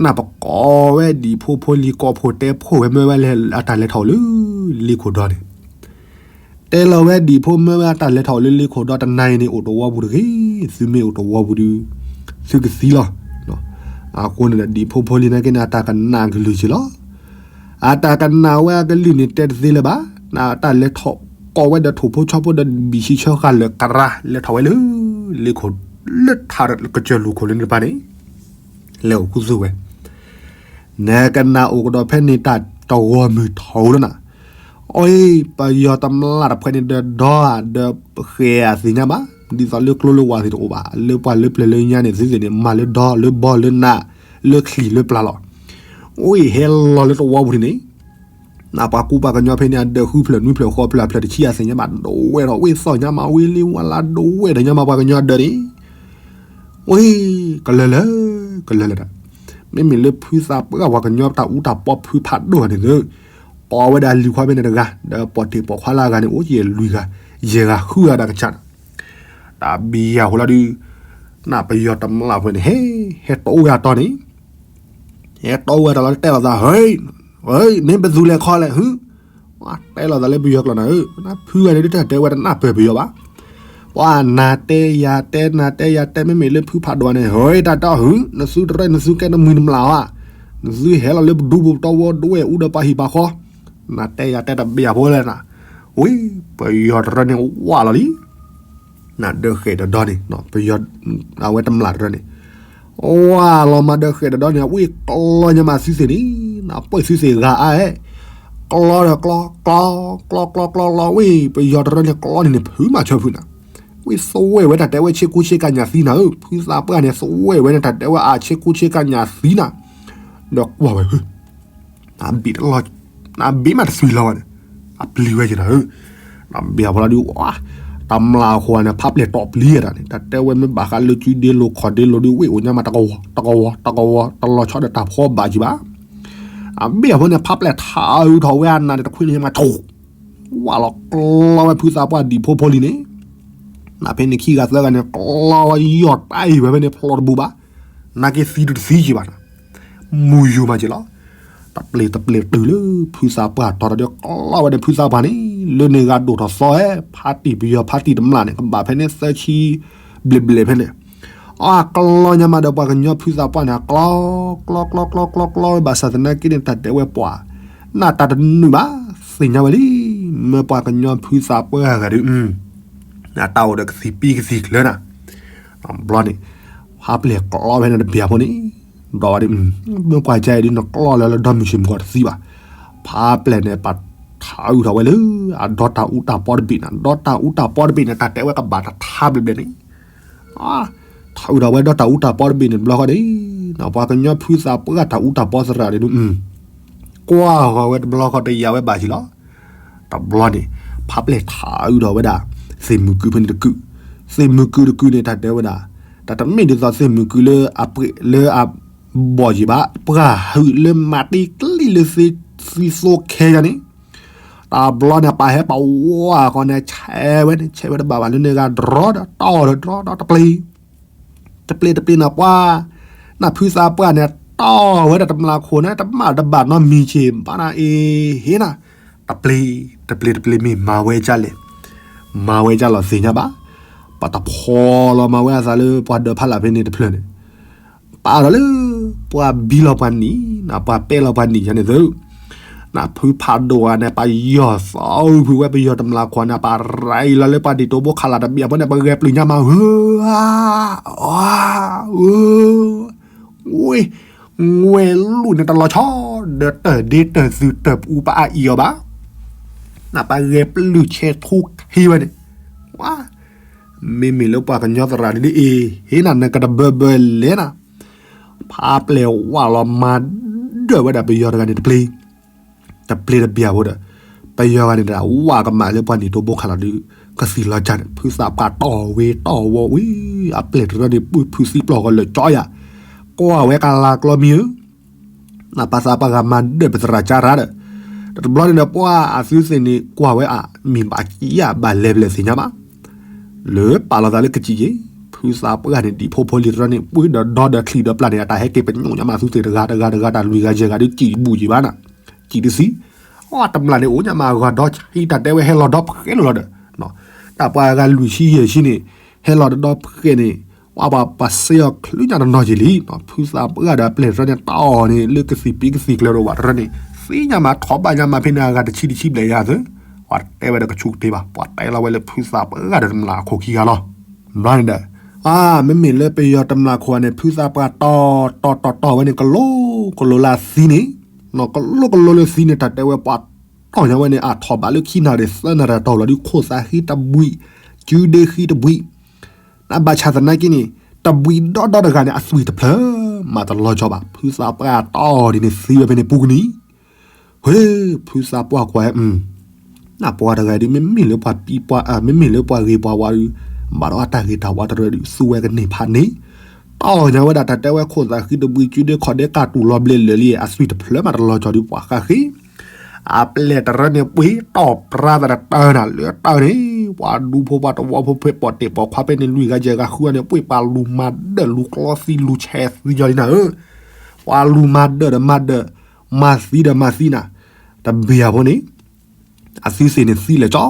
နပကိးဝဲဒံၣ်ဖိဖိလံၤ ကိးဖှိၣ်တဲဖှိၣ်ဝဲမၢဝဲလၢအတၢ်လဲၤထီၣ်အိၣ်လၢလ့ခိၣ်ဒီန့ၣ် တဲလီၤဝဲဒံၣ်ဖိမၢဝဲအတၢ်လဲၤထီၣ်အိၣ်လၢလ့ခိၣ်ဒီတနၤအံၤန့ၣ် အိၣ်တဝီပူၤတဂ့ၤ, သုမ့ၢ်အိၣ်တဝီပူၤဒုး သုကသံလီၤ. အဃိန့ၣ်ဒီး ဒံၣ်ဖိဖိလံၤနာ်က့န့ၣ် အတၢ်ကနၣ်ကလုၢ်က့ၤလီၤ. အတၢ်ကနၣ်ဝဲအကလုၢ်န့ၣ် တဲတသ့လၢၤဘၣ်. နတၢ်လဲၤထီၣ် ကိးဝဲဒီးထိၣ်ဖိဆီဖိဒီးဘံၣ်ဆံဆၢဃာ်လၢကရၢ လဲၤထီၣ်ဝဲလၢ လ့ခိၣ် လၢထးကစၢၢ်လူၢ်ခိၣ်လၢန့ၣ်တပၤန့ၣ် လဲၤအိၣ်ခူသူၣ်ဝဲ နကနၣ်အိၣ်ကဒီးဖဲန့ၣ်တၢ်တဂီၤမုၢ်ထီၣ်လီၤနၤ, အီ ပယီၤတမျၢ်တဖုန့ၣ်ဒီးဒီဧါ ဒီးဃဲၤဧါသ့ၣ်ညါဘၣ်, ဒ်သိးလၢကျိလၢဝၢ်သ့ၣ်တအိၣ်ဘၣ်, လၢပှၤလၢပျၢၤလၢညါန့ၣ် သုသ့ၣ်န့ၣ် မၤလၢဒီလၢဘီလၢနး လၢချံလၢပျၢ်လီၤ. အီ ဟဲလီၤလၢတဝီပူၤန့ၣ် နပှၤကူပှၤကညီဖဲန့ၣ် အဒၢးဃုဖျၢၣ်နွံဖျၢၣ်ဃိးဖျၢၣ်ဖျၢၣ်တဆံအသ့ၣ်ညါဘၣ် ဒဝဲဒီး ဝ့ၢ်သီၣ်ညါမး ဝ့ၢ်လ့ဝါလါ ဒဝဲဒီးညါမး ပှၤကညီအဒၢးန့ၣ် ဝ့ၢ် ကလၢာ်လၢာ် ကလၢာ်လၢာ်ဒီး မ့မ့ၢ်လၢဖုသးပှၢ်ပှၤကညီတၢ်အူတၢ်ပီဖုဖးဒိၣ်ဂၤန့ၣ်သု ကိးဝဲဒၣ်လံၤခွါဖဲန့ၣ်တဂၤ ဒီးပိာ်တ့ၢ်ပိာ်ခွါလၢအဂၤန့ၣ် အိၣ်ယဲၢ်လွံၢ်ဂၤ ယဲၢ်ဂၤဃုဂၤတၢ်ကစၢ်ဒီး တၢ်ဘံၣ်ယၢ်ဃိလီၤဒုး နပယီၤတမျၢ်ဖဲန့ၣ် ဟဲ ဟဲတီၢ်အိၣ်ဝဲအတီၢ်န့ၣ် ဟဲတီၢ်အိၣ်ဝဲတၢ်လီၤတဲလိာ်သး ဟဲ မ့ၢ်ပသူလဲၤခီလဲၣ် ဟူ တဲလိာ်သးလၢပယီၤကျိာ်နၤဧၢ, ဖုဂၤန့ၣ်ဒုးတၢ်တဲဝဲတနၢ်ပၢၢ်ပယီၤဘၣ်, ပှၤနၤတဲယၤတဲ နၤတဲယၤတဲ မ့မ့ၢ်လၢဖုဖးဒိၣ်န့ၣ် ဟဲတၢ်တီၢ်ဟူ နသုတရဲၣ် နသုကဲနမုၢ်နမျၢ်ဧါ, နသုဟဲလီၤလၢပဒူပူၤပတီၢ်ဝီဒဝဲၢ်အူဒီးပှၤဟံၣ်ပှၤဃီ, နၤတဲယၤတဲတဘ့ၣ်အဖိလဲၣ်နၤ, ဝံ ပယီၤတရၢန့ၣ်ဝးလီၤလံ နဒၢးဃဲၣ်တဒီန့ၣ် ပယီၤ အဝဲတမျၢ်တရၢန့ၣ် ဝါလီၤမၤဒၢးဃဲၣ်တဒီန့ၣ် ဝံၣ်ကျီညါမးသုသ့ၣ်န့ၣ် နပှဲၢ်သုသ့ၣ်ဂၤအါအဲၣ်, ကျီဒီးကျီ ကျီ ကျီ ကျီ ကျီ ကျီ ဝံၣ် ပယီၤတရၢန့ၣ် ကျီန့ၣ်န့ၣ် ဖုမၤဆၢဖုနၤ, ဝံၣ်သဝဲၣ်ဝဲတၢ်တဲဝဲဆ့ကူဆ့ကညးသံနၤဧၢ, ဖုသးပှၢ်န့ၣ် သဝဲၣ်ဝဲန့ၣ် တၢ်တဲဝဲအဆ့ကူဆ့ကညးသံနၤ, ဒီးကွၢ်ဝဲ နဘ့ၣ်တလီၤ, နဘ့ၣ်မးတသွံၣ်လီၤဘၣ်န့ၣ်, အပျံၤဝဲက့ၤနၤဧၢ, နဘ့ၣ်အဖိလီၤဒုး တမျၢ်အဃိန့ၣ် ဖးပျဲၢ်တီၢ်ပျံၤတၢ်န့ၣ် တၢ်တဲဝဲမ့ၢ်ဘၣ်ဃးလၢကုဒ့လိၤခီၣ်ဒ့လိၤဒုး ဝ့ၢ်အိၣ်ညါမးတကဝီၤ တကဝီၤ တကဝီၤ တလီၤဆီဒီးတၢ်ဖီဘၣ်ကံဘၣ်, အဘ့ၣ်အဖိန့ၣ် ဖးပျဲၢ်ထးအုးထီၣ်ဝဲအနးန့ၣ် တခွံန့ၣ်မး ဝးလီၤကျီဝဲဖုသးပှၢ်ဒံၣ်ဖိဖိလံၤန့ၣ်, နဖဲန့ၣ်ခံဂၤသၢဂၤန့ၣ် ကျီဝဲယီၢ်တၢ်အံၤဝဲဖဲန့ၣ်ဖျိတဘူးဘၣ်, နာ်က့သံတသံကံဘၣ်နၤ မူယူၤမးက့ၤလီၤ, တပျ့ၤတပျ့ၤတုၤလၢ ဖုသးပှၢ်တီၤဒီးကျီဝဲဒီးဖုသးပှၢ်န့ၣ် လၢန့ၣ်ဂၤဒိၣ်ထီၣ်သီဟဲ ဖါတံၢ်ပယီၤဖါတံၢ်တမျၢ်န့ၣ် ကဘၣ်ဖဲန့ၣ်သၢဆံဘျဲၣ်ဘျဲၣ်ဖဲန့ၣ်, အကျီညါမးဒီးပှၤကညီဖုသးပှၢ်န့ၣ် အကျီ ကျီ ကျီ ကျီ ကျီ ကျီ ဘၣ်ဆၣ်သနာ်က့န့ၣ် တၢ်တဲဝဲပှၤ နၢ်တၢ်တနုာ်ဘၣ် သ့ၣ်ညါဝဲလံ, မ့ၢ်ပှၤကညီဖုသးပှၢ်ဂၤဒီး နတၢ်အိၣ်ဒီးကသံၣ်ပံကသံၣ်ကျၢၤနၤ, ဘျီန့ၣ် ဖးပျဲၢ်ကျီဝဲန့ၣ်တဘ့ၣ်ဖိန့ၣ်, ဒီးဝဲဒၣ် မ့ၢ်ပှၤကညီအံၤဒုးနကျီလၢလၢဒီမုၢ်ဆ့ၣ်မုၢ်ဂီၤတသံဘၣ်, ဖးပျဲၢ်န့ၣ် ပာ်ထးအုးထီၣ်ဝဲလၢ အဒီတၢ်အူတၢ်ပီတဘ့ၣ်န့ၣ် ဒီတၢ်အူတၢ်ပီတဘ့ၣ်န့ၣ် တၢ်တဲဝဲကဘၣ်တထါဘျဲၣ်ဘျဲၣ်န့ၣ်, ထးအုးထီၣ်ဝဲဒီတၢ်အူတၢ်ပီတဘ့ၣ်န့ၣ်တဘျီဃီန့ၣ်, ပှၤကညီဖုသးပှၢ်တၢ်အူတၢ်ပီသရၣ်န့ၣ်ဒုး ကွၢ်ဃီၤဝဲတဘျီဃီတယာ်ဝဲဘၣ်က့ၤလီၤ. တဘျီန့ၣ် ဖးပျဲၢ်ထးအုးထီၣ်ဝဲဒၣ် သ့ၣ်မုၢ်ကုၢ်ဖဲန့ၣ်တကုၢ်, သ့ၣ်မုၢ်ကုၢ်တကုၢ်န့ၣ် တၢ်တဲဝဲဒၣ် တၢ်တမ့ၢ်ဒ်သိးသ့ၣ်မုၢ်ကုၢ်လၢအပှ့ၤလၢအဘီၣ်ယံၤဘၣ်, ပှၤဟုးလၢမၤတ့ကျံလၢသ့ၣ်သံသိခဲယၤန့ၣ်, တဘျီန့ၣ် ပာ်ဟဲပာ်ဝီဃီန့ၣ် ဆဲးဝဲန့ၣ် ဆဲးဝဲတဘၣ်ဘၣ်လၢန့ၣ်ဂၤ တြီဒီးတီၢ်ဒီးတြီဒီးတပျ့ၤ တပျ့ၤတပျ့ၤနၤပှၤ, နဖုသးပှၢ်န့ၣ် တီၢ်ဝဲဒၣ်တမျၢ်ခိၣ်န့ၣ် တမၣ်တဘၣ်နီတမံၤက့ၤဘၣ်နၤအ့ၤဟ့နၤ, တပျ့ၤ တပျ့ၤတပျ့ၤ မ့ၢ်မၤဝဲဒ်လဲၣ်, မၤဝဲဒ်လီၤသ့ၣ်ညါဘၣ်, ပတဖီလီၤမၤဝဲအသးလၢပှၤဒၢးဖးလၢ်ဖဲန့ၣ်တဖျၢၣ်န့ၣ် ပာ်ဒီးလၢ ပှၤဘံလီၤပှၤနံၣ် ပှၤပဲလီၤပှၤနံၣ်ယၤန့ၣ်သု, နဖုဖးဒိၣ်ဂၤန့ၣ် ပယီၤသီဖုဝဲပယီၤတမျၢ်ခိၣ်န့ၣ် ပရၤအံၤလီၤလၢပှၤဒံၣ်တိဘိခးလၢ်တဘ့ၣ်အဖိန့ၣ် ပဂဲၤပျုၢ်ညါမးဧၢ, ဝ့ၢ် ငွဲလူၢ်န့ၣ်တလီၤဆီ ဒီးတၢၢ်ဒ့တၢၢ်သုးတၢၢ်ပူၤပအါအံၤအီၤဘၣ်, နပဂဲၤပျုၢ်ဆဲးထူခံဝဲန့ၣ်, မ့မ့ၢ်လၢပှၤကညီသရၣ်ဒ်အံၤ ဟ့ၣ်နၤနကတဘၢဘၢလဲၣ်နၤ, ဖးပျဲၢ်ဝးလီၤမၤဒၢးဝဲဒၣ်ပယီၤတဂၤန့ၣ်တပျ့ၤ, တပျ့ၤတပျ့ၤအဖိဒီး ပယီၤဂၤန့ၣ်တၢ်ဝးကမၣ်လၢပှၤနံၣ်တိဘိခးလီၤဒုး ကသံၣ်လီၤကၢ်န့ၣ် ဖုသးပှၢ်တီၢ်ဝဲတီၢ်ဝီဝံၤ အပျဲၢ်တရၢန့ၣ် ပုၢ်ဖုသံပျီၢ်ဃီလၢာ်ကၠီယၤ, ကွၢ်ဝဲကလၤကျီမံၤဧၢ နပှၤသးပှၢ်ဂၤမၤဒၢးပသရၣ်ကၢ်ရၣ်ဒီး, တဘျီန့ၣ်ဒီးပှၤအသုသ့ၣ်န့ၣ် ကွၢ်ဝဲအ မ့ၢ်ဘၣ်ကံယၤဘၣ်လဲၤဘျဲၣ်သ့ၣ်ညါဘၣ်, လၢပာ်လီၤသးလၢကစံၣ်က့ၤ, ဖုသးပှၢ်န့ၣ် ဒံၣ်ဖိဖိလံၤတရၢန့ၣ် ပှ့ၤဒီးဒီဒီးချံးဒီးပျၢ်န့ၣ် အတၢ်ဟဲက့ၤပညိၣ်ညါမးသုသ့ၣ်တဂၤတဂၤတဂၤ တၢ်လွံၢ်ဂၤယဲၢ်ဂၤဒုးကံၣ်တဘူၣ်ကံၣ်ဘၣ်နၤ, ကံၣ်တသံ, အတမျၢ်န့ၣ် အိၣ်ညါမးအဂီၤဒီဆံးတၢ်တဲဝဲဟဲလီၤဒီဖှဲးလိာ်လီၤဒီး, တၢ်ပှၤဂၤလွံၢ်ဆံယဲၢ်ဆံန့ၣ် ဟဲလီၤဒီဒီဖှဲးန့ၣ် ဝဲပှၤပှၤစ့အီၤချုးညါတနီၤက့ၤလံ, ဖုသးပှၢ်ဒီးအပျဲၢ်တရၢန့ၣ် တီၢ်အီၤန့ၣ် လၢကသံၣ်ပံကသံၣ်ကျၢၤဒီးဝဲတရၢန့ၣ် သ့ၣ်ညါမးထီၣ်ဘၣ်ညါမးဖဲန့ၣ်အဂၤတဆံတဆံဘျဲၣ်ယၤသၢ, ပှၤတဲဝဲဒီးကဆူၣ်ကတ့ၢ်ဘၣ်, ပှၤတဲလီၤဝဲလၢဖုသးပှၢ်ဒီးတမျးခိၣ်ခံဂၤလီၤ. ဘျီန့ၣ်ဒီး အါ မ့မ့ၢ်လၢပယီၤတမျးခိၣ်န့ၣ် ဖုသးပှၢ်တီတီတီတီဝဲန့ၣ် ကလိကလိလၢအသံန့ၣ်, ကလိကလိလၢသံန့ၣ် တၢ်တဲဝဲပှၤတီၢ်ညါဝဲန့ၣ် အထီၣ်ဘးလၢခံနၣ်ရံၣ်သၢနၣ်ရံၣ်တီၢ်လီၤဒုး ခိၣ်သးဃံတဘှံး, ကုဒ့ဃံတဘှံး, နဘၣ်ဆၣ်သနာ်က့န့ၣ် တဘှံးဒီဒီတဂၤန့ၣ် အသွံၣ်တဖျၢၣ်မးတလီၤကီဘၣ်, ဖုသးပှၢ်တီၢ်ဒ်န့ၣ်သံဝဲဖဲန့ၣ်ပူၤကနံၤ ဟ့ ဖုသးပှၢ်ကွၢ် နပှၤတဂၤဒုး မ့မ့ၢ်လၢပှၤပံပှၤ မ့မ့ၢ်လၢပှၤဂ့ၤပှၤဝါဒုး ဘၣ်ဒီးအတၢ်ဂ့ၤတၢ်ဝါတရၢဒုး သူဝဲကန့ၢ်ဖးန့ၣ်, တီၢ်ညါဝဲဒၣ်တၢ်တဲဝဲခိၣ်သးဃံတဘှံး ကုဒ့ခီၣ်ဒ့ကၢ်တူၢ်လီၤဘျ့လၢာ်လံ အသွံၣ်တဖျၢၣ်မးတလီၤကီဒုး ပှၤဃၣ်ဃ့ အပျဲၢ်တရၢန့ၣ် ပှ့ၤတီၢ်ပြါသးတတၢၢ်နၤ လၢတၢၢ်န့ၣ် ပှၤဒူဖိပှၤတဝီဖိဖဲပိာ်တ့ၢ်ပိာ်ခွါဖဲန့ၣ် လွံၢ်ဂၤယဲၢ်ဂၤဃုဂၤန့ၣ် ပှ့ၤပှၤလူၤမၤဒၢၣ်လူၤကျီသံလူၤဆဲးသံယီၤလံနၤဧၢ, ပှၤလူၤမၤဒၢၣ်ဒီးမၤဒၢၣ် မၤသံဒီးမၤသံနၤ, တဘ့ၣ်အဖိန့ၣ် အသုသ့ၣ်န့ၣ်သံလဲၤ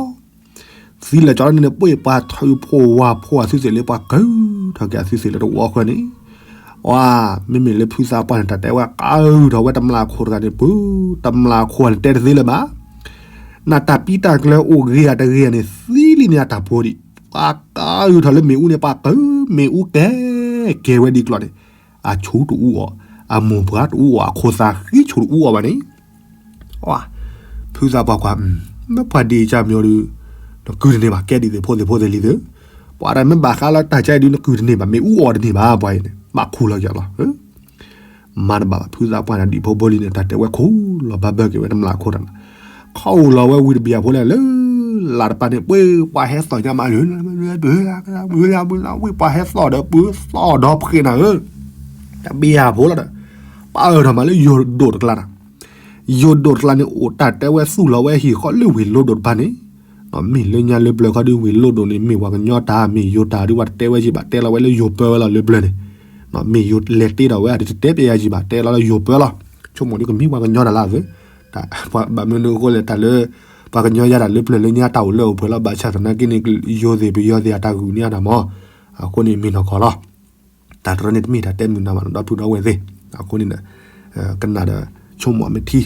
ကၠီ သံလဲၤကၠီန့ၣ် ပှ့ၤပှၤထုးဖိဝါဖိအသုသ့ၣ်လၢပှၤကၢထီၣ်က့ၤအသုသ့ၣ်လၢတဝီဃၢၤန့ၣ်, ဝါ မ့မ့ၢ်လၢဖုသးပှၢ်န့ၣ် တၢ်တဲဝဲကၢထီၣ်ဝဲတမျးခိၣ်တဂၤန့ၣ် ပှၤ တမျးခိၣ်န့ၣ်တဲတသ့လၢၤဘၣ်, နတၢ်ပံတၢ်ကျၢၤအိၣ်ဂ့ၤဧါတဂ့ၤဧါန့ၣ် သံလံန့ၣ်အတၢ်ဖိဒံး, ပှၤကၢထီၣ်လၢမ့ၣ်အူန့ၣ် ပှၤကၢမ့ၣ်အူကဲ ကဲဝဲဒ်ကျီၢ်န့ၣ်, အဆူၣ်တအူအီၣ်, အမိၢ်ပှၢ်တအူအီၣ်, အခိၣ်သးဃံဆူၣ်တအူအီၣ်ဘၣ်န့ၣ် ဖုသးပှၢ်ကွၢ်, မ့ၢ်ပှၤဒ့ၣ်ကၢမံၤအီၤဒုး, နကုၢ်တန့ၢ်ဘၣ် ကဲဒ်သိးဖိသ့ၣ်ဖိသ့ၣ်လံသု, ပှၤတၢ်မ့ၢ်ဘၣ်ဃးလၢတၢ်ကဲအံၤဒုး နကုၢ်တန့ၢ်ဘၣ် မ့ၣ်အူအီၣ်တန့ၢ်ဘၣ် ပှၤအံၤန့ၣ် ဘၣ်ခူၣ်လီၤက့ၤလီၤ, မၤတဘၣ်ဘၣ် ဖုသးပှၢ်န့ၣ် ဒံၣ်ဖိဘိလံန့ၣ် တၢ်တဲဝဲခူၣ်လီၤဘၣ်ဘၢက့ၤဝဲတမျးခိၣ်တၢ်နၤ, ခီၣ်အိၣ်လီၤဝဲဝံၤတဘ့ၣ်အဖိလဲၣ် လၢလၢ်တပၤန့ၣ် ပှ့ၤပှၤဟဲသီၣ်ညါမး ဝံၤပှၤဟဲသီၣ်ဒီးပှ့ၤသီၣ်ဒီဖှဲးနၤဧၢ, တဘ့ၣ်အဖိလီၤဒီး, ပၢ်အၢၣ်ထီၣ်မးလၢယိၤဒိၣ်တကျါနၤ ယိၤဒိၣ်တကျါန့ၣ် အိၣ်တၢ်တဲဝဲသူၣ်လီၤဝဲဟံၣ်ဃီလၢဝ့ၢ်လိဒိၣ်တဖၣ်န့ၣ်, မ့ၢ်လၢညါလၢပျၢၤခီဒုး ဝ့ၢ်လိဒိၣ်န့ၣ် မ့ၢ်ပှၤကညီတၢ် မ့ၢ်ယိၤတၢ်ဒုး ပှၤတတဲဝဲကံဘၣ် တဲလီၤဝဲလၢယိၤပၢဝဲလီၤလၢပျၢၤန့ၣ်, မ့ၢ်ယိၤလဲၤတ့ထီၣ်ဝဲ အတတဲပယၤကံဘၣ် တဲလီၤလၢယိၤပၢလီၤ, ဆိကမိၣ်ဒုးကမ့ၢ်ပှၤကညီတၢ်လၢအဝဲ, ဘၣ်မနုၤအဃိလဲၣ် တၢ်လၢ ပှၤကညီယၤတၢ်လၢပျၢၤလၢညါတၢ်အိၣ်လၢအိၣ်ပှဲၤလီၤ ဘၣ်ဆၣ်သနာ်က့န့ၣ် ယိၤသ့ၣ်ပယီၤသ့ၣ်အတၢ်ဂုာ်န့ၢ်အတၢ်မၤ, အဃိန့ၣ်မ့ၢ်နီၢ်ကီၢ်လီၤ တၢ်တရၢန့ၣ်တမ့ၢ်တၢ်တဲမုာ်နၤဘၣ် ဒီပုၢ်ဒီဝဲၢ်သ့ၣ်, အဃိန့ၣ်ဒီး ကနၣ်ဒီး ဆိကမိၣ်မ့ၢ်ထံ,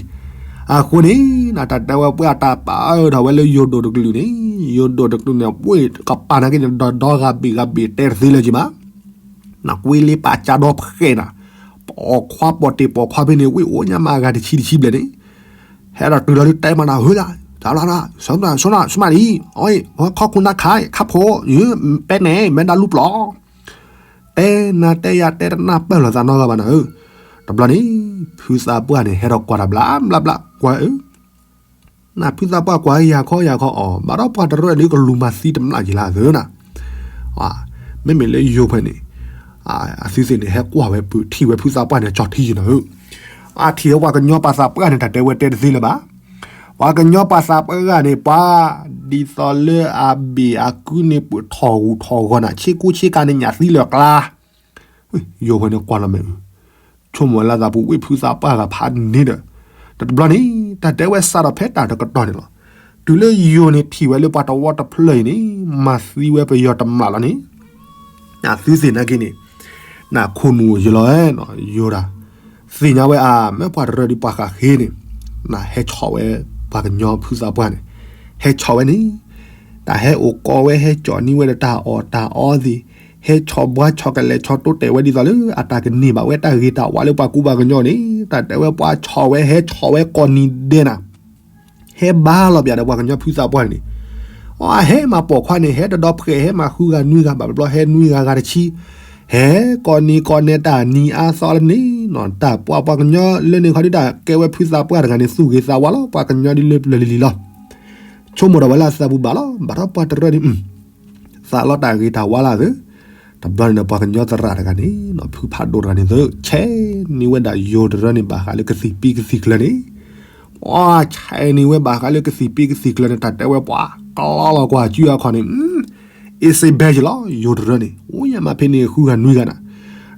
အဃိန့ၣ် နတၢ်တဲဝဲပှၤတၢ်ပာ်အၢၣ်ထီၣ်ဝဲလၢယိၤဒိၣ်တကလုာ်န့ၣ်, ယိၤဒိၣ်တကလုာ်န့ၣ် ပှ့ၤကပၤနာ်က့န့ၣ် ဒီဒီဂၤဘ့ၣ်ဂၤဘ့ၣ်တဲတသ့လၢၤကံဘၣ်, နကွ့လ့ပာ်ကၢဒီဖှဲးနၤ, ပိာ်ခွါပိာ်တ့ၢ်ပိာ်ခွါဖဲန့ၣ် ဝ့ၢ်အိၣ်ညါမးအဂၤတဆံတဆံဘျဲၣ်န့ၣ်, ဟဲဒီးတုၤလီၤဒုးတဲမးနၤ ဟၢလၢ်, တၢ်လီၤ, ဆၢမးနၤ, ဆၢမးနၤအံၤ, အီၣ်, ခီၣ်ခိၣ်နၢ်ခါ ခါဖိ, ယ ပဲန့ၣ် မဲဒါလူပျီ တဲနၤတဲယၤတဲတနၢ်ပၢၢ်လိာ်သးနီတဂၤဘၣ်နၤဧၢ, တဘျီန့ၣ် ဖုသးပှၢ်န့ၣ် ဟဲဒီးကွၢ်တၢ်ဘျးဘျးဘျး ကွၢ်ဧၢ, နဖုသးပှၢ်ကွၢ်ယၤခီယၤခီအီၤ ဘၣ်ဒီးပှၤတရၢဒုးကလူၤမၤသံတမျးကံၤလၢအသၢနၤ, မ့မ့ၢ်လၢယိၤဖဲန့ၣ် အသုသ့ၣ်န့ၣ် ဟဲကွၢ်ဝဲပုၢ်ထံၣ်ဝဲဖုသးပှၢ်န့ၣ် ကၠီထံယံၤနၤဧၢ, အထံၣ်ဝဲပှၤကညီပှၤသးပှၢ်န့ၣ် တၢ်တဲဝဲတဲတသ့လၢၤဘၣ် ပှၤကညီပှၤသးပှၢ်န့ၣ် ပှၤဒ်သိးလၢအဘ့ၣ်အကုန့ၣ် ပထီၣ်ဂူာ်ထီၣ်ဂီၤနၤ ဆ့ကူဆ့ကၤန့ၣ် ညၣ်သံလၢာ်ကျါ, ယိၤဝဲန့ၣ်ကွၢ်လီၤမ့ၢ်, ဆိကမိၣ်လၢသးပူၤဝ့ၢ်ဖုသးပှၢ်ဂၤဖးန့ၣ်ဒီး, တဘျီန့ၣ် တၢ်တဲဝဲစးထီၣ်ဖဲတၢ်တကတီၢ်န့ၣ်လီၤ, တုၤလၢယိၤန့ၣ်ထံၣ်ဝဲလၢပှၤတဝီတဖျၢၣ်အံၤန့ၣ် မၤသံဝဲပယီၤတမျးလီၤန့ၣ် နသုသ့ၣ်နာ်က့န့ၣ်, နခိၣ်နူာ်ယလီၤ, ယိၤတၢ်, သ့ၣ်ညါဝဲအါ မ့ၢ်ပှၤတရၢဒ်ပှၤဃးဃ့န့ၣ်, နဟဲဆီၣ်ဝဲ ပှၤကညီဖုသးပှၢ်န့ၣ်, ဟဲဆီၣ်ဝဲန့ၣ်, တၢ်ဟဲအိၣ်ကီဝဲဟဲကၠီၣ်န့ၢ်ဝဲဒီးတၢ်အီၣ်တၢ်အီသ့ၣ်, ဟဲဆီၣ်ဘှါဆီၣ်ကလဲၤဆီၣ်တိတဲာ်ဝဲဒ်သိးလၢ အတၢ်ကန့ၢ်ဘၣ်ဝဲတၢ်ဂ့ၤတၢ်ဝါလၢပှၤကူပှၤကညီန့ၣ်, တၢ်တဲဝဲပှၤဆီၣ်ဝဲဟဲဆီၣ်ဝဲကိးနံၤဒဲးနၤ ဟဲဘါလီၤပၠးဒီးပှၤကညီဖုသးပှၢ်န့ၣ်, အဟဲမၤပိာ်ခွါန့ၣ် ဟဲတဒီဖှဲး ဟဲမၤဃုဂၤနွံဂၤ ဘၣ်တဘျီဟဲနွံဂၤဂၤတဆံ, ဟဲကိးနံၤကိးနဲတၢ်နံၤအါသီလၢန့ၣ်, တၢ်ပှၤပှၤကညီလၢန့ၣ်ခီဒုးတၢ်ကဲဝဲဖုသးပှၢ်တဂၤန့ၣ် သူၣ်ဂ့ၤသးဝါလီၤ ပှၤကညီဒ်လၢပျၢၤလံၤလံၤလီၤ, ဆိကမိၣ်ဒီးဝဲလၢအသးပူၤဘၣ်လီၤ ဘၣ်ဒီးပှၤတရၢန့ၣ် သးလီၤတၢ်ဂ့ၤတၢ်ဝါလၢအသး, တဘျီန့ၣ်ဒီးပှၤကညီသရၣ်တဂၤန့ၣ် ဖုဖးဒိၣ်တဂၤန့ၣ်သ့ ဆဲးန့ၢ်ဝဲဒၣ်ယိၤတရၢန့ၣ် ဘၣ်ဃးလၢကသံၣ်ပံကသံၣ်ကျၢၤန့ၣ်, ပှၤဆဲးန့ၢ်ဝဲဘၣ်ဃးလၢကသံၣ်ပံကသံၣ်ကျၢၤန့ၣ် တၢ်တဲဝဲပှၤကျီလီၤကွၢ်စုအခီန့ၣ်, အ့စ့ဘဲယလီၤ ယိၤတရၢန့ၣ် အိၣ်ယမးဖဲန့ၣ်ဃုဂၤနွံဂၤနၤ,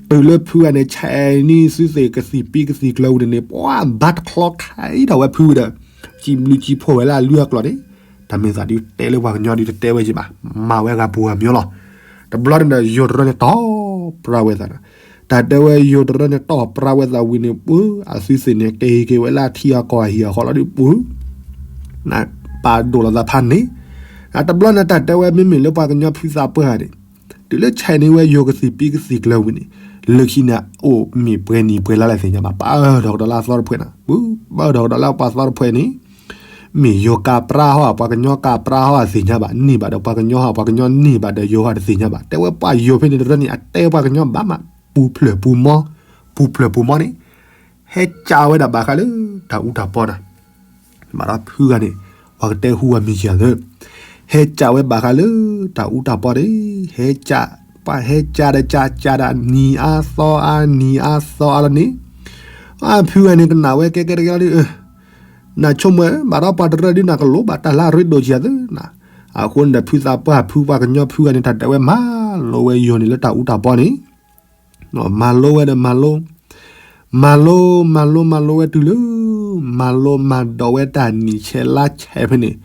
တုၤလၢဖုဂၤန့ၣ် ဆဲးန့ၢ်သုသ့ၣ်ကသံၣ်ပံကသံၣ်ကျၢၤဝံၤန့ၣ် ပှၤဘါတချီခးအံၤထီၣ်ဝဲဖုဒီး စံးဘျုးစံးဖှိၣ်ဝဲလၢအလုၢ်အကျိၤန့ၣ်, တၢ်မ့ၢ်သးဒုးတဲလၢပှၤကညီဒုးတတဲဝဲကံဘၣ်, မၤဝဲအဂၤပူၤဂၤမၠိလီၤ, တဘျီန့ၣ်ဒီးယိၤတရၢန့ၣ်တီၢ်ပြါဝဲသး, တၢ်တဲဝဲယိၤတရၢန့ၣ်တီၢ်ပြါဝဲသးဝံၤန့ၣ်ပှၤ အသုသ့ၣ်န့ၣ် ကဟ့ၣ်က့ၤဝဲလၢအထံအကီၢ်အဟံၣ်အဃီလီၤဒုးပှၤ, န ပာ်ဒိၣ်လီၤသးဖးန့ၣ်, အတဘျီန့ၣ် တၢ်တဲဝဲမ့မ့ၢ်လၢပှၤကညီဖုသးပှၢ်ဂၤန့ၣ်, တုၤလၢဆဲးန့ၢ်ဝဲယိၤကသံၣ်ပံကသံၣ်ကျၢၤဝံၤန့ၣ်, လၢခံန့ၣ်အိၣ်မ့ၢ်ပှဲၤနံၣ်ပှဲၤလါလၢသ့ၣ်ညါဘၣ်, ပာ်အၢၣ်ဒီးကဒီးလၢအသီတဖှဲးနၤ, ပာ်အၢၣ်ဒီးကဒီးလၢပှၤသီတဖှဲးန့ၣ်, မ့ၢ်ယိၤကးပြါဟီဧါ ပှၤကညီကးပြါဟီဧါသ့ၣ်ညါဘၣ်, န့ၢ်ဘၣ်ဒီးပှၤကညီဟီဧါ ပှၤကညီန့ၢ်ဘၣ်ဒီးယိၤဟီဧါတသ့ၣ်ညါဘၣ်, တဲဝဲပှၤယိၤဖဲန့ၣ်တရၢန့ၣ် အတဲပှၤကညီဘၣ်မး, ပူၤဖျၢၣ်ပူၤမီ, ပူၤဖျၢၣ်ပူၤမီန့ၣ် ဟဲကးဝဲဒၣ်ဘၣ်ဃးလၢတၢ်အူတၢ်ပီနၤ, ဘၣ်ဒီးဖုဂၤန့ၣ် ပှၤကတဲဟူဝဲမံၤယၤသၢ, ဟဲကးဝဲဘၣ်ဃးလၢတၢ်အူတၢ်ပီန့ၣ်, ဟဲကး, ပှၤဟဲကးဒီးကးကးဒီးနံၤအါသီအါ နံၤအါသီအါလီၤန့ၣ်, အဖုဂၤန့ၣ်ကနၣ်ဝဲကဲကဲတကဲလီၤဒုး, နဆိကမိၣ်ဘၣ်ဒီးပှၤတရၢဒုး နကလိၣ်ဘၣ်တၢ်လၢအရ့ဒိၣ်ကယၤသၢနၤ, အဃိန့ၣ်ဒီးဖုသးပှၢ်ဖုပှၤကညီဖုဂၤန့ၣ် တၢ်တဲဝဲမၤလိဝဲယိၤန့ၣ်လၢတၢ်အူတၢ်ပီန့ၣ် မၤလိဝဲဒီးမၤလိ, မၤလိ, မၤလိ, မၤလိဝဲတုၤလၢ မၤလိမၤဒိးဝဲတၢ်နံၣ်ဆဲးလါဆဲးဖဲန့ၣ်,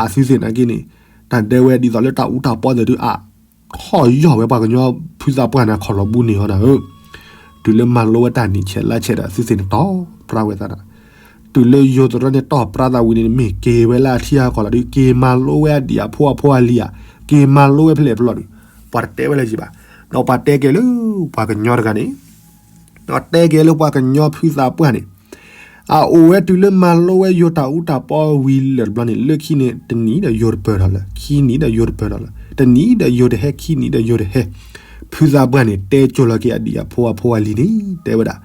အသုသ့ၣ်နာ်က့န့ၣ်, တၢ်တဲဝဲဒ်သိးလၢတၢ်အူတၢ်ပီသ့ၣ်ဒုး အထီၣ်ယီၢ်ဝဲပှၤကညီဖုသးပှၢ်န့ၣ် ခီၣ်လီၤဘူးန့ၢ်အီၤနၤဧၢ, တုၤလၢမၤလိဝဲတၢ်နံၣ်ဆဲးလါဆဲးဒီး အသုသ့ၣ်န့ၣ်တီၢ်ပြၢဝဲသးဒီး တုၤလၢယိၤတရၢန့ၣ်တီၢ်ပြၢသးဝံၤန့ၣ် မ့ၢ်က့ၤဝဲလၢအထံအကီၢ်လီၤဒုး က့ၤမၤလိဝဲအဒံၣ်အဖိအဖိအလံၤဧါ, က့ၤမၤလိဝဲဖဲလဲၣ်ဖဲလဲၣ်ဒုး, ပှၤတတဲဝဲလၢၤဘၣ်, ဒီးပှၤတဲက့ၤလၢပှၤကညီတဂၤန့ၣ်, ဒီးတဲက့ၤလၢပှၤကညီဖုသးပှၢ်န့ၣ်, အအိၣ်ဝဲတုၤလၢမၤလိဝဲယိၤတၢ်အူတၢ်ပီဝံၤလၢာ်တဘျီန့ၣ် လၢခံန့ၣ် တနံၤဒီးယိၤတပၢၢ်ထီၣ်လၢၤ, ခံနံၤဒီးယိၤတပၢၢ်ထီၣ်လၢၤ, တနံၤဒီးယိၤတဟဲ ခံနံၤဒီးယိၤတဟဲ, ဖုသးပှၢ်န့ၣ် တဲကၠိလီၤက့ၤအဒံၣ်အဖိအဖိအလံၤန့ၣ် တဲဝဲဒၣ်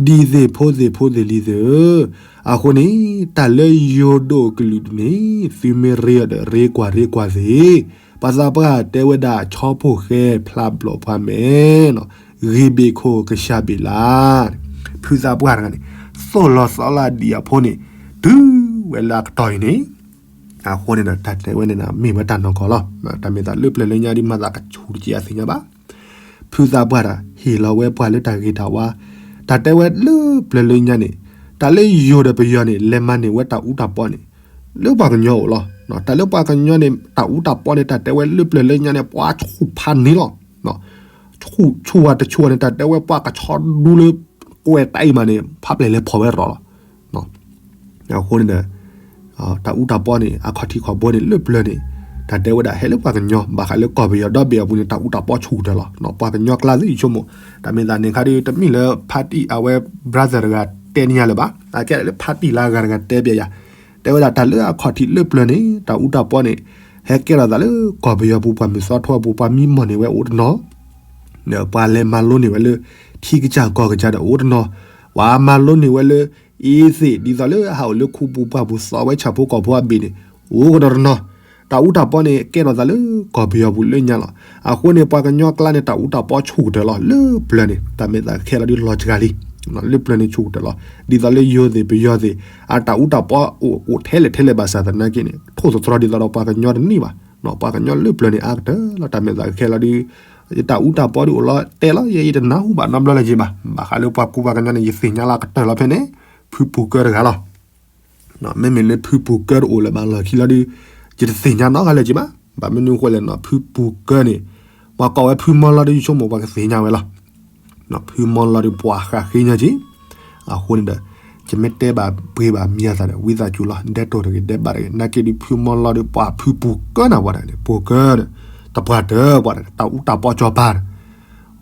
ဒ်သ့ၣ်ဖိသ့ၣ်ဖိသ့ၣ်လံၤသ့ၣ်ဧၢ, အဃိန့ၣ် တၢ်လၢယိၤဒိၣ်ကလုာ်ဒူၣ်န့ၣ် သုမ့ၢ်ရ့အီၤဒီးရ့ကွၢ်ရ့ကွၢ်သ့ၣ်, ပှၤသးပှၢ်တဲဝဲဒၣ်ဆီဖိဃဲဖျါဘျီၣ်ပှၤမဲာ်, ဂ့ၤဘ့ၣ်ခိၣ်ကစၢ်ဘ့ၣ်လါ, ဖုသးပှၢ်တဂၤန့ၣ် သိၣ်လီၤသီလၢအဒံၣ်အဖိန့ၣ် တုၤဝဲလၢအကတီၢ်အံၤန့ၣ်, အဃိန့ၣ်ဒီး တၢ်တဲဝဲန့ၣ် မ့ၢ်ဝဲတၢ်နီၢ်ကီၢ်လီၤ. တၢ်မ့ၢ်သးလၢပျၢၤလၢညါဒ်မၤသးကဆူၣ်တက့ၢ်အသ့ၣ်ညါဘၣ် ဖုသးပှၢ်တၢ်ဟ့ၣ်လီၤဝဲပှၤလၢတၢ်ဂ့ၤတၢ်ဝါ, တၢ်တဲဝဲလၢပျၢၤလၢညါန့ၣ်, တၢ်လၢယိၤဒီးပယီၤန့ၣ် လဲၤမၤန့ၢ်ဝဲတၢ်အူတၢ်ပီန့ၣ် လၢပှၤကညီအိၣ်လီၤ. တၢ်လၢပှၤကညီန့ၣ် တၢ်အူတၢ်ပီန့ၣ် တၢ်တဲဝဲလၢပျၢၤလၢညါန့ၣ် ပှၤဆူၣ်ဖးန့ၣ်လီၤ. ဆူၣ်ဆူၣ်ဝဲတဆူၣ်ဝဲန့ၣ် တၢ်တဲဝဲပှၤကဆီဒူလၢ ကွဲးတၢ်အံၤမးန့ၣ် ဖးပျဲၢ်လဲၤဖီၣ်ဝဲရီၤလီၤ. အဃိန့ၣ်ဒီး တၢ်အူတၢ်ပီန့ၣ် အခီၣ်ထံးခီၣ်ဘိန့ၣ် လၢပျၢၤန့ၣ် တၢ်တဲဝဲဒၣ်ဟဲလၢပှၤကညီ ဘၣ်ဃးလၢကီၢ်ပယီၤဒီဘ့ၣ်အပူၤန့ၣ် တၢ်အူတၢ်ပီဆူၣ်ကတၢၢ်လီၤ. ပှၤကညီကျါသ့ၣ်ယဆိကမိၣ် တၢ်မ့ၢ်သးန့ၣ်ခါဒုး တမ့ၢ်လၢ party အဝဲ brother တဂၤတဲန့ၢ်ယၤလၢၤဘၣ်. အကဲလၢ party လၢအဂၤတဂၤတဲပျဲယၤ တဲဝဲဒၣ်တၢ်လၢအခီၣ်ထံးလၢပျၢၤန့ၣ် တၢ်အူတၢ်ပီန့ၣ် ဟဲကဲထီၣ်သးလၢကီၢ်ပယီၤပူၤ ပှၤမုၢ်သီထိအပူၤ ပှၤမံမီၢ်န့ၢ်ဝဲအိၣ်တနီၤ ဒီးပှၤလဲၤမၤလိန့ၢ်ဝဲလၢ ထံကစၢ်ကီၢ်ကစၢ်ဒီးအိၣ်တနီၤ, ပှၤမၤလိန့ၢ်ဝဲလၢ အ့သ့ၣ် ဒ်သိးလၢအဟးအိၣ်လၢခူပူၤပှၢ်ပူၤ သီဝဲဆၣ်ဖိကီၢ်ဖိအဘ့ၣ်န့ၣ် အိၣ်ကဒီးတနီၤ, တၢ်အူတၢ်ပီန့ၣ် ကဲထီၣ်သးလၢကီၢ်ပယီၤပူၤလၢညါလီၤ. အဃိန့ၣ် ပှၤကညီကျါန့ၣ် တၢ်အူတၢ်ပီဆူၣ်ကတၢၢ်လီၤ. လၢပျၢၤန့ၣ် တၢ်မ့ၢ်သးခဲလီၤဒုးလီၤစှၤလံ, လၢပျၢၤန့ၣ်ဆူၣ်ကတၢၢ်လီၤ. ဒ်သိးလၢယိၤသ့ၣ်ပယီၤသ့ၣ် အတၢ်အူတၢ်ပီအိၣ်အိၣ်ထဲလဲၣ်ထဲလဲၣ်ဘၣ်ဆၣ်သနာ်က့န့ၣ် ထိၣ်သတြီၤဒ်သိးဒီးပှၤကညီတန့ၢ်ဘၣ် ပှၤကညီလၢပျၢၤန့ၣ်အါကတၢၢ်လီၤ. တၢ်မ့ၢ်သးခဲလီၤဒုး ယတၢ်အူတၢ်ပီဒုးအိၣ်လီၤတဲလီၤ ယဲယတနၢ်ဟူဘၣ်နီတဘျီလၢၤဘၣ်. ဘၣ်ဃးလၢပှၤကူပှၤကညီန့ၣ် ယသ့ၣ်ညါလၢအကတၢၢ်လီၤဖဲန့ၣ် ဖုပူၤကၢတဂၤလီၤ. မ့မ့ၢ်လၢဖုပူၤကၢတအိၣ်လၢၤဘၣ်လီၢ်ခံလီၤဒုး ယတသ့ၣ်ညါနီတဂၤလၢၤဘၣ်. ဘၣ်မနုၤအဃိလဲၣ်န့ၣ် ဖုပူၤကၢန့ၣ် ပှၤကိးဝဲဖုမီလီၤဒုး ယဆိကမိၣ်ပှၤကသ့ၣ်ညါဝဲလီၤ. ဖုမီလီၤဒုးပှၤဃးဃ့ညါက့ၤ အဃိန့ၣ်ဒီး ယမ့ၢ်တဲဘၣ်ပှ့ၤဘၣ်မံၤအသးဒီး ဝံသးစူၤလီၤ ဒဲးတိၢ်တဂ့ၤ ဒဲးဘးတဂ့ၤ နာ်က့ဒုးဖုမီလီၤဒုးပှၤဖုပူၤကၢနၤဝဲဒၣ်န့ၣ် ပူၤကၢ တပှၢ်တၢၢ်ပှၤတၢ်အူတၢ်ပီကၠီၤပၤ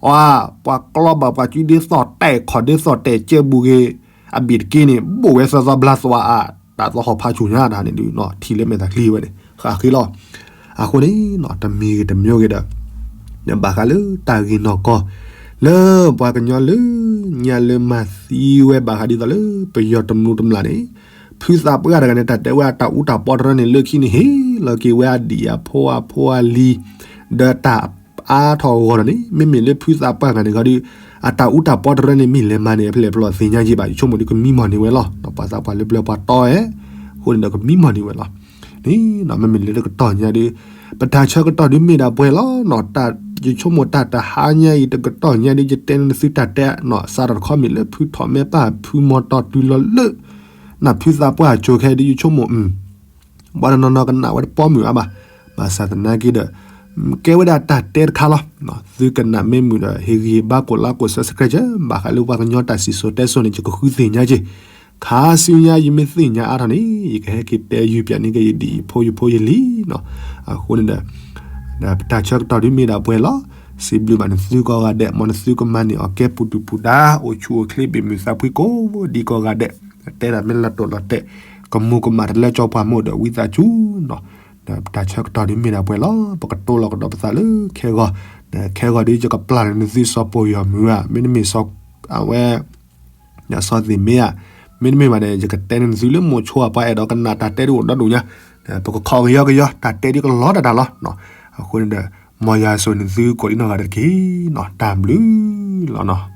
အ ပှၤကျီဘၣ်ပှၤစုဒ်သိးတဲာ်ခီၣ်ဒ်သိးတဲာ်ကၠဲဘူးက့ၤ အဘ့ၣ်တက့ၢ်န့ၣ် ဘိၣ်ဝဲသီသီဘျါသွါအါ တၢ်သီဟီၣ်ဖးဆူၣ်ညါတၢ်န့ၣ်ဒုး ထံၣ်လၢမဲာ်သၣ်ချံဝဲန့ၣ် ဃးဃ့လီၤ. အဃိန့ၣ် တမံၤဂ့ၤတမံၤဂ့ၤဒီး ဘၣ်ဃးလၢတၢ်ဂ့ၢ်နီၢ်ကီၢ် လၢပှၤကညီလၢညါလၢမၤသံဝဲဘၣ်ဃးဒ်သိးလၢ ပယီၤတမျိးတမျာ်န့ၣ် ဖုသးပှၢ်တဂၤန့ၣ် တၢ်တဲဝဲအတၢ်အူတၢ်ပီတရၢန့ၣ် လၢခံန့ၣ်ဟ့ၣ်လီၤက့ၤဝဲအဒံၣ်အဖိအဖိအလံၤ ဒီးတၢ်အါထီၣ်အဂီၢ်ဒီးန့ၣ် မ့မ့ၢ်လၢဖုသးပှၢ်တဂၤန့ၣ်ခီဒုး အတၢ်အူတၢ်ပီတရၢန့ၣ် မ့ၢ်လဲၤမၤန့ၣ် အဖျဲၣ်ပျီသ့ၣ်ညါက့ၤဘၣ် ယဆိကမိၣ်ဒုးကမံမီၢ်န့ၢ်ဝဲလီၤ. ပှၤသးပှၢ်လၢပျၢၤပှၤတီအဲ အဃိန့ၣ်ဒီးကမံမီၢ်န့ၢ်ဝဲလီၤ. န့ၣ် မ့မ့ၢ်လၢတကတီၢ်ညါဒုး ပတၢ်ဆၢကတီၢ်ဒုးမ့ၢ်ဒၣ်ပှဲၤလီၤ. ယဆိကမိၣ်တၢ်တဟါညါအံၤတကတီၢ်ညါဒုး ယတဲန့ၢ်သုတၢ်တဲနီၤ စးထီၣ်တခီမ့ၢ်လၢဖုထီၣ်မဲပၢ်ဖုမီတီတုၤလီၤလၢ နၢ်ဖုသးပှၢ်အစိၤခဲဒုး ယဆိကမိၣ် ပှၤတနီၤနီၤကနၣ်ဝဲတပီမုၢ်အါဘၣ်. ဘၣ်ဆၣ်သနာ်က့ဒီး ကဲဝဲဒၣ်တၢ်တဲတခါလီၤ. သုကနၣ်မ့ၢ်မုာ်ဒီး ဟ့ၣ်ဂံၢ်ဘါကိးlikeကိးsubscribe ဘၣ်ဃးလၢပှၤကညီတၢ်စံၣ်စိၤတဲစိၤန့ၣ် ယကဃုသ့ၣ်ညါက့ၤ ခါဆူညါယမ့ၢ်သ့ၣ်ညါအါထီၣ်န့ၣ် ယကဟဲက့ၤတဲယုၢ်ပၠးန့ၢ်က့ၤယဒ်ယဖိယဖိယလံၤနီၤ. အဃိန့ၣ်ဒီး ဒီးပတၢ်ဆၢကတီၢ်ဒုးမ့ၢ်ဒၣ်ပှဲၤလီၤ. စံးဘျုးဘၣ်နသုကိးဂၤဒဲး မ်နသုကမၤန့ၢ်အီၣ်ကဲပူၤဒုၣ်ပူၤဒါ အိၣ်ဆူၣ်အိၣ်ချ့ဘၣ်မုာ်သးဖှံကိးဒံကိးဂၤဒဲး, တဲဒၣ်မ့ၢ်လီၤတိာ်လီၤတဲာ် ကမူၤကမၣ်တလၢကၠီပှၢ်မ့ၢ်ဒီးဝံသးစူၤနီၤ. ဒီးပတၢ်ဆၢကတီၢ်ဒုးမ့ၢ်ဒၣ်ပှဲၤလီၤ. ပကတိၤလီၤကဒီးပသးလၢခဲဂီၤ, ဒီးခဲဂီၤဒုးယကပျၢ်န့ၢ်နသုစီၤပီၤယီၤမုၢ်ဧါ, မ့တမ့ၢ်စီၤ အဝဲ စီၤသ့ၣ်မ့ၢ်ဧါ, မ့တမ့ၢ်ဘၣ်န့ၣ် ယကတဲန့ၢ်နသုလၢမိၤဆိအပှၤအဲၣ်ဒိးကနၣ်တၢ်တဲဒုးအိၣ်ဒီဒူၣ်ညါ, ပကခိးကယီကယီ တၢ်တဲဒုးကလီၤတၢ်တၢ်လီၤ. အဃိန့ၣ်ဒီး မ်ယွၤဆိၣ်ဂ့ၤနသုကိးဒံနီၢ်ဂၤဒဲးတက့ၢ်နီၤ. တၢ်ဘျုးလီၤနီၤ.